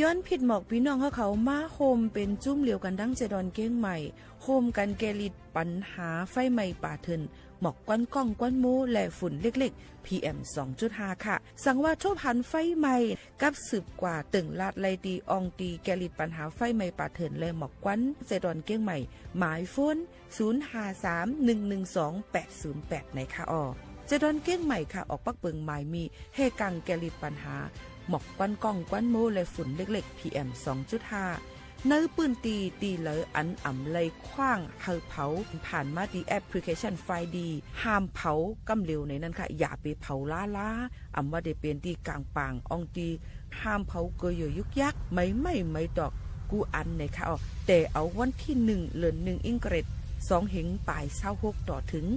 ย้อนผิดหมอกปี้น้องเฮาเขามาโฮมเป๋นจุ้มเหลียวกั๋นดั้งแจดอนเก้งใหม่ โฮมกั๋นแก้ฤทธิ์ปัญหาไฟไหม้ป่าเถื่อน หมอกควันก้องควันโม้ และฝุ่นเล็กๆ พีเอ็ม สองจุดห้า ค่ะ สังว่าทบหันไฟไหม้ กับสืบกว่าเติ่งลาดไล่ตี้อ่องตี้แก้ฤทธิ์ปัญหาไฟไหม้ป่าเถื่อน และหมอกควันแจดอนเก้งใหม่ หมายโฟน ศูนย์ห้าสาม หนึ่งหนึ่งสอง แปดศูนย์แปด ไหนค่ะอ้อ แจดอนเก้งใหม่ค่ะ ออกปักเปิงหมายมีแห่กลางแก้ฤทธิ์ปัญหา หมอกควันก้องควันโม้ และฝุ่นเล็กๆ พีเอ็ม สองจุดห้า ในปื้นตี้ตี้เหลืออันอ่ำไล่ขว้างหื้อเผา ผ่านมาตี้แอปพลิเคชันไฟดี ห้ามเผาก้ำเหลียวในนั้นค่ะ อย่าไปเผาล้าๆ อ่ำว่าได้เป๋นตี้กลางป่างอ่องตี้ ห้ามเผาเกยเยื่อยุกยัก ไม้ไหม้ไม้ตอก กู้อันไหนค่ะอ้อ แต่เอาวันตี้หนึ่ง เดือนหนึ่ง อิงเกรด สองเฮงป๋ายซาวหก ต่อเถิง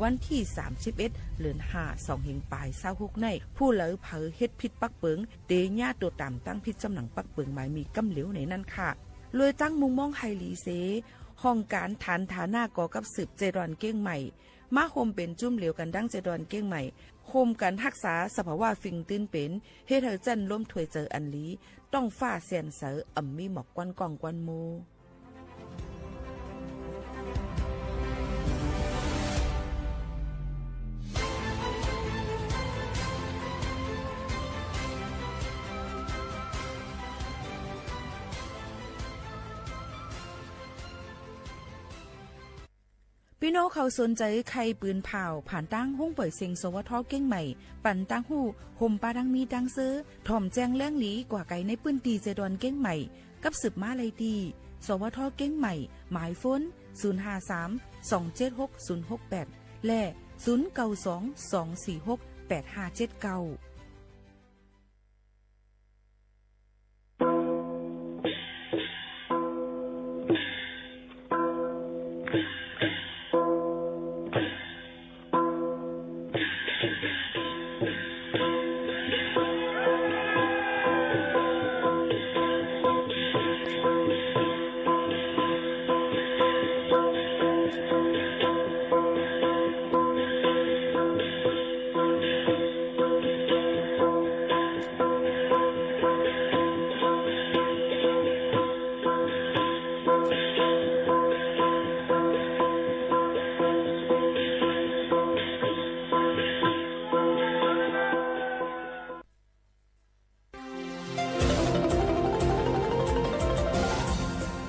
วันตี้สามสิบเอ็ด เดือนห้า สองเฮงป๋ายซาวหก ใน ผู้ใดเผลอเฮ็ดผิดปักเปิง เต๋เยียะตั๋วต๋ามตั้งผิดจำหนังปักเปิงหมายมีก้ำเหลียวในนั้นค่ะ ลวยตั้งมุมมองหื้อหลีเส ห้องก๋านฐานฐานะก่อกับสืบแจดอนเก้งใหม่ มาโฮมเป๋นจุ้มเหลียวกั๋นดั้งแจดอนเก้งใหม่ โฮมกั๋นฮักษาสภาวะฟิงตื้นเป๋น เฮ็ดหื้อจั้นลมถ้วยเจิ่อันหลี ต๊องฟ้าเสี้ยนใส อ่ำมีหมอกควันก้องควันโม้ ปี้น้องเขาสนใจ๋ใค่ปืนผ่าว ผ่านตางห้องเป่ยเสียง สวท เก้งใหม่ ปันตางฮู้ โฮมป้าดั้งมีดั้งเซ้อ ถ่อมแจ้งเรื่องหลีกว่าไก๋ในปื้นตี้แจดอนเก้งใหม่ กับสืบมาไล่ตี้ สวท เก้งใหม่ หมายโฟน ศูนย์ห้าสาม สองเจ็ดหก ศูนย์หกแปด และ ศูนย์เก้าสอง สองสี่หก แปดห้าเจ็ดเก้า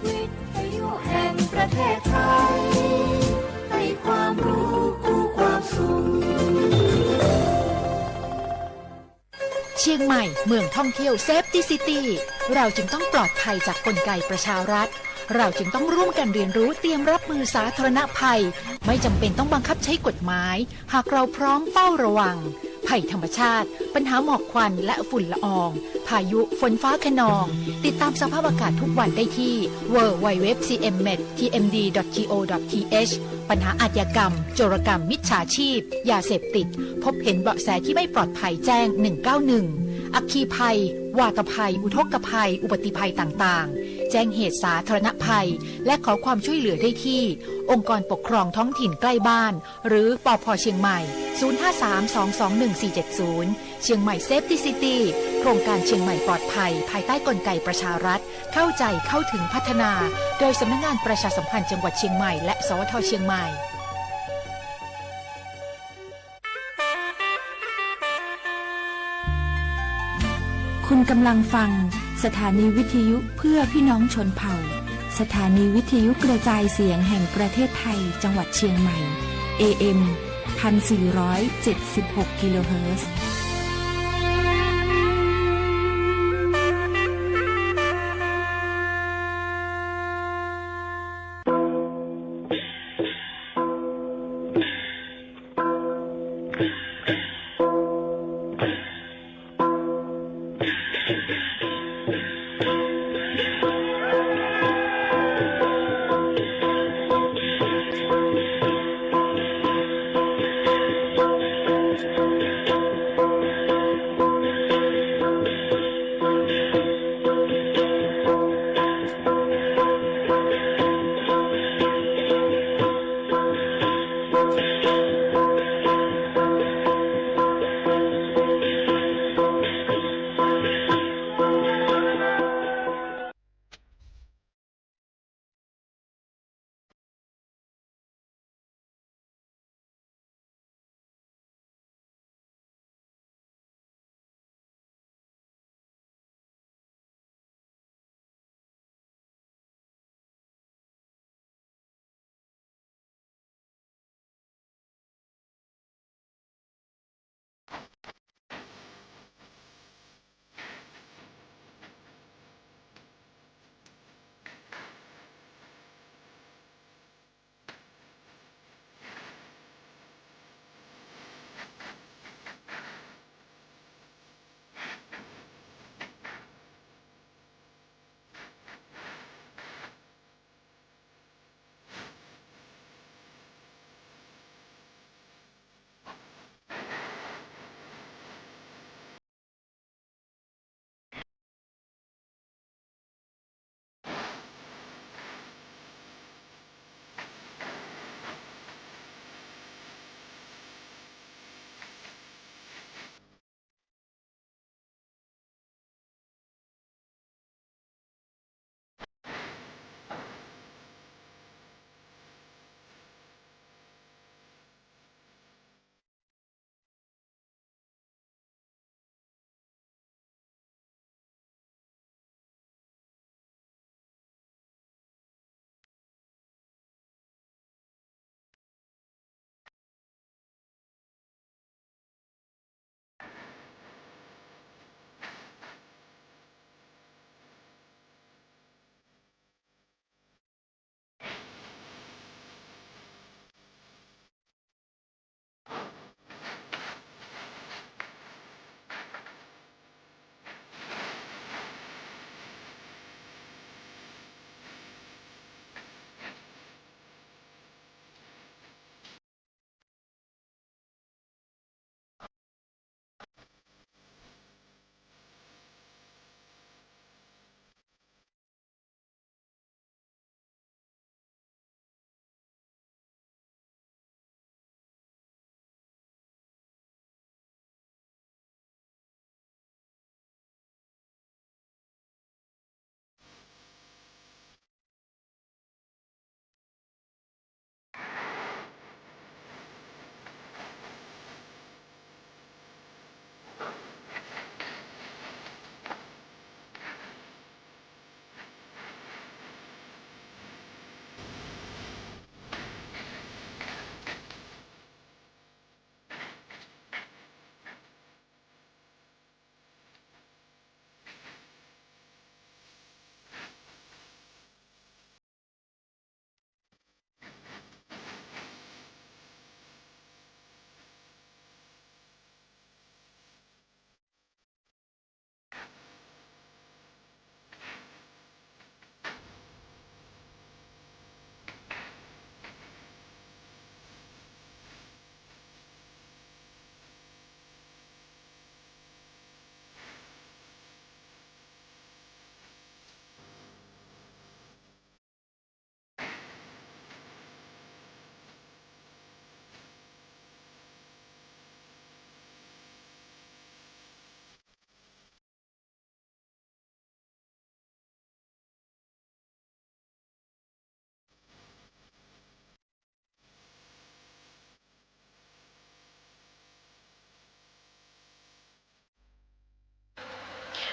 วิทยุแห่งประเทศไทย ให้ความรู้คู่ความสุข เชียงใหม่ เมืองท่องเที่ยว Safety City เราจึงต้องปลอดภัยจากกลไกประชารัฐ เราจึงต้องร่วมกันเรียนรู้เตรียมรับมือสาธารณภัย ไม่จำเป็นต้องบังคับใช้กฎหมาย หากเราพร้อมเฝ้าระวัง ภัยธรรมชาติ ปัญหาหมอกควันและฝุ่นละออง พายุ ฝนฟ้าคะนอง ติดตามสภาพอากาศทุกวันได้ที่ ดับเบิลยู ดับเบิลยู ดับเบิลยู ดอท ซี เอ็ม เมท ที เอ็ม ดี ดอท จี โอ ดอท ที เอช ปัญหาอาชญากรรม โจรกรรม มิจฉาชีพ ยาเสพติด พบเห็นเบาะแสที่ไม่ปลอดภัยแจ้ง หนึ่งเก้าหนึ่ง อัคคีภัย วาตภัย อุทกภัย อุบัติภัยต่างๆ แจ้งเหตุสาธารณภัย และขอความช่วยเหลือได้ที่ องค์กรปกครองท้องถิ่นใกล้บ้าน หรือ ปภ เชียงใหม่ ศูนย์ห้าสาม สองสองหนึ่ง สี่เจ็ดศูนย์ เชียงใหม่ Safety City โครงการเชียงใหม่ปลอดภัย ภายใต้กลไกประชารัฐ เข้าใจ เข้าถึง พัฒนา โดยสำนักงานประชาสัมพันธ์จังหวัดเชียงใหม่ และ สวท เชียงใหม่ คุณกำลังฟังสถานีวิทยุเพื่อพี่น้องชนเผ่า สถานีวิทยุกระจายเสียงแห่งประเทศไทย จังหวัดเชียงใหม่ เอ เอ็ม พันสี่ร้อยเจ็ดสิบหก กิโลเฮิรตซ์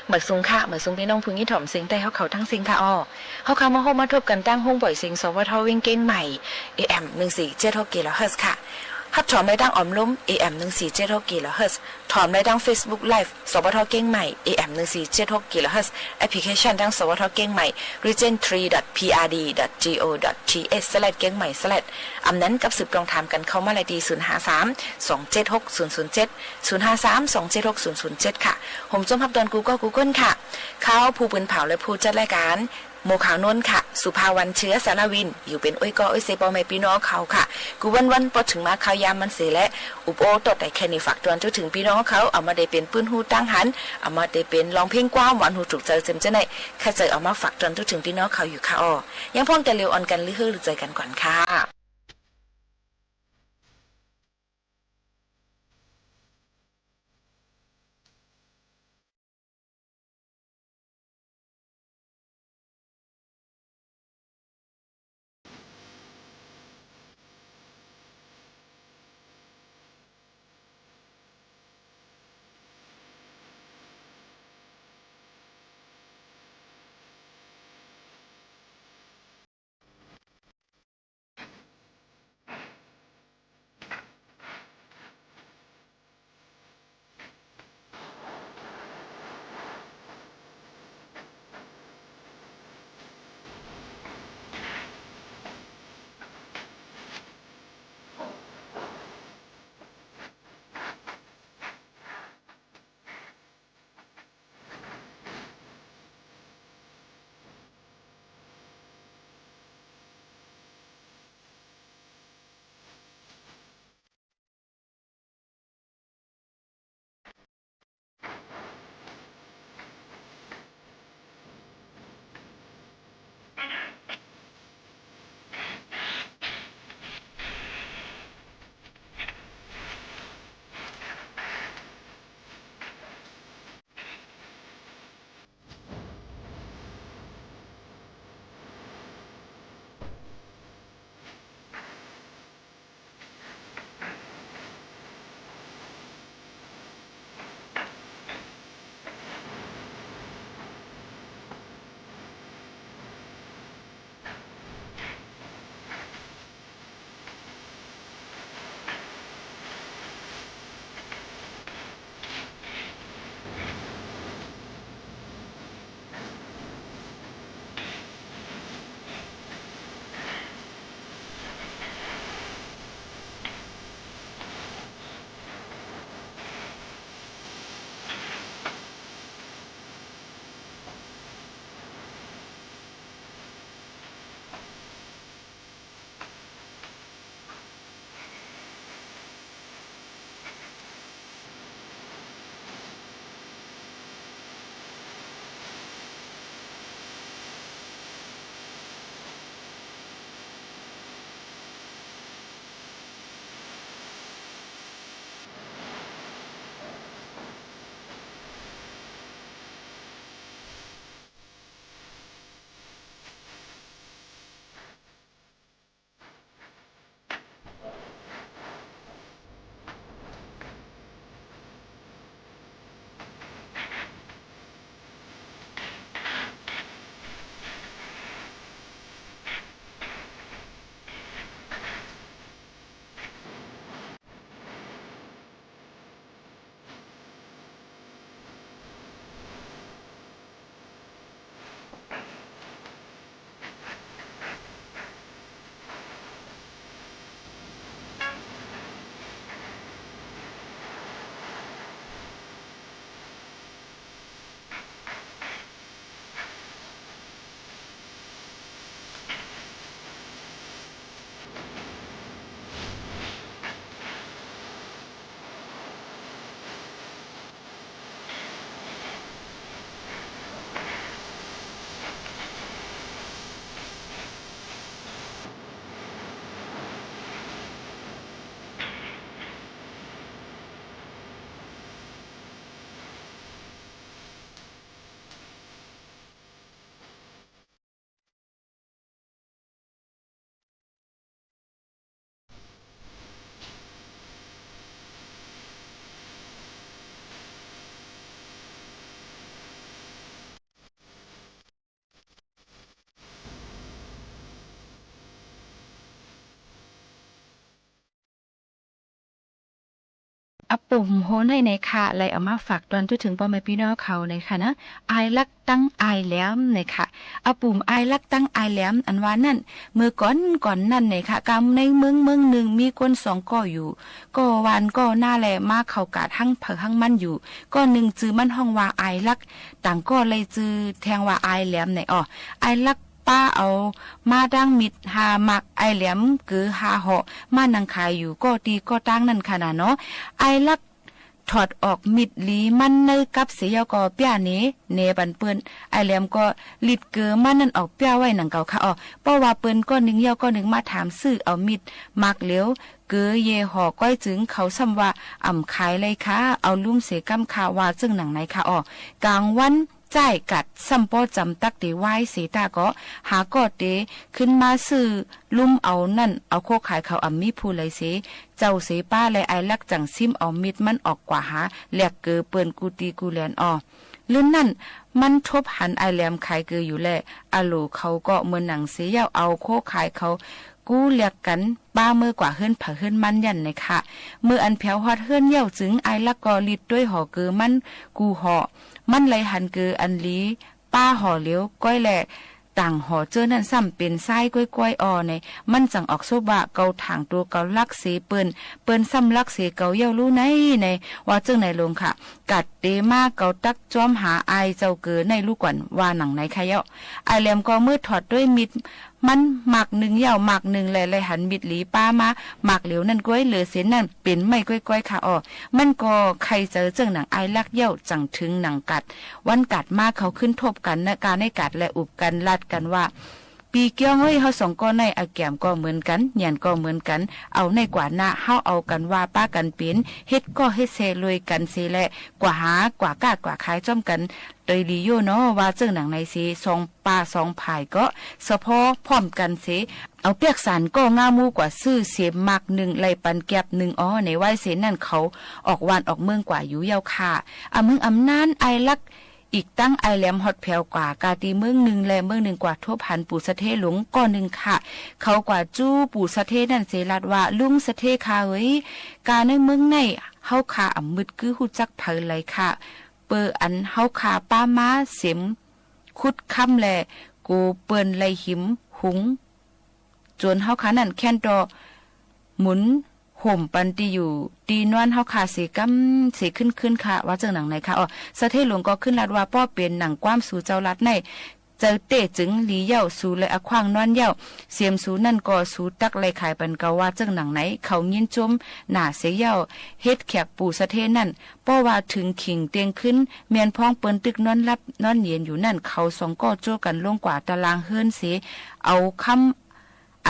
หมายสูงค่ะ หมายสูงปี้น้องผู้ยินถ่อมเสียงใต้เฮาเขาตึงสิ้นค่ะอ้อ เฮาค่ะมาพบมาถบกั๋นตางห้องปล่อยเสียง สวท เวียงเก้งใหม่ เอเอ็ม หนึ่งสี่เจ็ดหก กิโลเฮิรตซ์ค่ะ ฮับถ่อมได้ตางอ้อมลม เอเอ็ม หนึ่งสี่เจ็ดหก กิโลเฮิรตซ์ ถ่อมได้ตางเฟซบุ๊กไลฟ์ สวท เก้งใหม่ เอเอ็ม หนึ่งสี่เจ็ดหก กิโลเฮิรตซ์ แอปพลิเคชันตาง สวท เก้งใหม่ region three dot P R D dot G O dot T H slash เก้งใหม่ slash อำนั้นกับสืบตวงถามกั๋นเข้ามาได้ตี้ ศูนย์ห้าสาม สองเจ็ดหก ศูนย์ศูนย์เจ็ด ศูนย์ห้าสาม สองเจ็ดหก ศูนย์ศูนย์เจ็ด ค่ะ ผมจมฮับตอนกู้ก๊อกู้ก้นค่ะ ข้าผู้ปืนเผาและผู้จัดรายก๋าน หมวกขาวนวลค่ะ สุภาวัน เชื้อสารวิน อยู่เป๋นอ้อยก้ออ้อยเซปอแม่ปี้น้องเขาค่ะ กู้วันๆ ปอเถิงมาข้าวยามมันเสียและ อุปโอตอดแต่แค่นี้ ฝากตวนจุเถิงปี้น้องเขา เอามาได้เป๋นปื้นฮู้ตังหัน เอามาได้เป๋นร้องเพลงความหวานฮูถูกใจ๋เจิมเจ้าไหน ข้าเจ้าเอามาฝากตวนจุเถิงปี้น้องเขาอยู่ค่ะอ้อ ยังพ่องแต่เหลียวอ่อนกั๋น ลือเฮอลือใจ๋กั๋นก่อนค่ะ อะ ปุ่มโหนใน ในค่ะ ไลเอามาฝากตอนทั่วเถิงป้อแม่ปี้น้องเขาในค่ะนะ อายลักตังอายแหลมในค่ะ อะ ปุ่มอายลักตังอายแหลม อันว่านั้น เมื่อก่อนก่อนนั้นในค่ะ กำในเมืองเมืองนึ่ง มีคนสองก้ออยู่ ก้อหว่านก้อนาแล มาเข้ากาดหั้งไผหั้งมันอยู่ ก้อนึ่งจื้อมันฮ้องว่าอายลัก ต่างก้อเลยจื้อแทงว่าอายแหลมใน อ้อ อายลัก ป้าเอามาดั้งมิดห้าหมาก อายแหลมเก๋อห้าเหาะ มานั่งขายอยู่ก้อตี้ก้อตางนั้นค่ะนาเนาะ อายลักถอดออกมิดหลีมันในกับเสียเย้าก็เปี้ยเหน เหนปันเปิ้น อายแหลมก็หลีดเก๋อมันนั้นออกเปี้ยไว้หนังเก่าค่ะ อ้อ เพราะว่าเปิ้นก้อนึ่งเย้าก้อนึ่งมาถามซื้อเอามิดหมากเหลียว เก๋อเย่เหาะก้อยจึง เขาซ้ำว่า อ่ำขายเลยค่ะ เอาลุ่มเสียก้ำค่ะ ว่าเจิ่งหนังในค่ะ อ้อ ก๋างวัน จ้ายกัดซ้ำป้อจ๋ำตั๊กเต๋วายเสตาก็ หาก้อเต๋ขึ้นมาซื้อลุ่มเอานั้น เอาโคขายเขาอ่ำมีผู้ใดเส เจ้าเสป้าแล อายลักจั่งซิ้มเอามิดมันออกกว่าหา แหลกเก๋อเปิ้นกู้ตี้กู้แหลน อ้อ เลินนั้น มันทบหันอายแหลมขายเก๋ออยู่แล อะโหลเขาก็เมินหนังเสเย้า เอาโคขายเขา กู้แหลกกั๋น ป้าเมื่อกว่าเฮือนไผเฮือนมันยั้นในค่ะ เมื่ออันแผวฮอดเฮือนเย้าจึง อายลักก็หลีดตวยหอเก๋อมันกู้หอ มันเลยหันเก๋ออันหลี ป้าหอเหลียวก้อยแล ต่างหอเจ้อนั้นซ้ำเป๋นซ้ายก้อยๆ อ้อใน มันจั่งออกสบว่า เกาถ่างตั๋วเกาลักเสเปิ้น เปิ้นซ้ำลักเสเกาเย้าลู่ใน ใน ว่าเจิ่งในลงค่ะ กัดเต๋มาเกาตั๊กจ้อมหาอายเจ้าเก๋อในลู่ก่อน ว่าหนังในค่ะเย้า อายแหลมก็เมื่อถอดตวยมิด มันหมากนึ่งเย้าหมากนึ่งแล เลยหันมิดหลีป้ามาหมากเหลียวนั้นก้อย เหลือเส้นนั้นเป๋นไม้ก้อยๆ ค่ะ อ้อ มันก็ใค่เจอเจิ่งหนังอายลักเย้า จั่งเถิงหนังกัด วันกัดมาเขาขึ้นทบกั๋นนะ กาในกัดแลอุบกั๋นลัดกั๋นว่า ปี้เกี้ยงเอ้ย เฮาสองก้อในอะแก๋มก็เหมือนกั๋น หยันก็เหมือนกั๋น เอาในกว่านะ เฮาเอากั๋นว่าป้ากั๋นเป๋น เฮ็ดก้อเฮ็ดแซรวยกั๋นเสแล กว่าหากว่าก้ากว่าขายจ้อมกั๋น โตยดีโย่เนาะ ว่าเจิ่งหนังในเส สอง ป้าสองฝ่ายก็สะพ้อพร้อมกั๋นเส เอาเปียกสานก้องามูกว่าซื้อเสมหมากนึ่ง ไล่ปันแก็บนึ่ง อ้อ ใน ว่าเสนั้นเขาออกหว่านออกเมืองกว่าอยู่เย้าค่ะ อะ เมืองอำนาน อายลัก อีกตังอายแหลมฮอดแผวกว่ากาตี้เมืองนึ่งแลเมืองนึ่ง กว่าทบหันปู่สะเทหลวงก้อนึ่งค่ะ เขากว่าจู๊ปู่สะเทนั้นเส ลัดว่า ลุงสะเทค่ะเอ๋ย กาในเมืองในเฮาค่ะอ่ำมึดกื้ฮู้จักไผเลยค่ะ เปออันเฮาค่ะป้ามาเสม ขุดคำแล โกเปิ้นไล่หิมหุง จ๋นเฮาค่ะนั้นแค่นต่อหมุนห่มปันตี้อยู่ตี้นอนเฮาค่ะเสก้ำเสขึ้นๆ ค่ะ ว่าเจิ่งหนังในค่ะ อ้อ สะเทหลวงก็ขึ้นลัดว่า ป้อเป๋นหนังความสูเจ้าลัดใน เจอเต๊ะจึงหลีเย้า สูเลยอะขว้างนอนเย้า เสมสูนั้นก็สูตั๊กไล่ขายปันเกา ว่าเจิ่งหนังใน เขายินจมหนาเสเย้า เฮ็ดแขกปู่สะเทนั้น ป้อว่าเถิงขิงเตียงขึ้น แม่นพ้องเปิ้นตึกนอนหลับนอนเย็นอยู่นั้น เขาสองก้อโจ้กั๋นลงกว่าตารางเฮือนเส เอาคำ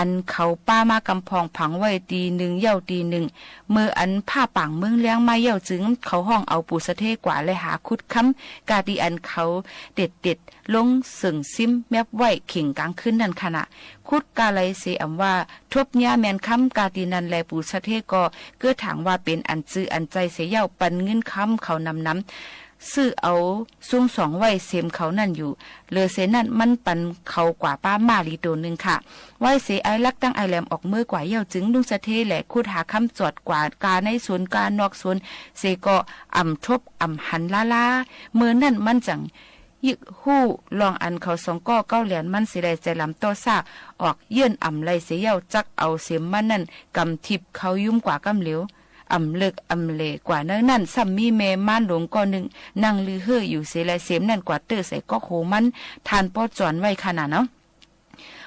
อันเขาป้ามากำพองผังไว้ตี้นึ่งเย้าตี้นึ่ง เมื่ออันผ้าป่างเมืองแล้งมาเย้าจึง เขาฮ้องเอาปู่สะเทกว่าแลหาขุดคำ กาตี้อันเขาเต็ดๆ ลงเสิงซิ้มแมบไว้เข่งก๋างคืนนั้นค่ะนะ ขุดกาไหลเสอ่ำว่า ทบเยียะแม่นคำ กาตี้นั้นแล ปู่สะเทก็เกื้อถางว่าเป๋นอันจื้ออันใจ๋เสเย้า ปันเงินคำเขานำๆ ซื้อเอาซุงสองไว้เสมเขานั้นอยู่ เหลือเสนั้นมันปันเขากว่าป้าม้าหลีตั๋วนึ่งค่ะ ว่าเสอายลักตังอายแหลมออกเมือกว่าเย้าจึง ลุงสะเทแลขุดหาคำจอดกว่ากาในสวนกานอกสวนเสก็อ่ำทบอ่ำหันล้าๆ เมื่อนั้นมันจั่ง ยึกฮู้ลองอันเขาสองก้อเก๊าแหลนมันเสแล ใจ๋ลำต่อซ่า ออกเยื่อนอ่ำไล่เสเย้า จักเอาเสมมันนั้นก๋ำถิบเขายุ้มกว่าก้ำเหลียว อ่ำเลิกอ่ำเหล่กว่าเนิ่นนั้น ซ้ำมีแม่ม่านหลวงก้อนึ่ง นั่งลือเฮ่ออยู่เสแล เสมนั้นกว่าเต๊อะใส่ก๊อกโหมัน ทานป้อจ๋อนไว้ค่ะนาเนาะ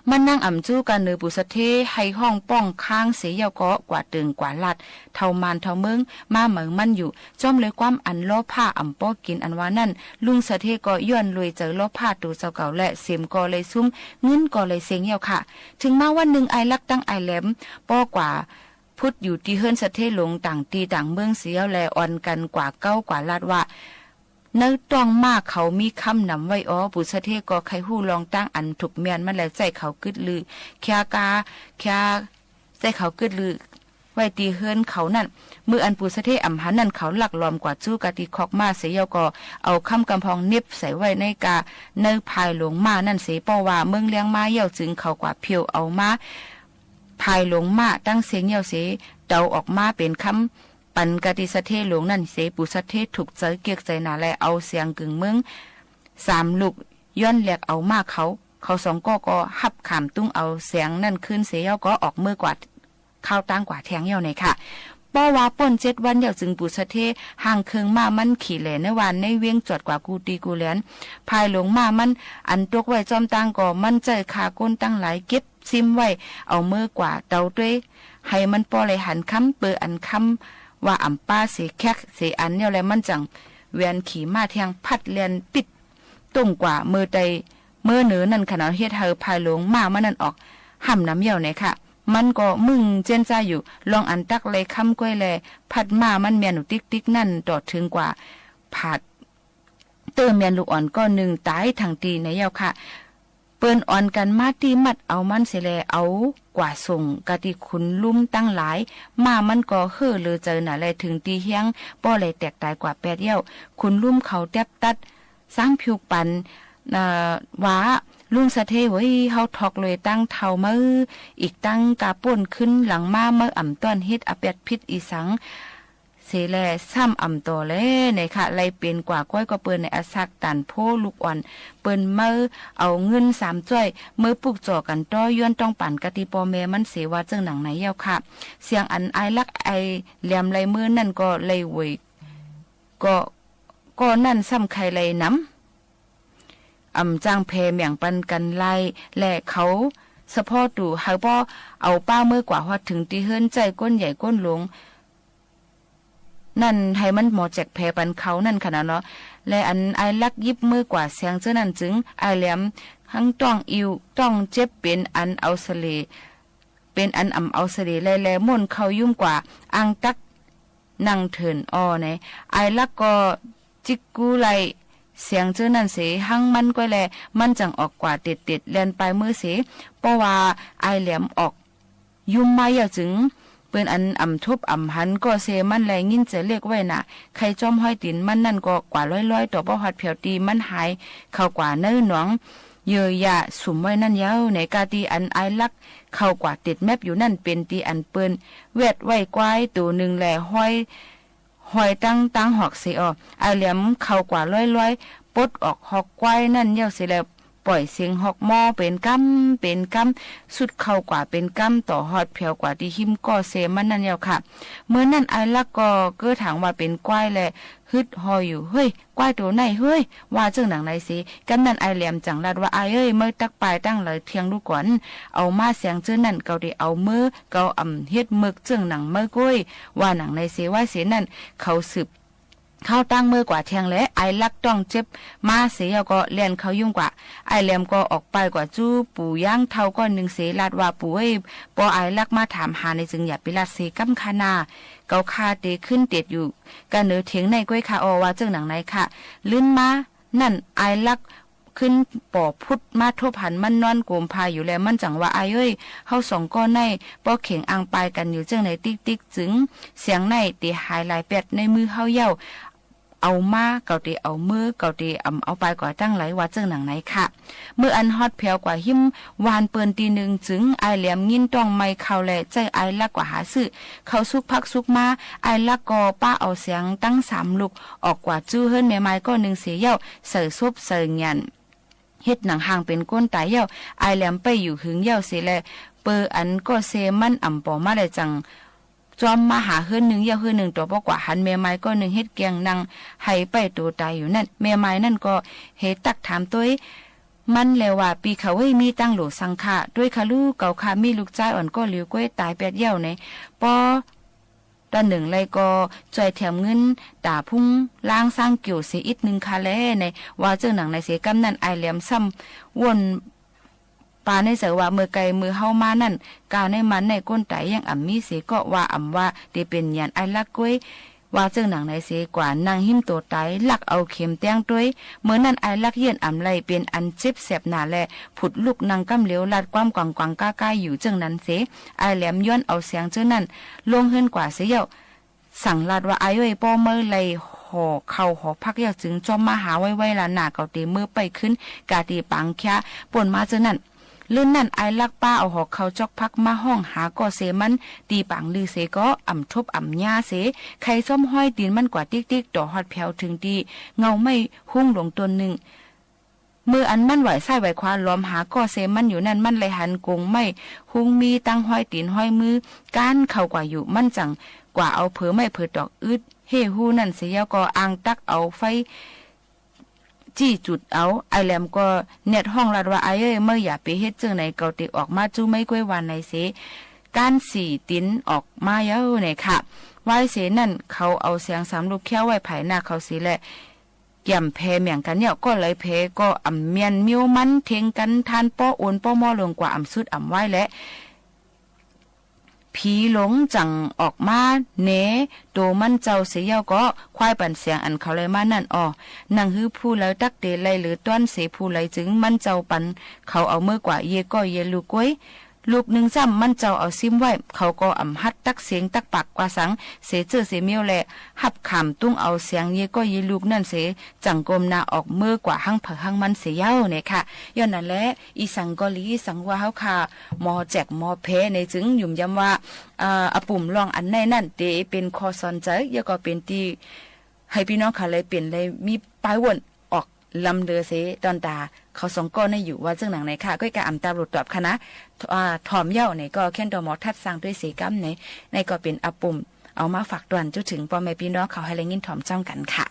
มันนั่งอ่ำจู๊กั๋นเหนือปู่สะเท ไห้ฮ้องป้องค้างเสเย้าก็กว่าเติ่งกว่าลัด เท่าม่านเท่าเมิง มาเหมืองมันอยู่ จ้อมเลยความอันล้อผ้าอ่ำป้อกิ๋นอันว่านั้น ลุงสะเทก็ย้อนรวยเจอล้อผ้าตั๋วเจ้าเก่าแล เสมก็เลยซุ้ม เงินก็เลยเซ็งเย้าค่ะ เถิงมาวันนึ่ง อายลักตังอายแหลม ป้อกว่าพุดอยู่ตี้เฮือนสะเทหลวงต่างตี้ต่างเมืองเสียเย้าแล อ่อนกั๋นกว่าเก๊ากว่าลัดว่า ในต๊องม้าเขามีคำนำไว้อ้อ ปู่สะเทก็ใค่ฮู้ลองตั้งอันถูกแม่นมันแล ใจ๊เขากึ๊ดลือ เคียกา เคีย ใจ๊เขากึ๊ดลือ ไว้ตี้เฮือนเขานั้น เมื่ออันปู่สะเทอ่ำหันนั้น เขาลักลอมกว่าจู๊กาตี้คอกม้าเสเย้าก็ เอาคำกำพองเน็บใส่ไว้ในกา ในภายหลงม้านั้นเส ป้อว่าเมืองแล้งมาเย้าจึง เขากว่าเผียวเอามา ภายหลงม้าตั้งเซ็งเย้าเส เต๋าออกมาเป๋นคำ ไป อันกาตี้สะเทหลวงนั้นเสย ปู่สะเทถูกใจ๋เกียกใจ๋หนาแล เอาแสงกึ่งเมืองสามลูก ย้อนแหลกเอาม่าเขา เขาสองก้อก็ฮับขามตุ้งเอาแสงนั้นคืนเสยเย้าก็ออกเมือกวาด ข้าวตางกว่าแทงเย้าในค่ะ ป้อว่าป้นเจ็ดวันเย้าจึง ปู่สะเทห่างเคิงม่ามันขี่แหล่ในวานในเวียง จวดกว่ากู้ตี้กู้แหลน ภายหลงม่ามันอันตกไว้จ้อมตางก็ มันใจ๊ฆ่าก้นตังหลายเก็บซิมไว้ เอาเมือกวาดเตาตวย หื้อมันป้อไล่หันคำ เปื้ออันคำว่าอ่ำป้าเสแคกเสอันเย้าแล มันจั่งแหวนขี่ม่าแทงพัดแล่นปิ๊ด ต้งกว่าเมือใต้เมือเหนือนั้นขนาด เฮ็ดหื้อภายหลงม่ามันนั้นออกห้ำนำเย้าในค่ะ มันก็มึงเจ๊นจ้าอยู่ ลองอันตั๊กไล่คำก้วยแล พัดม่ามันแม่นอยู่ติ๊กๆ นั้น ต่อเถิงกว่าผาดเตื้อแม่นลูกอ่อนก้อนนึ่งต๋ายตังตี้ในเย้าค่ะ เปิ้นอ่อนกั๋นมาตี้มัดเอามันเสยแล เอากว่าส่งกาตี้ขุนลุ่มตังหลาย ม่ามันก็เฮ่อเลือใจ๋หนาแล เถิงตี้เฮี้ยงป้อไล่แตกต๋ายกว่าแปดเย้า ขุนลุ่มเขาแต๊บตัด สางผิวปัน เอ่อ ว่า ลุงสะเทเว้ย เฮาถอกเลยตังเฒ่าเมา อีกตังกาป้นขึ้นหลังมาเมา อ่ำต้อนเฮ็ดอะแปดผิดอีสังเสยแล ซ้ำอ่ำต่อแลในค่ะ ไล่เป๋นกว่าก้อยก็เปิ้นในอะสักตันโพลูกอ่อน เปิ้นเมาเอาเงินสามจ้อย เมือปลุกจ่อกั๋นต่อ ย้อนต้องปันกาตี้ป้อแม่มันเสย ว่าเจิ่งหนังในเย้าค่ะ เสียงอันอายลักษณ์อายแหลมไล่เมือนั้นก็ไล่เวย ก็ ก็นั้นซ้ำใค่ไล่นำ อ่ำจ้างแผ่แหม่งปันกั๋นไล่ และเขาสะเพาะตู่ หื้อป้อเอาป้าเมือกว่าฮอดเถิงตี้เฮือนใจ๊ก้นใหญ่ก้นหลวง นั้นหื้อมันหมอแจกแผ่ปันเขานั้นขนาดเนาะ และอันอายลักษณ์ยิบเมือกว่าแสงเจ้านั้นจึง อายแหลมหั้งต้องอิ่วต้องเจ็บ เป๋นอันเอาเสล่ห์ เป๋นอันอ่ำเอาเสล่ห์ ไล่แลม่นเข้ายุ้มกว่าอ่างตั๊ก นั่งเถินอ่อใน อายลักษณ์ก็จิกกู้ไล่แสงเจ้านั้นเสย หั้งมันก้อยแล มันจั่งออกกว่าเต็ดๆ แล่นปายเมือเสย ป้อว่าอายแหลมออกยุ้มมาเย้าจึง เปิ้นอันอ่ำทบอ่ำหันก็เซมันแล งิ้นใจ๋เล็กไว้หนา ใค่จ้อมฮ้อยตี๋นมันนั้นก็กว่าล้อยๆ ต่อป้อฮอดแผวตี้มันหายเข้ากว่าในหนอง เยื่อหญ้าสุมไว้นั้นเย้า ในกาตี้อันอายลักษณ์เข้ากว่าเต็ดแมบอยู่นั้น เป๋นตี้อันเปิ้นแวดไว้ควายโตนึ่งแล ฮ้อย ฮ้อยตังตังฮอกเสยอ่อ อายแหลมเข้ากว่าล้อยๆ ปลดออกฮอกควายนั้นเย้าเสยแล ป่อยเสียงฮอกมอเป๋นกำเป๋นกำ สุดเข้ากว่าเป๋นกำ ต่อฮอดแผวกว่าตี้ฮิ้มก้อเซมันนั้นเย้าค่ะ เมื่อนั้นอายลักษณ์ก็เก้อถางว่าเป๋นควายแล ฮึดฮออยู่ เฮ้ย ควายโตไหนเฮ้ย ว่าเจิ่งหนังในเสย กำนั้นอายแหลมจั่งลาดว่า อายเอ้ย เมาตั๊กปายตังหลายเตียงดูก่อน เอามาแสงเจ้านั้น เกาเตเอาเมือ เกาอ่ำเฮ็ดเมิกเจิ่งหนังเมาก้อย ว่าหนังในเสย ว่าเสยนั้น เขาสืบเข้าตั้งเมือกว่าแทงแล อายลักษณ์ต้องเจ็บมาเสยเย้าก็แล่นเข้ายุ้มกว่า อายแหลมก็ออกปายกว่าจู้ปู่ยางเฒ่าก้อนนึ่งเสย ลาดว่า ปู่เอ้ย ปออายลักษณ์มาถามหาในจึงอย่าไปลาดเสกำค่ะนา เกาข้าเตขึ้นเตียดอยู่ กาเหนือเถียงในก้อยค่ะอ่อ ว่าเจิ่งหนังในค่ะ ลื้นมานั้นอายลักษณ์ขึ้นป่อพุดมาทบหันมันนอนโกมผ้าอยู่แล มันจั่งว่า อายเอ้ย เฮาสองก้อในป้อเข็งอังปายกั๋นอยู่เจิ่งในติ๊กๆ จึง เสียงในเตหายหลายแป๊ดในมือเฮาเย้า เอามา เกาเตเอาเมือ เกาเตอ่ำเอาปายกว่าตังหลาย ว่าเจิ่งหนังในค่ะ เมื่ออันฮอดแผวกว่าฮิ้มวานเปิ้นตี้นึ่งจึง อายแหลมงิ้นต้องไม้เข้าแล ใจ๊อายลักษณ์กว่าหาซื้อเข้าสุกผักสุกมา อายลักษณ์ก็ป๊าเอาแสงตังสามลูก ออกกว่าจู้เฮือนแม่ไม้ก้อนนึ่งเสยเย้า ใส่ศพใส่หยัน เฮ็ดหนังหางเป๋นก้นต๋ายเย้า อายแหลมไปอยู่หึงเย้าเสยแล เปื้ออันก้อเซมันอ่ำป่อมาแลจั่ง จ้อมมาหาเฮือนนึ่งเย้าเฮือนนึ่ง ต่อป้อกว่าหันแม่ไม้ก้อนนึ่งเฮ็ดแกงนั่งไห้ไปโตต๋ายอยู่นั้น แม่ไม้นั้นก็เฮตักถามตวยมันแลว่า ปี้เขาเอ้ย มีตังโหลสังค่ะ ตวยค่ะลูก เกาข้ามีลูกจายอ่อนก้อหลิวก้อยต๋ายแป๊ดเย้าใน ปอ ต๋านึ่งไล่ก็จ้อยแถมเงินต๋าพุงล้างซางเกี่ยวเสียอิดนึ่งค่ะแล ในว่าเจิ่งหนังในเสย กำนั้นอายแหลมซ้ำว่นปาในใจ๋ว่า เมื่อไก่เมื่อเฮามานั้น กาในมันในก้นต๋ายยังอ่ำมีเสย ก็ว่าอ่ำว่าเตเป๋นหยันอายลักษณ์ก้อย ว่าเจิ่งหนังในเสย กว่านั่งฮิ้มโตต๋าย ลักเอาเข็มแต๊งตวย เมื่อนั้นอายลักษณ์เยื่อนอ่ำไล่ เป๋นอันเจ็บแสบหนาแล ผุดลุกนั่งกำเหลียว ลาดความกวางกวางก้าก้าอยู่เจิ่งนั้นเสย อายแหลมย้อนเอาแสงเจ้านั้นลงเฮือนกว่าเสยเย้า สั่งลาดว่า อายเอ้ย ปอเมาไล่ห่อเข้าห่อผักเย้าจึงจ้อมมาหาไวๆ ละนา เกาเตเมือไปขึ้น กาตี้ปางแค้ป่นมาเจ้านั้น เลื่อนนั้น อ้ายลักป้าเอาหอกเข่าจ๊อกพักมาฮ้องหาก้อเซมัน ตี้ป๋างลือเสก็ อ่ำทบอ่ำยาเส ใค่ซ้อมฮอยตี๋นมันกว่าติ๊กๆ ต่อฮอดแผวเถิงตี้เงาไม้ฮุ้งหลวงต้นนึ่ง เมื่ออันมันไหว้ซ้ายไหว้ขวาหลอมหาก้อเซมันอยู่นั้น มันไล่หันกงไม้ฮุ้งมีตังฮอยตี๋นฮอยมือก้านเข้ากว่าอยู่ มันจั่งกว่าเอาเผลอไม้เผลอตอกอึดเฮ่ฮู้นั้นเสีย แล้วก็อ่างตักเอาไฟ จี้จุดเอา อ้ายแหลมก็แนดฮ้องลัดว่า อ้ายเอ้ย เมื่ออย่าไปเฮ็ดเจิ่งไหน เกาเตะออกมาจู้ไม้ก๊วย ว่าไหนเส ก้านสี่ตี๋นออกมาเย้าไหนค่ะ วายเสนั้น เขาเอาแสงสามลูกแค้วไว้ผายหน้าเขาเสแล แก่มแผเหมืองกั๋นเย้า ก็เลยแผก็อ่ำเมียนเมี้ยวมันเท็งกั๋น ทานป้อโอนป้อมอลงกว่าอ่ำสุดอ่ำวายแล ผีหลงจั่งออกมาแหนโตมันเจ้าเสียเย้าก็ ควายปันแสงอันเขาไล่มานั้นอ่อ หนังหื้อผู้ใดตักเตะไล่เหลือต้อนเสผู้ใดจึง มันเจ้าปันเขาเอาเมื่อกว่าเยก้อยเยลูกก๊วย ลูกนึ่งซ้ำมันเจ้าเอาซิมไว้ เขาก็อ่ำฮัดตักเสียงตักปากกว่าสัง เสเจ้อเสเมี้ยวแล ฮับขามตุ้งเอาแสงเยก้อยเยลูกนั้นเส จั่งก้มหน้าออกเมื่อกว่าหั้งไผหั้งมันเสยเย้าเนี่ยค่ะ ย้อนนั้นแหละ อี่สังก็หลีสังว่าเฮาค่ะ หมอแจกหมอแผในจึงหยุมย้ำว่า เอ่อ อาปุ่มล่องอันในนั้นเต๋เป๋นข้อสอนใจ๋ แล้วก็เป๋นตี้หื้อปี้น้องเขาเลยเป๋นเลยมีป้ายว่นออกลำเลือเส ต๋อนต๋าเขาสองก้อนั้นอยู่ว่าเจิ่งหนังไหนค่ะ ก็กะอ่ำตาบลูตอบค่ะนะ อ่า ถ่อมเย้าเนี่ยก็แค่นต่อหมอทัดสร้างตวยเสกำใน ในก็เป๋นอาปุ่มเอามาฝากตวนจุเถิงป้อแม่ปี้น้องเขาหื้อได้ยินถ่อมจ้ำกั๋นค่ะ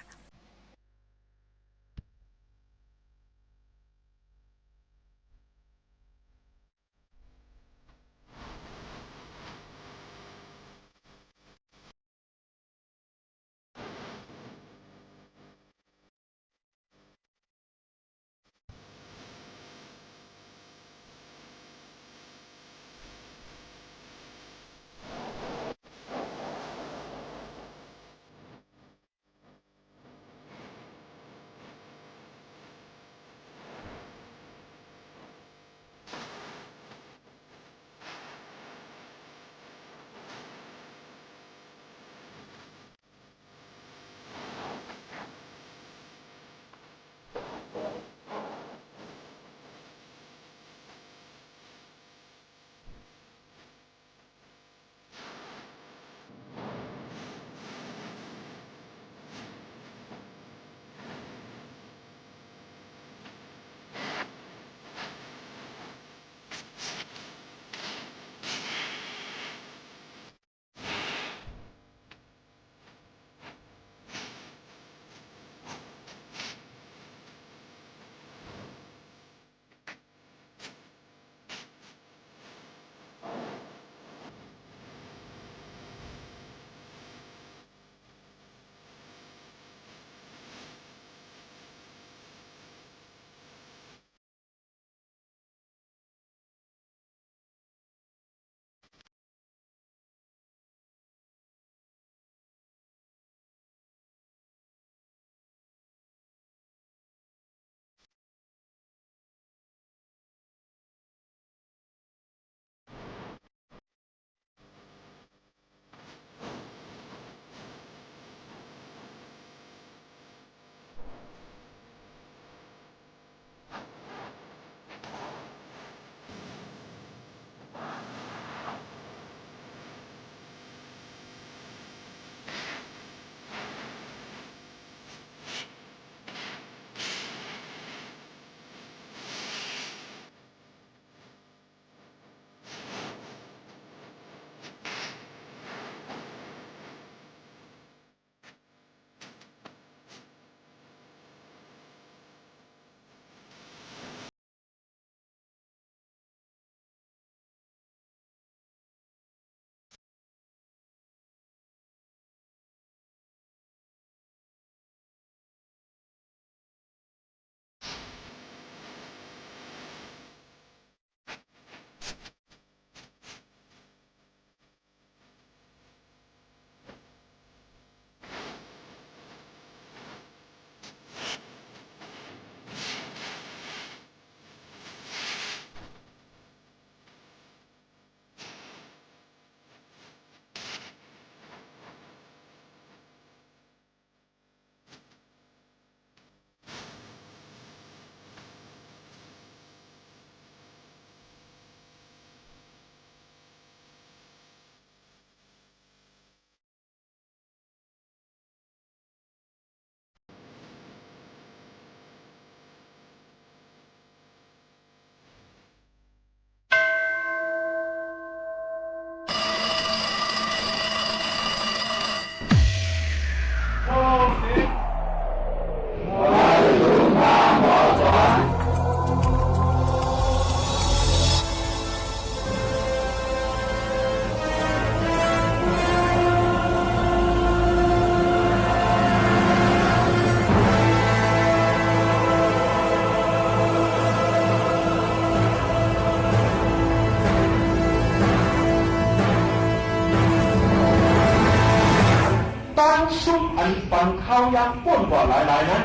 ตางข้าวยามป้นกว่าหลายๆ นั้น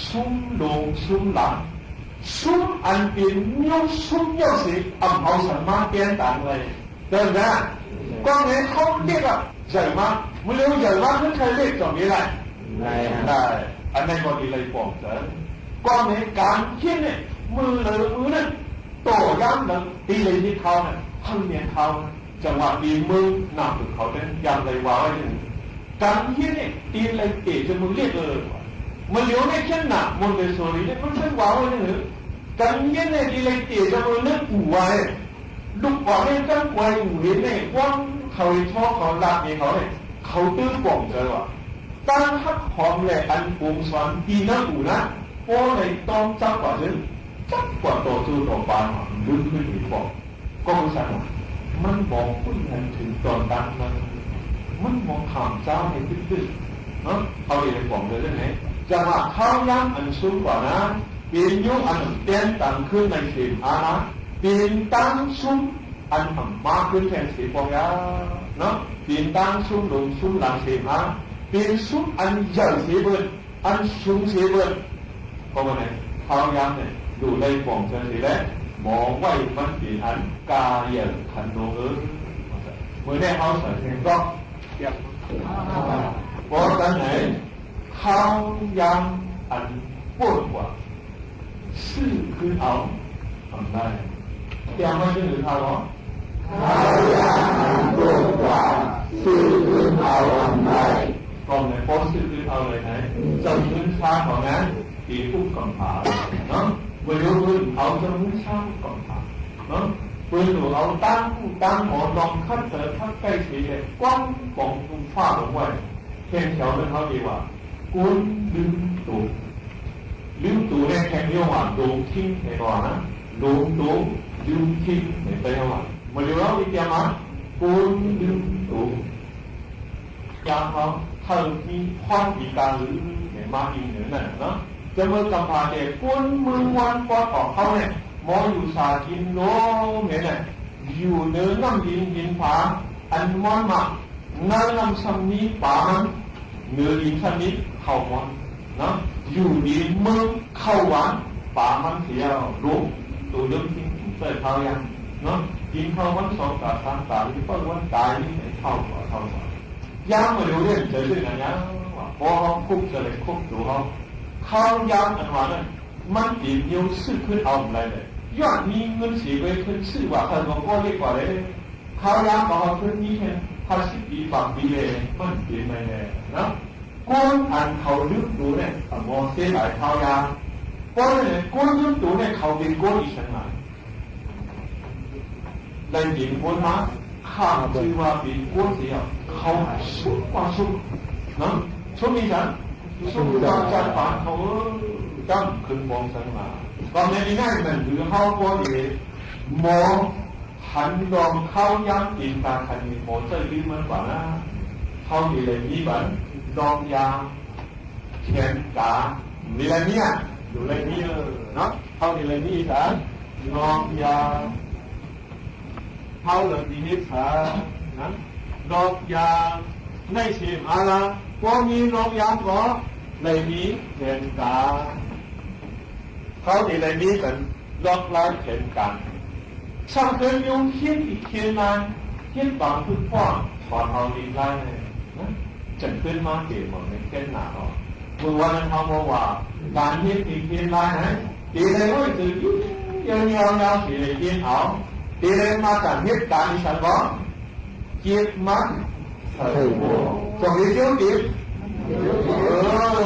ซุมหลงซุมหลาง ซุมอันเป๋นโยชน์ ซุมโยชน์เส อ่ำเอาสันมาแก้นตางเลย เดินนะ ก็ในข้อเล็กอะ ใหญ่มาก เมื่อเร็วใหญ่มาก ใค่เล็กจ๋องได้ ได้ อันนั้นก็ดีเลยป๋องเจ๋อ ก็ในก๋านเฮียนเนี่ย มือเลยมือนั้น ต่อยามนั้น ตี้เลยมีข้าวนะ เพิ่งมีข้าวนะ จังหวะตี้เมืองหน้าผึ่งเขาเนี่ย ยังได้ว่าไว้หนึ่ง ก๋านเฮียนเนี่ย ตี้เลยเตะจนมือเล็กเลย เมื่อเร็วเนี่ยเช่นน่ะ มนต์เลยโสรีเนี่ย มันเช่นว่าไว้หนึ่ง ก๋านเฮียนเนี่ย ตี้เลยเตะจนมือเล็กอู่ไว้ ลูกอ่อนเนี่ย จั้งกวยอู่เห็นเนี่ย ว่างเขาไอ้ท้อเขาลากเนี่ยเขาเนี่ย เขาตื้อป๋องเจ๋อว่า ตั้งฮักหอมแหละอันปวงสอนตี้นักอู่นะ ป้อในต้องจับกว่าซึ่ง จับกว่าต่อสู้ต่อปาน มันลึกขึ้นอีกบอก ก็คือสันว่า มันบ่คุ้นกันเถิงต๋อนตั้งนั้น มันบ่ข้ามเจ้าในตึกๆ เนาะ เขาเรียกของเรื่องไหน จะว่าข้าวยามอันสูงกว่านั้น เป๋นโยชน์อันแก้นตางขึ้นในเสมหา เป๋นตางซุมอันอ่ำมาขึ้นแทนเสปองยา เนาะ เป๋นตางซุมหลงซุมหลางเสมหา เป๋นซุมอันใหญ่เสเบิ่น อันสูงเสียเบิ่น เพราะว่าไง ข้าวยามเนี่ย อยู่ในป๋องเชิงสีแล บ่ไว้มันเป๋นอันก้าเหยียบขันโนเออ เมื่อแน่เขาใส่เพียงก็ เพราะฉะนั้นไหน ข้าวยามอันปวดกว่า ซื้อคืนเอา ทำได้ เตรียมไว้ซื้อคืนเอาเหรอ ข้าวยามอันปวดกว่า ซื้อคืนเอาทำได้ ก็ในป้อซื้อคืนเอาเลยไหน เจ้าเงินช้าของนั้น ตีอุ้มกำพร้า เนาะ บ่อยู่คืนเอาเจ้าเงินช้าอุ้มกำพร้า เนาะ เปิ้นหนูเอาตั้งอู้ตั้งหอ ลองคัดเสริมคัดใกล้เสีย กว้างของกุมฟ้าลงไว้ แค่แถวนั้นเขาดีว่า คนลืมตั๋ว ลืมตั๋วเนี่ยแค่เรียกว่าหลงทิ้งในก่อนนะ หลงตั๋ว ลืมทิ้งในไต้หวัน มาเรียกว่าอีกอย่างนะ คนลืมตั๋ว อย่างเขา เธอมีความดีกาหรือ เนี่ย มาอิงเหนือนั่นเนาะ จะเมื่อกำพร้าเด็กคนเมืองวันปอดของเขาเนี่ย หมออยู่สากินโลมเนี่ย อยู่เหนือน้ำดินหินผา อันม้อนมาก ในน้ำซ้ำนี้ป๋ามัน เหนือดินซ้ำนี้ข้าวม้อน เนาะ อยู่ดีเมืองข้าวหวาน ป๋ามันเสียหลง ตั๋วเดิมจริงเจ้าข้าวยาม เนาะ กินข้าววันสองต๋าสามต๋า หรือเปิ้นวันต๋ายนี่ไหนเท่ากว่าเท่ากว่า ยามมาเร็วเล่นเจ๋อเรื่องนั้นยามว่า พอเขาคุกจะเลยคุกตั๋วเขา ข้าวยามอันว่านั้น มันเป๋นโยชน์ซื้อคืนเอาบ่ได้เลย ย้อนมีเงินเสียไปคืนซื้อว่าใครก็เรียกว่าเลย ข้าวยามของเขาคืนมีแค่ห้าสิบปี๋ ปากปี๋เลย มันเป๋นไปเลยนะ คนอันเขาลืมตั๋วเนี่ย บ่เสียหลายข้าวยาม เพราะฉะนั้นคนลืมตั๋วเนี่ย เขาเป๋นคนอีสังหลาย ได้ยินคนมา ข้าจื้อว่าเป๋นคนเสีย เขาสุขกว่าสุข นะ สุขอีสัง สุขกว่าจันทร์ปานเขา เออ จ้ำคืนมองสังหลาย ก็ในนี้นั่นมันคือเฮาก็ดี หมอ หันลองข้าวยามกิ๋นตาคันนี้ หมอเจ้าลืมมันกว่านะ เขามีอะไรมีบัน ลองยา แขนกา มีอะไรเนี่ย อยู่อะไรเนี่ย เนาะ เขามีอะไรมีสาร ลองยา เขาเลยมีนิสัยนะ ลองยา ในเสมหา พอมีลองยาก็เลยมีแขนกา เขามีอะไรมีกัน ลอกลายแผนก๋าน ช่างเคินยุงเฮียนอีกเฮียนนาน เฮียนบางพึ่งพ่อ ถอนเอาดินไล่เลยนะ จังขึ้นมาเต๋หมดในเส้นหนาเนาะ เมื่อวันนั้นเขาบอกว่า ก๋านเฮียนอีกเฮียนนานนะ เต๋เลยว่าจะยืนยาวๆ เต๋เลยเฮียนเอา เต๋เลยมาจากเฮียนก๋านอีสันบอก เก็บมัดใส่บ่ว ต้องเฮ็ดเกี่ยวเก็บ เอ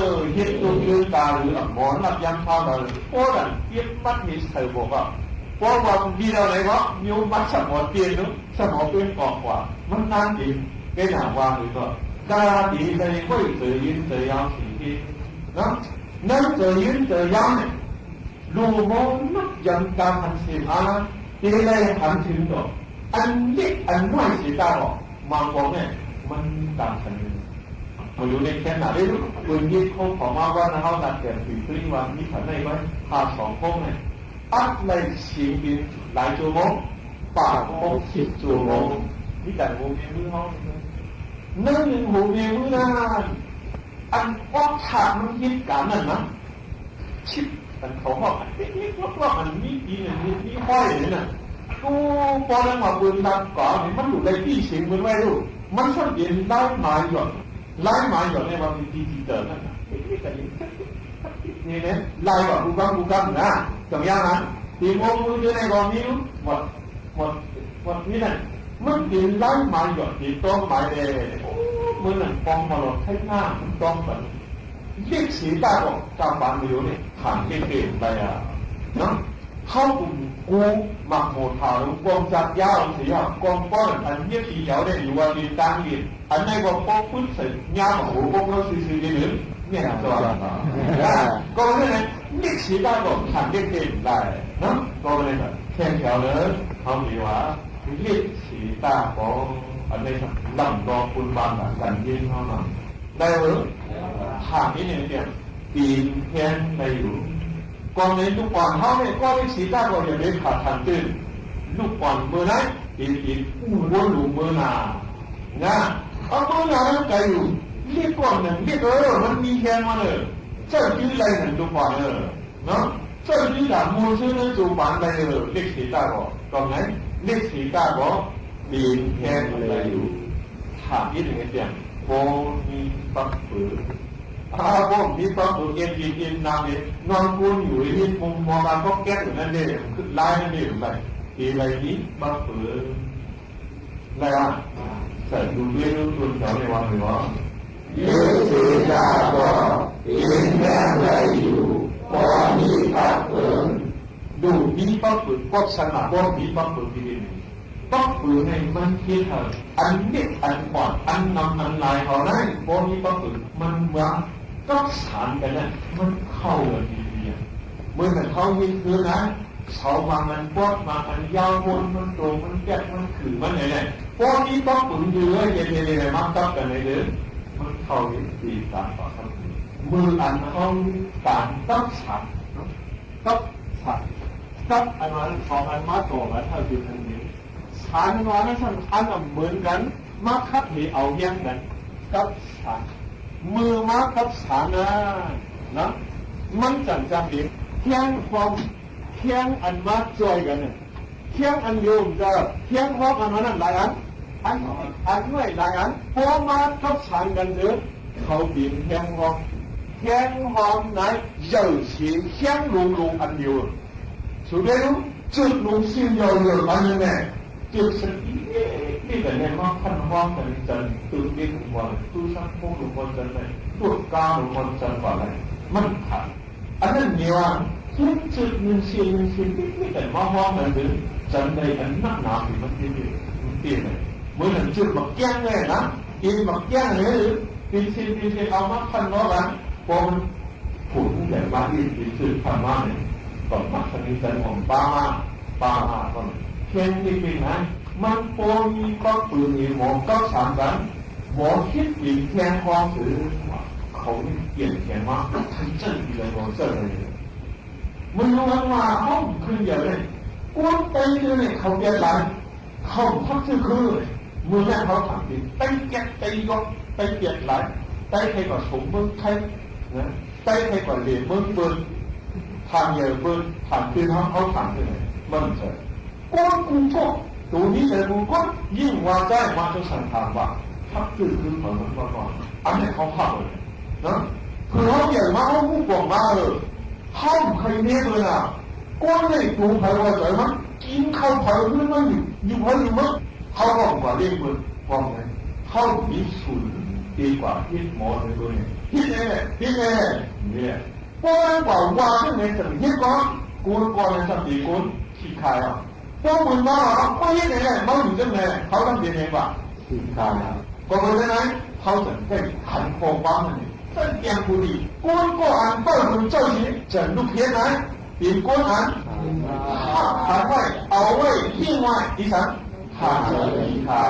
อ เฮ็ดตรงยืนตาหรือหมอนนับยามเช้าเลย โอ้นั่น เก็บมัดให้ใส่บ่วก็ เพราะว่ามีแนวไหนก็มีมัดสมอเปลี่ยนเนาะ สมอเปลี่ยนออกกว่า มันนานเอง แกหนาว่าหรือก็ กาดีใจไว้เจอยืนเจอยาวสี่ทีนะ นั่นเจอยืนเจอยาวเนี่ย ลูกหมอนับยามกาหันเสมหา เต๋เลยหันเถิงดอก อันเล็กอันน้อยเสียตาออก บางกองเนี่ย มันต่างกันเลย มาอยู่ในแค่หนาได้รู้ ปืนยิงเขาขอมาว่านะ เขานัดแก่งปีนขึ้นวันนี้ขันได้ไว้ พาสองโค้งเนี่ย อัดไล่เสียงบินหลายชั่วโมง ปากหกสิบชั่วโมง มีแต่หัวเมียมือเขา นั่นหนึ่งหัวเมียมือนั่น อันออกฉากมันเหตุก๋ารณ์นั้นนะ ชิบ อันเขาฮ้องอันเล็กๆ ลอกๆ อันมีปีน อันมี มีห้อยนี่นะ โอ้ ปอนั้นว่าปืนลำก๋อนี่ มันอยู่ในตี้เสียงมันไว้ลูก มันซ่อนเป๋นลายหมายหยอด ลายหมายหยอดเนี่ยว่าเป๋นดิจิตอลนั่นน่ะ เล็กๆ อันนี้ นี่นะ ลายว่ากูกังกูกังนะ จ๋ำยังนะ ตี้โมมือเดียวในก็มีอยู่ หมด หมด หมดนี่นะ มันเป๋นลายหมายหยอด เป๋นต้องหมายแดง โอ้ เหมือนหนังปองมาหลอดไทหน้า มันต้องแบบ เล็กสีตาก็กำบานเดียวนี่ ผ่านเล็กเด่นไปอ่ะ เนาะ เขากลุ่มกูหมักโหดผ่าลงกองจักรยาวเสีย กองป้อนอันเยียบสีเหยาได้อยู่ว่าดีตั้งดี อันไหนก็ปอกปึ๊บใส่ยาโห ปอกเราซื่อๆ เดี๋ยวนี้ เนี่ย สวัสดี ก็เนี่ยนะ เล็กสีตาก็ผ่านเล็กเด่นได้ เนาะ ก็เลยแบบแค่แถวเลย เขามีว่า เล็กสีตาก็ อันนี้ลำนอกคุณบ้านหลังกันยิ่งเขาเนาะ ได้เหรอ ถามนิดนึงเนี่ย เป๋นแฮงได้อยู่ ก่อนในลูกอ่อนเฮาเนี่ย ก็เล็กสีตาก็อย่าไปขาดทางตื้น ลูกอ่อนเมื่อไหร่ เป๋น เป๋นอู้วนหลูเมื่อหน้า นะ เอาเมื่อหน้านั้นไกลอยู่ เรียกก่อนหนึ่ง เรียก เออ มันมีแฮงมาเนอะ เจ้าจื้อไรหนึ่งลูกอ่อน เออ เนาะ เจ้านี่ล่ะ มูลซื่อเนื้อจูปานใดเออ เล็กสีตาก็ ตรงไหน เล็กสีตาก็ เป๋นแฮงได้อยู่ ถามนิดนึงเนี่ย บ่มีปั๊บเป๋อ อ่า บ่มีปั๊บเป๋อ เอ็นกินเอ็นนำเนี่ย นอนกูนอยู่นี่ มุมมองการก็แก๊กอยู่นั่นเด้ คือลายนั่นเด้ ไป เป๋นไรมีปั๊บเป๋อ ได้ว่า ใส่ดูด้วยรูปตัวแถวในวันหรือว่า เล็กสีตาก็เป๋นแฮงได้อยู่ บ่มีปั๊บเป๋อ ดูมีปั๊บเป๋อ ก็สนะบ่มีปั๊บเป๋อที่เด่น ปั๊บเป๋อในมันเฮ็ดหื้อ อันเล็กอันอ่อน อันนำอันลายเขาได้ บ่มีปั๊บเป๋อ มันเหมือนกับสานกั๋นนะ มันเข้ากั๋นดีๆ เหมือนกับเขาเฮ็ดคือนะ เสาบางอันกว้าง บางอันยาว บนมันโต มันแก๊ก มันขื่อ มันเนี่ย พวกนี้ต้องปึงอยู่เลย เย็นๆๆ มากับกั๋นเลยเด้อ มันเข้าเฮ็ดดีต๋ามปากคำ มืออันเขาต๋ามกับสานเนาะ กับสาน กับอันนั้นสองอันมาต่อกั๋น ถ้าอยู่อันนี้ สานอันนั้นสองอันน่ะเหมือนกั๋น มาคับเหเอาเฮี้ยงกั๋น กับสาน มือมากับสานน่ะ นะ มันจั่งจำเป๋นแข้งความ แข้งอันมาจ้อยกั๋นเนี่ย แข้งอันเดียวจะ แข้งความอันนั้นหลายอัน อัน อันน้อยหลายอัน ปอมากับสานกั๋นเถอะ เขาเป๋นแข้งความ แข้งความไหนใหญ่เสียแข้งหลวงๆ อันเดียว สุดท้ายรู้ จึกหลวงสิ้นยาวเหลืออันนึงแน่ จึกสักนิดนี่แต่เนี่ยมาพันความกั๋นจันทร์ ตื่นเต้นหลวงพ่อ ตู้ซักโคกหลวงพ่อจันทร์ไหน ตรวจกาหลวงพ่อจันทร์ว่าอะไร มันขาด อันนั้นเนี่ยว่า เฮ็ดจึกหนึ่งเสี้ยนหนึ่งเสี้ยนนิดๆ แต่มาฮ้องกั๋นเถิง จันทร์ใดอันนักหนาที่มันเตี้ยๆ มันเตี้ยเลย เหมือนหนังจึกหมากแก้งเลยนะ กินหมากแก้งเลย เป็นเสี้ยนเป็นเสี้ยน เอามาพันล้อกั๋น ปอมัน ผู้ใหญ่บ้านนี่เป็นชื่อธรรมะเนี่ย ก็มักจะมีใจของป้ามา ป้ามาก็เนี่ย แข้งที่เป็นไง มันปอมีปั๊บเป๋อนี่หมอกับสานกั๋น หมอคิดเป๋นแข้งความถือ เขานี่เปลี่ยนแข้งมา ถึงเจ้าอีกแล้ว เจ้าเลย มันรู้ว่าเขาขึ้นใหญ่เลย คนไตเดียวเนี่ย เขาเปลี่ยนหลาย เขาพักซื่อคือ เมื่อนั้นเขาถามจริง ไตแก๊ก ไตยก ไตเปลี่ยนหลาย ไตใครก็สมเมืองไทย นะ ไตใครก็เหลี่ยมเมืองเปิ้น ถามใหญ่เปิ้น ถามคืนเขา เขาถามที่ไหน มันใช่ คนกรุงก็ ตัวนี้แต่กรุงก็ ยิ่งว่าใจ้มาจนสั่งถามว่า พักซื่อคือเขามันว่าก่อน อันนี้เขาพักเลย นะ คือเขาใหญ่มา เขาผู้กองมา เออ เขาใครเนี่ยเลยนะ คนในกรุงไผว่าใจ้มัน กินข้าวไผมัน มันอยู่ อยู่ไผอยู่มัน เขาก็กว่าเลี้ยงเปิ้น ว่าไง เขามีศูนย์ดีกว่าเฮ็ดหมอในตัวเนี่ย เฮ็ดแน่ เฮ็ดแน่ เนี่ย เพราะฉะนั้นกว่าว่าจั่งไหนจั่งเฮ็ดก่อน กูก่อนในสติกูขี้คายอ่ะ พวกมึงว่า ว่าเฮ็ดแน่ มาอยู่จั่งไหน เขาต้องเปลี่ยนเองว่ะ ขี้คายอ่ะ ก็เพราะฉะนั้น เขาจั่งได้หันข้อความนั่นเอง จั่งเตรียมผู้ดี กูก็อันเปิ้นมึงเจ้าชีวิต จั่งลูกเฮ็ดไหน เป๋นคนอัน หักขังไว้ เอาไว้ หิ้งไว้ อีสัน หาเจอดีค่ะ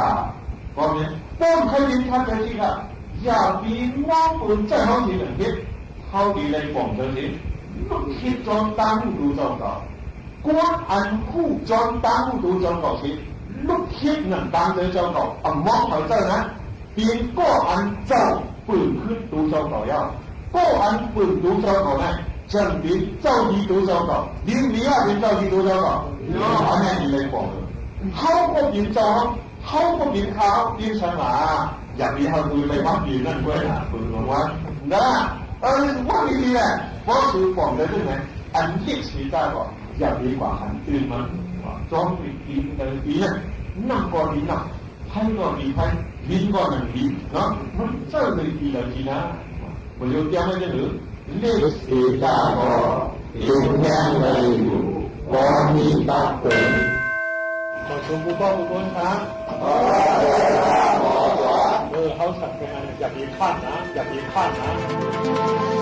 ก็เนี่ย ป้นเคยยินทักใจที่ค่ะ อย่ามีมองปืนใจเฮาทีหนึ่งเฮ็ด เฮาดีได้ป้องเจ้าสิ ลูกคิดจอมตางหูดูเจ้าเก่า กวนอันคู่จอมตางหูดูเจ้าเก่าสิ ลูกคิดหนึ่งตางเจอเจ้าเก่า อ่ะมองเขาเจ้านะ เป๋นก็อันเจ้า เปิ้นคือตั๋วเจ้าเก่าแล้ว ก็อันเปิ้นตั๋วเจ้าเก่านั้น จั๋งเป๋นเจ้าดีตั๋วเจ้าเก่า ดีหรือว่าเป๋นเจ้าดีตั๋วเจ้าเก่า อันนี้ดีเลยบอกเลย เฮาก็เป๋นเจ้า เฮาก็เป๋นข้า เป๋นสันหลา อย่างนี้เฮาคือไปวัดดีนั่นด้วยนะ เปิ้นบอกว่า นะ เออ ว่าดีๆ แหละ เพราะคือบอกเลยเรื่องไหน อันเฮ็ดเสียได้ก็ อย่าดีกว่าอันอื่นมัน จ้องไปกิ๋นไปกิ๋นนะ นั่งก็ดีนั่ง ไพ่ก็ดีไพ่ บินก็นั่งบินเนาะ มันเจ้าเลยดีแล้วดีนะ บ่าเลียวเตียมไว้จะหรือ เฮ็ดเสียได้ก็ เป๋นแฮงได้อยู่ บ่มีตั๊กเติม ขอชมผู้ป้องผู้คนครับ เออ เฮาสัตว์กันนะ อย่าเบียดข้านนะ อย่าเบียดข้านนะ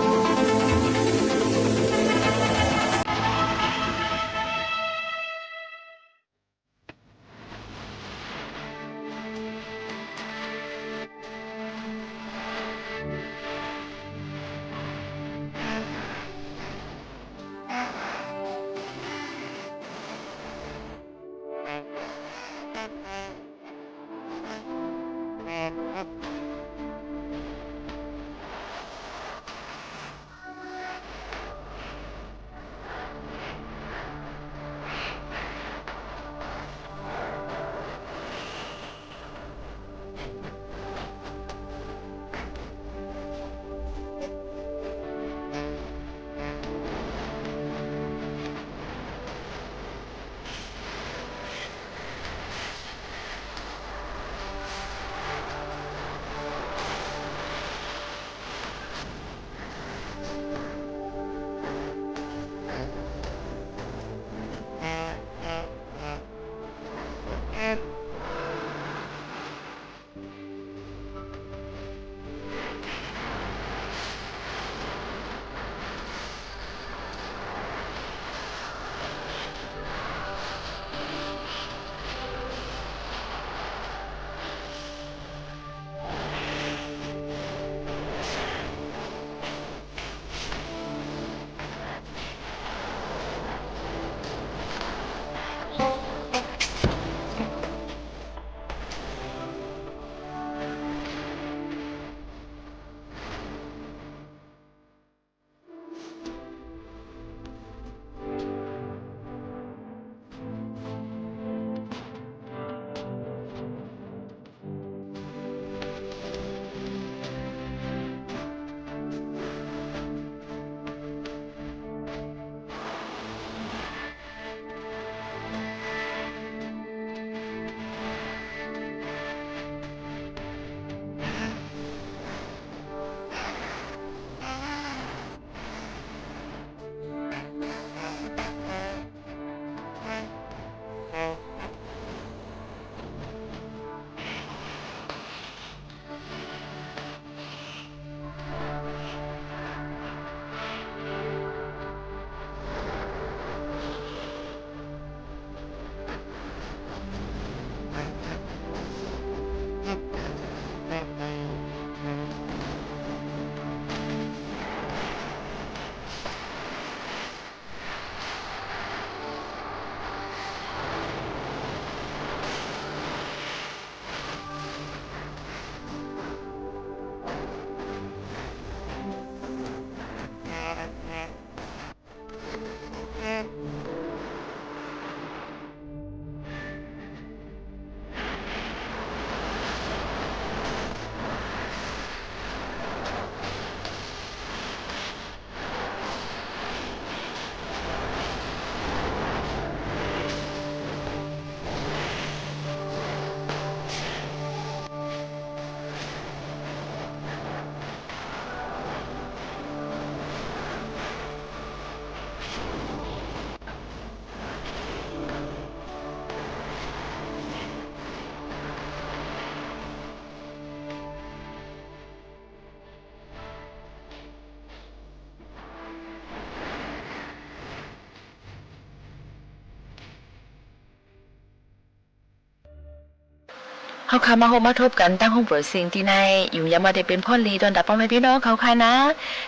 เฮาค่ะมาพบมาทบกั๋นตังห้องเป๋อเสียงตี้ใน หยุมยำว่าได้เป๋นพ่อลีต้อนฮับป้อแม่ปี้น้องเฮาค่ะนะ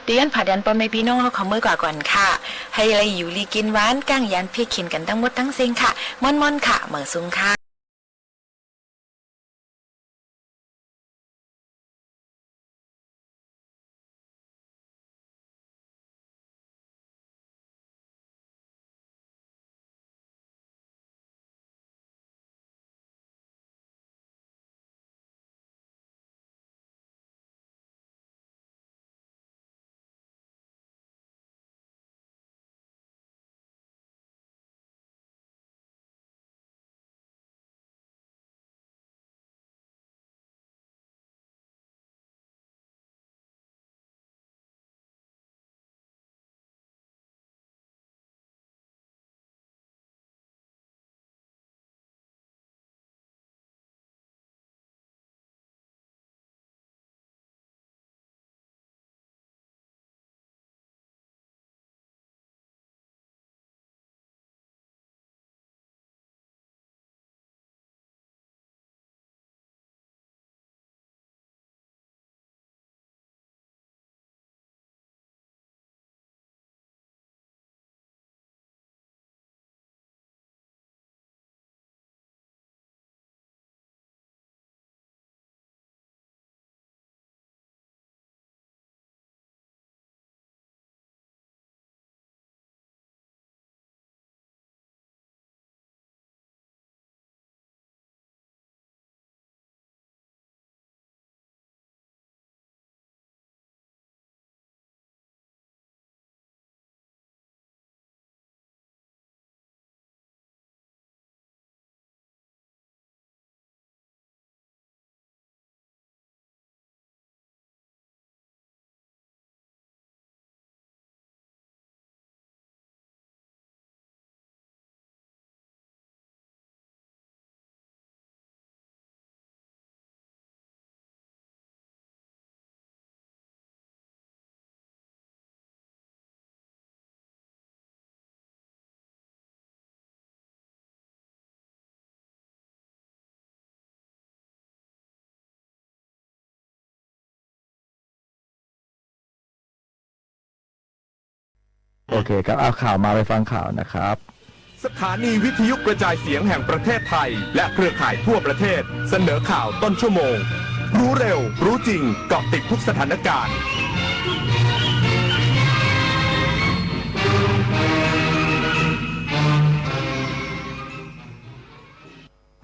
ตี้ยั้นผลัดยันป้อแม่ปี้น้องเฮาเขมิกว่าก่อนค่ะ หื้อได้อยู่ดีกิ๋นหวาน ก้างยานเพียเข็ญกั๋นตังหมดตังเสียงค่ะ ม่วนๆ ค่ะ เหมยสูงค่ะ โอเคครับ เอาข่าวมา ไปฟังข่าวนะครับ สถานีวิทยุกระจายเสียงแห่งประเทศไทย และเครือข่ายทั่วประเทศ เสนอข่าวต้นชั่วโมง รู้เร็ว รู้จริง เกาะติดทุกสถานการณ์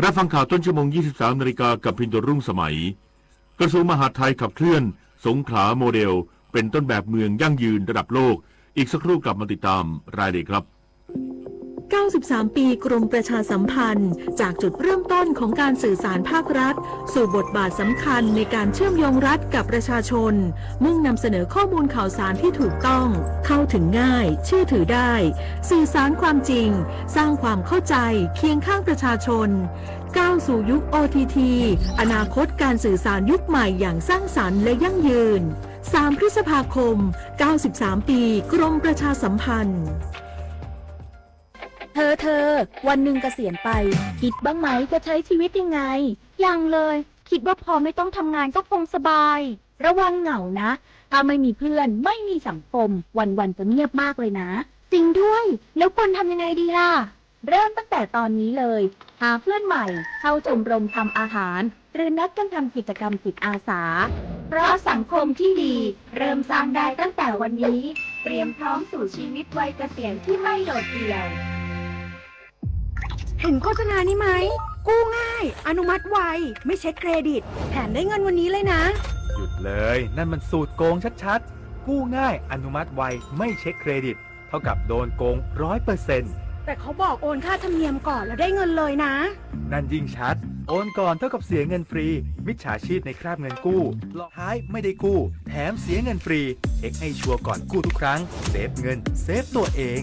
รับฟังข่าวต้นชั่วโมง ยี่สิบสามนาฬิกา กับพินโตรุ่งสมัย กระทรวงมหาดไทยขับเคลื่อนสงขลาโมเดล เป็นต้นแบบเมืองยั่งยืนระดับโลก อีกสักครู่กลับมาติดตามรายละเอียดครับ เก้าสิบสามปีกรมประชาสัมพันธ์ จากจุดเริ่มต้นของการสื่อสารภาครัฐ สู่บทบาทสำคัญในการเชื่อมโยงรัฐกับประชาชน มุ่งนำเสนอข้อมูลข่าวสารที่ถูกต้อง เข้าถึงง่าย เชื่อถือได้ สื่อสารความจริง สร้างความเข้าใจ เคียงข้างประชาชน ก้าวสู่ยุค โอ ที ที อนาคตการสื่อสารยุคใหม่อย่างสร้างสรรค์และยั่งยืน สาม พฤษภาคม เก้าสิบสามปีกรมประชาสัมพันธ์ เธอ เธอ วันหนึ่งเกษียณไป คิดบ้างไหมจะใช้ชีวิตยังไง ยังเลย คิดว่าพอไม่ต้องทำงานก็คงสบาย ระวังเหงานะ ถ้าไม่มีเพื่อน ไม่มีสังคม วันๆจะเงียบมากเลยนะ จริงด้วย แล้วควรทำยังไงดีล่ะ เริ่มตั้งแต่ตอนนี้เลย หาเพื่อนใหม่ เข้าชมรมทำอาหาร หรือนัดกันทำกิจกรรมจิตอาสา เพราะสังคมที่ดี เริ่มสร้างได้ตั้งแต่วันนี้ เตรียมพร้อมสู่ชีวิตวัยเกษียณที่ไม่โดดเดี่ยว เห็นโฆษณานี้ไหม กู้ง่าย อนุมัติไว ไม่เช็คเครดิต แถมได้เงินวันนี้เลยนะ หยุดเลย นั่นมันสูตรโกงชัดๆ กู้ง่าย อนุมัติไว ไม่เช็คเครดิต เท่ากับโดนโกง ร้อยเปอร์เซ็นต์ แต่เขาบอกโอนค่าธรรมเนียมก่อนแล้วได้เงินเลยนะ นั่นยิ่งชัด โอนก่อนเท่ากับเสียเงินฟรี มิจฉาชีพในคราบเงินกู้ หลอกท้ายไม่ได้กู้ แถมเสียเงินฟรี เช็คให้ชัวร์ก่อนกู้ทุกครั้ง เซฟเงิน เซฟตัวเอง